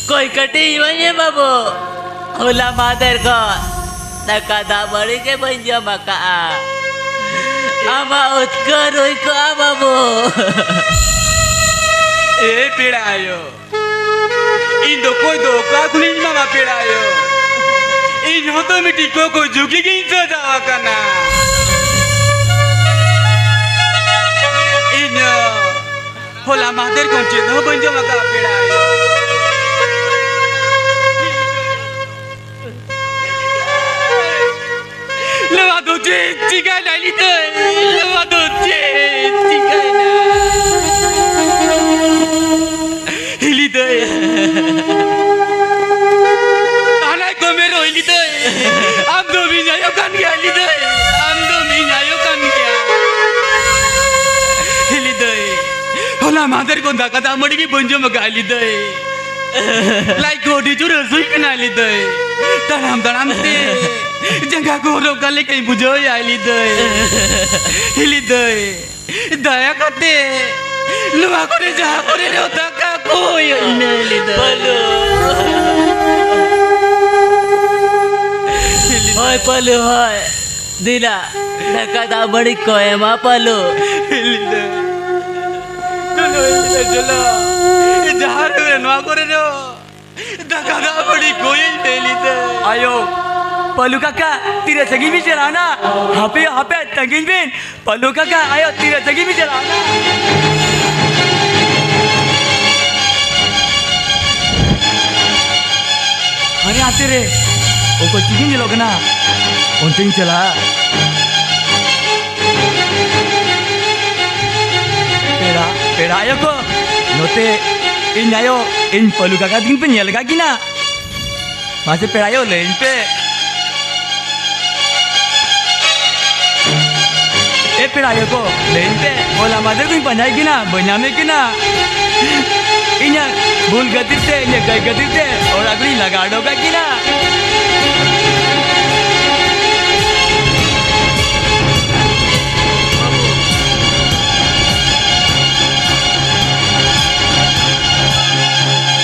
ᱠᱚᱭ ᱠᱟᱹᱴᱤᱡ ᱤᱢᱟᱹᱧ ᱢᱮ ᱵᱟᱹᱵᱩ᱾ ᱦᱚᱞᱟ ᱢᱟᱦᱫᱮᱨ ᱠᱷᱚᱱ ᱫᱟᱠᱟ ᱫᱟᱜ ᱢᱟᱹᱲᱤ ᱜᱮ ᱵᱟᱹᱧ ᱡᱚᱢ ᱟᱠᱟᱜᱼᱟ᱾ ᱟᱢᱟᱜ ᱩᱫᱽᱠᱟᱹᱨ ᱦᱩᱭ ᱠᱚᱜᱼᱟ ᱵᱟᱹᱵᱩ᱾ ᱮ ᱯᱮᱲᱟ ᱟᱭᱳ, ᱤᱧ ᱫᱚ ᱚᱠᱚᱭ ᱫᱚ ᱚᱠᱟ ᱠᱷᱚᱱᱤᱧ ᱮᱢᱟᱢᱟ ᱯᱮᱲᱟ ᱟᱭᱳ? ᱤᱧ ᱦᱚᱸᱛᱚ ᱢᱤᱫᱴᱤᱡ ᱠᱚᱠᱚ ᱡᱩᱜᱤ ᱜᱤᱧ ᱥᱟᱡᱟᱣ ᱟᱠᱟᱱᱟ᱾ ᱤᱧ ᱦᱚᱸ ᱦᱚᱞᱟ ᱢᱟᱦᱫᱮᱨ ᱠᱷᱚᱱ ᱪᱮᱫ ᱦᱚᱸ ᱵᱟᱹᱧ ᱡᱚᱢ ᱟᱠᱟᱫᱼᱟ ᱯᱮᱲᱟ ᱟᱭᱳ᱾ ᱱᱚᱣᱟ ᱫᱚ ᱪᱮᱫ ᱪᱤᱠᱟᱹᱭᱮᱱᱟ ᱦᱤᱞᱤ ᱫᱟᱹᱭ? ᱱᱚᱣᱟ ᱫᱚ ᱪᱮᱫ ᱪᱤᱠᱟᱹᱭᱮᱱᱟ? ᱦᱤᱞᱤ ᱫᱟᱹᱭ᱾ ᱦᱟᱱᱟ ᱠᱚᱢᱮ ᱨᱚ ᱦᱤᱞᱤ ᱫᱟᱹᱭ᱾ ᱟᱢ ᱫᱚᱢ ᱤᱧ ᱟᱭᱳ ᱠᱟᱱ ᱜᱮᱭᱟ ᱦᱤᱞᱤ ᱫᱟᱹᱭ᱾ ᱟᱢ ᱫᱚᱢ ᱤᱧ ᱟᱭᱳ ᱠᱟᱱ ᱜᱮᱭᱟ᱾ ᱦᱤᱞᱤ ᱫᱟᱹᱭ᱾ ᱦᱚᱞᱟ ᱢᱟᱦᱫᱮᱨ ᱠᱷᱚᱱ ᱫᱟᱠᱟ ᱫᱟᱜ ᱢᱟᱹᱲᱤ ᱜᱮ ᱵᱟᱹᱧ ᱡᱚᱢ ᱟᱠᱟᱫᱼᱟ ᱦᱤᱞᱤ ᱫᱟᱹᱭ᱾ ᱞᱟᱡ ᱠᱚ ᱟᱹᱰᱤ ᱡᱳᱨ ᱦᱟᱹᱥᱩᱧ ᱠᱟᱱᱟ ᱦᱤᱞᱤ ᱫᱟᱹᱭ᱾ ᱛᱟᱲᱟᱢ ᱛᱟᱲᱟᱢ ᱛᱮ ᱡᱟᱸᱜᱟ ᱠᱚ ᱦᱚᱨᱚᱜ ᱠᱟᱜ ᱞᱮᱠᱟᱧ ᱵᱩᱡᱷᱟᱹᱣᱮᱫᱼᱟ ᱦᱤᱞᱤ ᱫᱟᱹᱭ᱾ ᱦᱤᱞᱤ ᱫᱟᱹᱭ, ᱫᱟᱭᱟ ᱠᱟᱛᱮ ᱱᱚᱣᱟ ᱠᱚᱨᱮ ᱡᱟᱦᱟᱸ ᱠᱚᱨᱮ ᱨᱮᱦᱚᱸ ᱫᱟᱠᱟ ᱠᱚ ᱦᱩᱭᱩᱜ ᱤᱧ ᱦᱤᱞᱤ ᱫᱟᱹᱭ᱾ ᱯᱟᱞᱩ᱾ ᱦᱤᱞᱤ ᱫᱟᱹᱭ᱾ ᱦᱳᱭ ᱯᱟᱞᱩ, ᱦᱳᱭ᱾ ᱫᱤᱱᱟ, ᱫᱟᱠᱟ ᱫᱟᱜ ᱢᱟᱹᱲᱤ ᱠᱚ ᱮᱢᱟ ᱯᱟᱞᱩ᱾ ᱦᱤᱞᱤ ᱫᱟᱹᱭ᱾ ᱪᱚᱞᱚ, ᱦᱤᱞᱤ ᱫᱟᱹᱭ, ᱪᱚᱞᱚ᱾ ᱡᱟᱦᱟᱸ ᱨᱮ ᱱᱚᱣᱟ ᱠᱚᱨᱮ ᱫᱚ ᱫᱟᱠᱟ ᱫᱟᱜ ᱢᱟᱹᱲᱤ ᱠᱚᱭᱟᱹᱧ ᱯᱮ ᱦᱤᱞᱤ ᱫᱟᱹᱭ᱾ ᱟᱭᱳ, ᱯᱟᱞᱩ ᱠᱟᱠᱟ, ᱛᱤᱱᱟᱹᱜ ᱥᱟᱺᱜᱤᱧ ᱵᱤᱱ ᱪᱟᱞᱟᱣᱱᱟ? ᱦᱟᱯᱮ, ᱦᱟᱯᱮ, ᱥᱟᱺᱜᱤᱧ ᱵᱤᱱ᱾ ᱯᱟᱞᱩ ᱠᱟᱠᱟ, ᱟᱭᱳ ᱛᱤᱱᱟᱹᱜ ᱥᱟᱺᱜᱤᱧ ᱵᱤᱱ ᱪᱟᱞᱟᱜᱼᱟ? ᱟᱨᱮ ᱦᱟᱱᱛᱮ ᱨᱮ ᱚᱠᱚᱭ ᱪᱤᱞᱤ ᱧᱮᱞᱚᱜ ᱠᱟᱱᱟ? ᱚᱱᱛᱮᱧ ᱪᱟᱞᱟᱜᱼᱟ᱾ ᱯᱮᱲᱟ, ᱯᱮᱲᱟ ᱟᱭᱳ ᱠᱚ, ᱱᱚᱛᱮ ᱤᱧ ᱟᱭᱳ, ᱤᱧ ᱯᱟᱞᱩ ᱠᱟᱠᱟ ᱛᱤᱠᱤᱱ ᱯᱮ ᱧᱮᱞ ᱟᱠᱟᱫ ᱠᱤᱱᱟ? ᱢᱟᱥᱮ ᱯᱮᱲᱟ ᱟᱭᱳ, ᱞᱟᱹᱭᱟᱹᱧ ᱯᱮ᱾ ᱮ ᱯᱮᱲᱟ ᱟᱭᱳ ᱠᱚ, ᱞᱟᱹᱭᱟᱹᱧ ᱯᱮ, ᱦᱚᱞᱟ ᱢᱟᱫᱷᱮᱨ ᱠᱷᱚᱱᱤᱧ ᱯᱟᱸᱡᱟᱭᱮᱫ ᱠᱤᱱᱟ, ᱵᱟᱹᱧ ᱧᱟᱢᱮᱫ ᱠᱤᱱᱟ᱾ ᱤᱧᱟᱹᱜ ᱵᱷᱩᱞ ᱠᱷᱟᱹᱛᱤᱨ ᱛᱮ, ᱤᱧᱟᱹᱜ ᱠᱟᱹᱭ ᱠᱷᱟᱹᱛᱤᱨ ᱛᱮ ᱚᱲᱟᱜ ᱠᱷᱚᱱᱤᱧ ᱞᱟᱜᱟ ᱦᱚᱴᱚ ᱠᱟᱜ ᱠᱤᱱᱟ᱾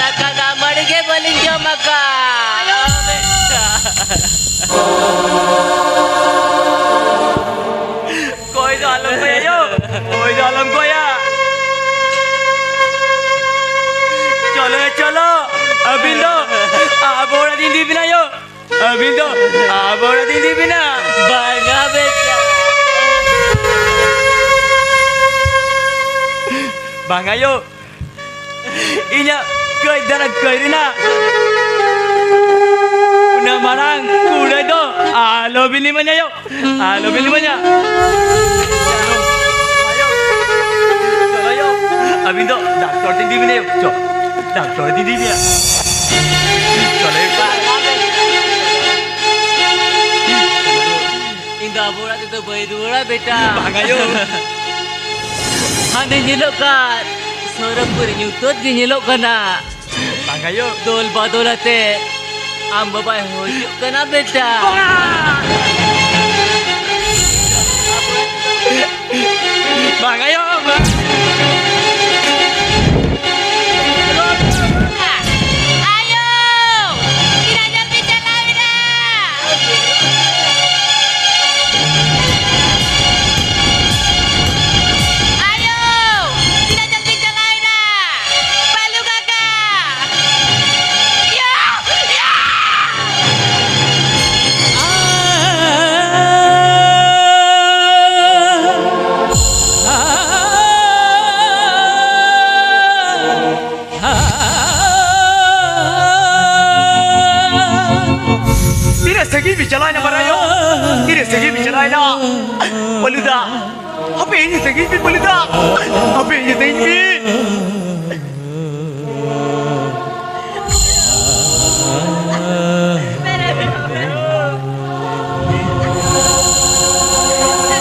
ᱫᱟᱠᱟ ᱫᱟᱜ ᱢᱟᱹᱲᱤ ᱜᱮ ᱵᱟᱹᱞᱤᱧ ᱡᱚᱢ ᱟᱠᱟᱫ᱾ ᱠᱚᱭ ᱫᱚ ᱟᱞᱚᱢ ᱠᱚᱭᱟ ᱭᱳ, ᱠᱚᱭ ᱫᱚ ᱟᱞᱚᱢ ᱠᱚᱭᱟ᱾ ᱪᱚᱞᱚ, ᱪᱚᱞᱚ, ᱟᱹᱵᱤᱱ ᱫᱚ ᱟᱵᱚ ᱚᱲᱟᱜ ᱤᱧ ᱤᱫᱤ ᱵᱤᱱᱟ ᱭᱳ᱾ ᱟᱹᱵᱤᱱ ᱫᱚ ᱟᱵᱚ ᱚᱲᱟᱜ ᱤᱧ ᱤᱫᱤ ᱵᱤᱱᱟ᱾ ᱵᱟᱝᱟ ᱵᱮᱴᱟ᱾ ᱵᱟᱝᱟ ᱭᱳ, ᱤᱧᱟᱹᱜ ᱠᱟᱹᱡ ᱫᱷᱟᱨᱟ ᱠᱟᱹᱡ ᱨᱮᱱᱟᱜ ᱩᱱᱟᱹᱜ ᱢᱟᱨᱟᱝ ᱠᱩᱲᱟᱹᱭ ᱫᱚ ᱟᱞᱚᱵᱤᱱ ᱤᱢᱟᱹᱧᱟ ᱭᱳ, ᱟᱞᱚᱵᱤᱱ ᱤᱢᱟᱹᱧᱟ᱾ ᱪᱚᱞᱚ ᱭᱳ, ᱟᱹᱵᱤᱱ ᱫᱚ ᱰᱟᱠᱛᱚᱨ ᱴᱷᱮᱱ ᱤᱫᱤ ᱵᱤᱱ ᱭᱳ, ᱪᱚ, ᱰᱟᱠᱛᱚᱨ ᱴᱷᱮᱱ ᱤᱫᱤ ᱵᱤᱱ᱾ ᱪᱚᱞᱚ ᱭᱳ᱾ ᱤᱧ ᱫᱚ ᱟᱵᱚ ᱚᱲᱟᱜ ᱛᱮᱫᱚ ᱵᱟᱹᱧ ᱨᱩᱣᱟᱹᱲᱟ ᱵᱮᱴᱟ᱾ ᱵᱟᱝᱟ ᱭᱳ᱾ ᱦᱟᱱᱮ ᱧᱮᱞᱚᱜ ᱠᱟᱱ ᱥᱚᱨᱚᱜᱽᱯᱩᱨᱤ ᱧᱩᱛᱟᱹᱛ ᱜᱮ ᱧᱮᱞᱚᱜ ᱠᱟᱱᱟ᱾ ᱵᱟᱝᱟ ᱭᱳ᱾ ᱫᱚᱞ ᱵᱟᱫᱚᱞ ᱟᱛᱮ ᱟᱢ ᱵᱟᱵᱟᱭ ᱦᱤᱡᱩᱜ ᱠᱟᱱᱟ ᱵᱮᱴᱟ᱾ ᱵᱟᱝᱟ᱾ ᱵᱟᱝ ᱟᱭᱳ, ᱵᱟᱝ᱾ ᱟᱭᱳ! ᱛᱤᱱᱟᱹᱜ ᱡᱷᱟᱹᱞ ᱵᱤᱱ ᱪᱟᱞᱟᱣ ᱮᱱᱟ? ᱟᱭᱳ! ᱛᱤᱱᱟᱹᱜ ᱡᱷᱟᱹᱞ ᱵᱤᱱ ᱪᱟᱞᱟᱣ ᱮᱱᱟ? ᱯᱟᱞᱩ ᱠᱟᱠᱟ! ᱭᱟ! ᱭᱟ! ᱵᱟᱹᱞᱤᱫᱟ, ᱦᱟᱯᱮ ᱤᱧ ᱥᱟᱺᱜᱤᱧ ᱯᱮ ᱵᱟᱹᱞᱤᱫᱟ, ᱦᱟᱯᱮ ᱤᱧ ᱥᱟᱺᱜᱤᱧ ᱯᱮ᱾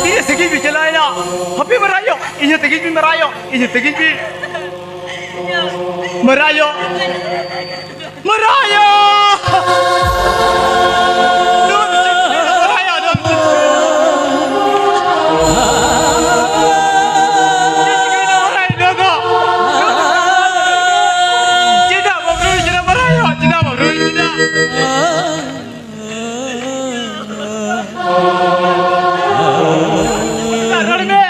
ᱤᱧ ᱥᱟᱺᱜᱤᱧ ᱯᱮ ᱪᱟᱞᱟᱣᱮᱱᱟ, ᱦᱟᱯᱮ ᱢᱟᱨᱟᱭᱚ, ᱤᱧ ᱥᱟᱺᱜᱤᱧ ᱯᱮ ᱢᱟᱨᱟᱭᱚ, ᱤᱧ ᱥᱟᱺᱜᱤᱧ ᱯᱮ᱾ ᱢᱟᱨᱟᱭᱚ᱾ ᱢᱟᱨᱟᱭᱟ! ᱢᱟᱨᱟᱭᱟ, ᱫᱚ᱾ ᱢᱟᱨᱟᱭᱟ, ᱫᱚ᱾ ᱪᱮᱫᱟᱜ ᱵᱟᱢ ᱨᱩᱣᱟᱹᱲ ᱠᱟᱱᱟ, ᱢᱟᱨᱟᱭᱟ? ᱪᱮᱫᱟᱜ ᱵᱟᱢ ᱨᱩᱣᱟᱹᱲ ᱠᱟᱱᱟ? ᱨᱚᱲ ᱢᱮ᱾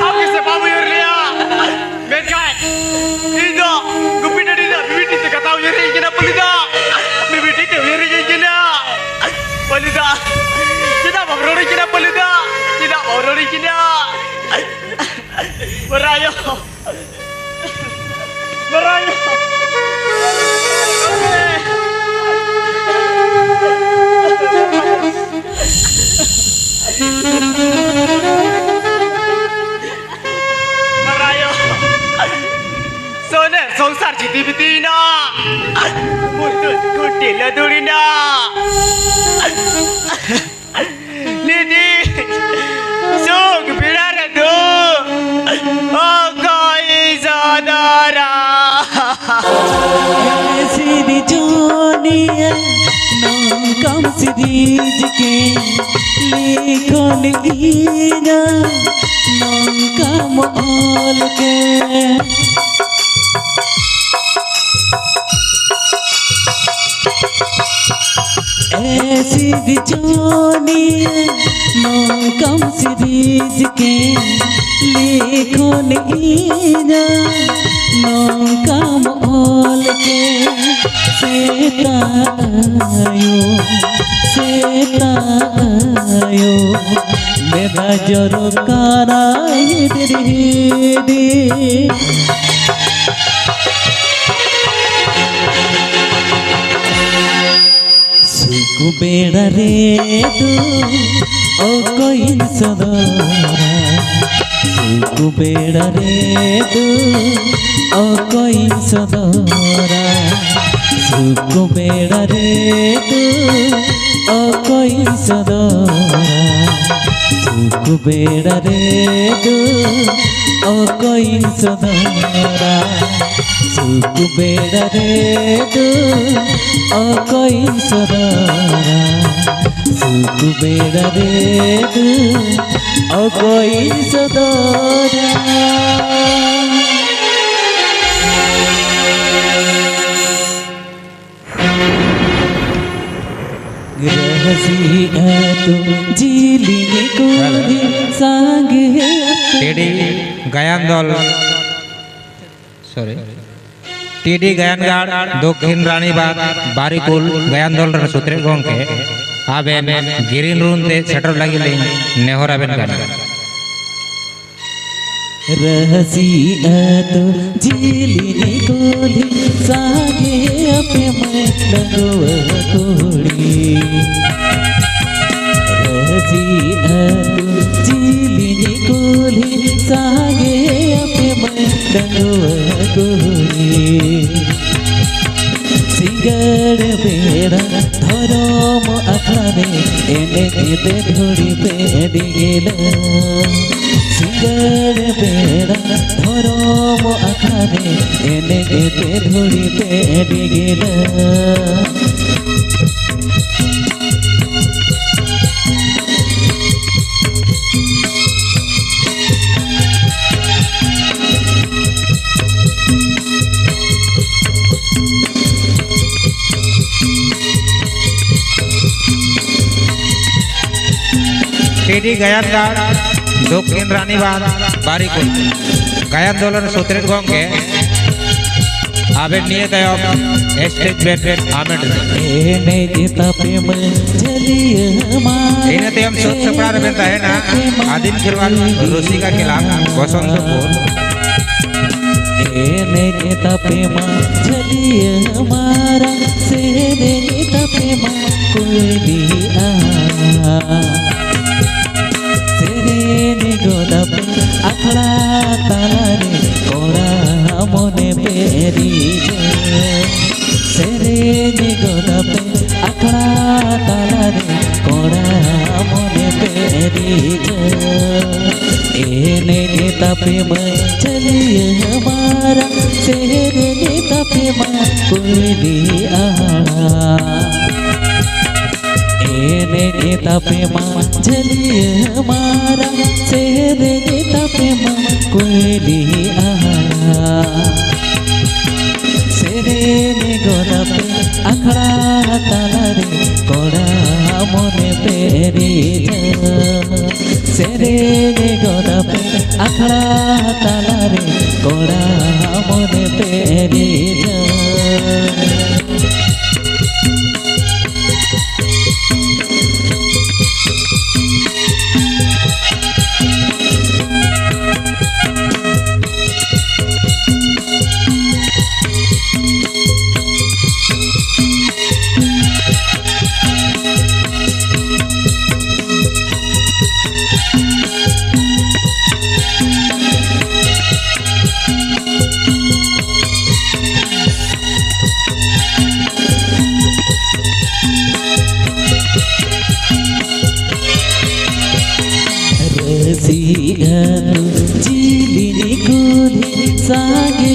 ᱟᱢ ᱜᱮᱥᱮ ᱵᱟᱢ ᱩᱭᱦᱟᱹᱨ ᱞᱮᱭᱟ᱾ ᱢᱮᱱᱠᱷᱟᱱ ᱤᱧ ᱫᱚ ᱜᱩᱯᱤ ᱰᱟᱹᱰᱤ ᱨᱮᱱᱟᱜ ᱢᱤᱢᱤᱫᱴᱤᱡ ᱛᱮ ᱠᱟᱛᱷᱟ ᱩᱭᱦᱟᱹᱨ ᱦᱮᱡ ᱠᱟᱱᱟ ᱯᱟᱹᱞᱤᱫᱟ᱾ ᱢᱤᱢᱤᱫᱴᱤᱡ ᱛᱮ ᱩᱭᱦᱟᱹᱨ ᱦᱮᱡ ᱠᱟᱱᱟ ᱯᱟᱹᱞᱤᱫᱟ᱾ ᱪᱮᱫᱟᱜ ᱵᱟᱢ ᱨᱚᱲᱤᱧ ᱠᱟᱱᱟ ᱯᱟᱹᱞᱤᱫᱟ? ᱪᱮᱫᱟᱜ ᱵᱟᱢ ᱨᱚᱲᱤᱧ ᱠᱟᱱᱟ? ᱢᱟᱨᱟᱭᱚ᱾ ᱢᱟᱨᱟᱭᱚ᱾ ᱢᱟᱨᱟᱭᱚ᱾ ᱥᱚᱱᱮᱨ ᱥᱚᱝᱥᱟᱨ ᱡᱤᱫᱤ ᱵᱤᱫᱤᱭᱮᱱᱟ᱾ ᱢᱩᱨᱛᱩᱫ ᱠᱩᱴᱤ ᱞᱟᱹᱫᱩᱲᱤᱱᱟ᱾ ᱱᱤᱫᱤ ᱥᱩᱠ ᱵᱮᱲᱟ ᱨᱮᱫᱚ ᱚᱠᱚᱭ ᱥᱚᱫᱚᱨᱟ? ᱥᱤᱨᱡᱚᱱᱤᱭᱟᱹ ᱱᱚᱝᱠᱟᱢ ᱥᱤᱨᱤᱡᱽ ᱠᱮ ᱞᱤᱠᱷᱚᱱ ᱤᱧᱟ ᱱᱚᱝᱠᱟᱢ ᱚᱞ ᱠᱮ᱾ ᱮ ᱥᱤᱨᱡᱚᱱᱤᱭᱟᱹ ᱱᱚᱝᱠᱟᱢ ᱥᱤᱨᱤᱡᱽ ᱠᱮ, ᱞᱤᱠᱷᱚᱱ ᱤᱧᱟ ᱱᱚᱝᱠᱟᱢ ᱚᱞ ᱠᱮ᱾ ᱥᱮᱛᱟᱜ ᱟᱭᱳ, ᱥᱮᱛᱟᱜ ᱟᱭᱳ, ᱢᱮᱫᱟ ᱡᱚᱨᱚᱜ ᱠᱟᱱᱟ ᱦᱤᱰᱤᱨ ᱦᱤᱰᱤᱨ᱾ ᱥᱩᱠ ᱵᱮᱲᱟ ᱨᱮᱫᱚ ᱚᱠᱚᱭᱤᱧ ᱥᱚᱫᱚᱨᱟ? ᱥᱩᱠ ᱵᱮᱲᱟ ᱨᱮᱫᱚ ᱚᱠᱚᱭᱤᱧ ᱥᱚᱫᱚᱨᱟ? ᱥᱩᱠ ᱵᱮᱲᱟ ᱨᱮᱫᱚ ᱚᱠᱚᱭᱤᱧ ᱥᱚᱫᱚᱨᱟ? ᱥᱩᱠ ᱵᱮᱲᱟ ᱨᱮᱫᱚ ᱚᱠᱚᱭᱤᱧ ᱥᱚᱫᱚᱨᱟ? ᱥᱩᱠ ᱵᱮᱲᱟ ᱨᱮᱫᱚ ᱚᱠᱚᱭᱤᱧ ᱥᱚᱫᱚᱨᱟ? ᱥᱩᱠ ᱵᱮᱲᱟ ᱨᱮᱫᱚ ᱚᱠᱚᱭᱤᱧ ᱥᱚᱫᱚᱨᱟ? ᱨᱟᱹᱥᱤ ᱟᱹᱛᱩ ᱡᱤᱞᱤᱧ ᱠᱩᱞᱦᱤ ᱥᱟᱸᱜᱮ ᱟᱹᱛᱩ᱾ ᱴᱤᱰᱤ ᱜᱟᱭᱟᱱ ᱫᱚᱞ, ᱥᱚᱨᱤ, ᱴᱤᱰᱤ ᱜᱟᱭᱟᱱ ᱜᱟᱲ, ᱫᱚᱠᱠᱷᱤᱱ ᱨᱟᱱᱤᱵᱟᱸᱫᱷ, ᱵᱟᱨᱤᱠᱩᱞ ᱜᱟᱭᱟᱱ ᱫᱚᱞ ᱨᱮᱱ ᱥᱩᱛᱨᱮᱫ ᱜᱚᱢᱠᱮ, ᱟᱵᱮᱱ ᱜᱤᱨᱤᱱ ᱨᱩᱢ ᱛᱮ ᱥᱮᱴᱮᱨ ᱞᱟᱹᱜᱤᱫ ᱞᱤᱧ ᱱᱮᱦᱚᱨ ᱟᱵᱮᱱ ᱠᱟᱱᱟ᱾ ᱨᱟᱹᱥᱤ ᱟᱹᱛᱩ ᱡᱤᱞᱤᱧ ᱠᱩᱞᱦᱤ ᱥᱟᱸᱜᱮ ᱟᱯᱮ ᱢᱟᱹᱭ ᱰᱟᱺᱜᱩᱣᱟᱹ ᱠᱩᱲᱤ᱾ ᱨᱟᱹᱥᱤ ᱟᱹᱛᱩ ᱡᱤᱞᱤᱧ ᱠᱩᱞᱦᱤ ᱥᱟᱸᱜᱮ ᱟᱯᱮ ᱢᱟᱹᱭ ᱰᱟᱺᱜᱩᱣᱟᱹ ᱠᱩᱲᱤ᱾ ᱥᱤᱸᱜᱟᱹᱲ ᱵᱮᱲᱟ ᱫᱷᱚᱨᱚᱢ ᱟᱠᱷᱲᱟ ᱨᱮ ᱮᱱᱮᱡ ᱛᱮ ᱫᱷᱩᱲᱤ ᱯᱮ ᱰᱤᱜᱤᱞᱟ᱾ ᱥᱤᱸᱜᱟᱹᱲ ᱵᱮᱲᱟ ᱫᱷᱚᱨᱚᱢ ᱟᱠᱷᱲᱟ ᱨᱮ ᱮᱱᱮᱡ ᱛᱮ ᱫᱷᱩᱲᱤ ᱯᱮ ᱰᱤᱜᱤᱞᱟ᱾ ᱮᱰᱤ ᱜᱟᱭᱟᱱ ᱜᱟᱲ, ᱫᱚᱠᱠᱷᱤᱱ ᱨᱟᱱᱤᱵᱟᱸᱫᱷ, ᱵᱟᱨᱤᱠᱩᱞ᱾ ᱜᱟᱭᱟᱱ ᱫᱚᱞ ᱨᱮᱱ ᱥᱩᱛᱨᱮᱛ ᱜᱚᱢᱠᱮ, ᱟᱵᱮᱱ ᱱᱤᱭᱟᱹ ᱛᱟᱭᱚᱢ ᱥᱴᱮᱡ ᱵᱮᱱ ᱦᱟᱢᱮᱴ ᱮᱫᱟ᱾ ᱮᱱᱮᱡ ᱛᱟᱯᱮ ᱢᱟᱹᱡᱷᱟᱹᱞᱤᱭᱟᱹ ᱢᱟ᱾ ᱤᱱᱟᱹ ᱛᱟᱭᱚᱢ ᱥᱟᱹᱛ ᱥᱟᱯᱲᱟᱣ ᱨᱮᱵᱮᱱ ᱛᱟᱦᱮᱱᱟ ᱟᱹᱫᱤᱢ ᱠᱷᱮᱨᱣᱟᱞ ᱨᱩᱥᱤᱠᱟ ᱠᱞᱟᱵᱽ, ᱵᱚᱥᱚᱱᱛᱚᱯᱩᱨ᱾ ᱮᱱᱮᱡ ᱛᱟᱯᱮ ᱢᱟ ᱡᱷᱟᱹᱞᱤᱭᱟᱹ ᱢᱟᱨᱟᱝ, ᱥᱮᱨᱮᱧ ᱛᱟᱯᱮ ᱢᱟ ᱠᱩᱭᱞᱤ ᱟᱦᱟᱲᱟ᱾ ᱥᱮᱨᱮᱧ ᱜᱚᱫᱟᱯᱮ ᱟᱠᱷᱲᱟ ᱛᱟᱞᱟᱨᱮ, ᱠᱚᱲᱟ ᱢᱚᱱᱮ ᱯᱮ ᱨᱤᱡᱷᱟᱹᱣ᱾ ᱥᱮᱨᱮᱧ ᱜᱚᱫᱟᱯᱮ ᱟᱠᱷᱲᱟ ᱛᱟᱞᱟᱨᱮ, ᱠᱚᱲᱟ ᱢᱚᱱᱮ ᱯᱮ ᱨᱤᱡᱷᱟᱹᱣ᱾ ᱮᱱᱮᱡ ᱛᱟᱯᱮ ᱢᱟᱹᱭ ᱡᱷᱟᱹᱞᱤᱭᱟᱹ ᱢᱟᱨᱟᱝ, ᱥᱮᱨᱮᱧ ᱛᱟᱯᱮ ᱢᱟ ᱠᱩᱭᱞᱤ ᱟᱦᱟᱲᱟ᱾ ᱮᱱᱮᱡ ᱛᱟᱯᱮ ᱢᱟ ᱡᱷᱟᱹᱞᱤᱭᱟᱹ ᱢᱟᱨᱟᱝ, ᱥᱮᱨᱮᱧ ᱛᱟᱯᱮ ᱢᱟ ᱠᱩᱭᱞᱤ ᱟᱦᱟᱲᱟ᱾ ᱥᱮᱨᱮᱧ ᱜᱚᱫᱟᱯᱮ ᱟᱠᱷᱲᱟ ᱛᱟᱞᱟᱨᱮ, ᱠᱚᱲᱟ ᱢᱚᱱᱮ ᱯᱮ ᱨᱤᱡᱷᱟᱹᱣ᱾ ᱥᱮᱨᱮᱧ ᱜᱚᱫᱟᱯᱮ ᱟᱠᱷᱲᱟ ᱛᱟᱞᱟᱨᱮ, ᱠᱚᱲᱟ ᱢᱚᱱᱮ ᱯᱮ ᱨᱤᱡᱷᱟᱹᱣ᱾ ᱨᱟᱹᱥᱤ ᱟᱹᱛᱩ ᱡᱤᱞᱤᱧ ᱠᱩᱞᱦᱤ, ᱥᱟᱸᱜᱮ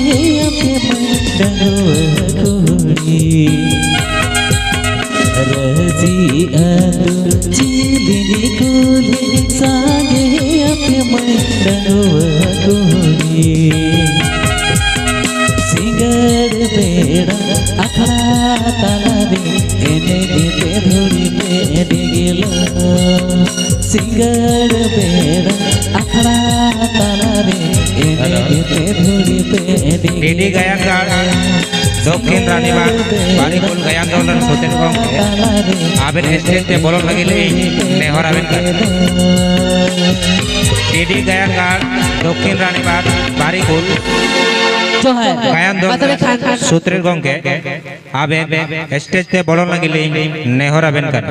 ᱟᱯᱮ ᱢᱟᱹᱭ ᱰᱟᱺᱜᱩᱣᱟᱹ ᱠᱩᱲᱤ᱾ ᱨᱟᱹᱥᱤ ᱟᱹᱛᱩ ᱡᱤᱞᱤᱧ ᱠᱩᱞᱦᱤ, ᱥᱟᱸᱜᱮ ᱟᱯᱮ ᱢᱟᱹᱭ ᱰᱟᱺᱜᱩᱣᱟᱹ ᱠᱩᱲᱤ᱾ ᱥᱤᱸᱜᱟᱹᱲ ᱵᱮᱲᱟ ᱟᱠᱷᱲᱟ ᱛᱟᱞᱟᱨᱮ, ᱮᱱᱮᱡ ᱛᱮ ᱫᱷᱩᱲᱤ ᱯᱮ ᱰᱤᱜᱞᱟᱹᱣ᱾ ᱥᱤᱸᱜᱟᱹᱲ ᱵᱮᱲᱟ ᱟᱠᱷᱲᱟ ᱛᱟᱞᱟᱨᱮ ᱮᱱᱮᱡ ᱯᱮ ᱫᱷᱩᱲᱤ ᱯᱮ ᱰᱤᱰᱤ ᱜᱟᱭᱟᱱ ᱜᱟᱲ ᱫᱚᱠᱠᱷᱤᱱ ᱨᱟᱱᱤᱵᱟᱸᱫᱷ ᱵᱟᱨᱤᱠᱩᱞ ᱜᱟᱭᱟᱱ ᱫᱚᱞ ᱨᱮᱱ ᱥᱩᱛᱨᱮᱛ ᱜᱚᱢᱠᱮ ᱟᱵᱮᱱ ᱥᱴᱮᱡ ᱛᱮ ᱵᱚᱞᱚᱱ ᱞᱟᱹᱜᱤᱫ ᱞᱤᱧ ᱱᱮᱦᱚᱨ ᱟᱵᱮᱱ ᱠᱟᱱᱟ᱾ ᱰᱤᱰᱤ ᱜᱟᱭᱟᱱ ᱜᱟᱲ ᱫᱚᱠᱠᱷᱤᱱ ᱨᱟᱱᱤᱵᱟᱸᱫᱷ ᱵᱟᱨᱤᱠᱩᱞ ᱡᱚᱦᱟᱨ᱾ ᱜᱟᱭᱟᱱ ᱫᱚᱞ ᱢᱟ ᱛᱚᱵᱮ ᱠᱷᱟᱱ ᱥᱩᱛᱨᱮᱛ ᱜᱚᱢᱠᱮ ᱟᱵᱮᱱ ᱥᱴᱮᱡ ᱛᱮ ᱵᱚᱞᱚᱱ ᱞᱟᱹᱜᱤᱫ ᱞᱤᱧ ᱱᱮᱦᱚᱨ ᱟᱵᱮᱱ ᱠᱟᱱᱟ᱾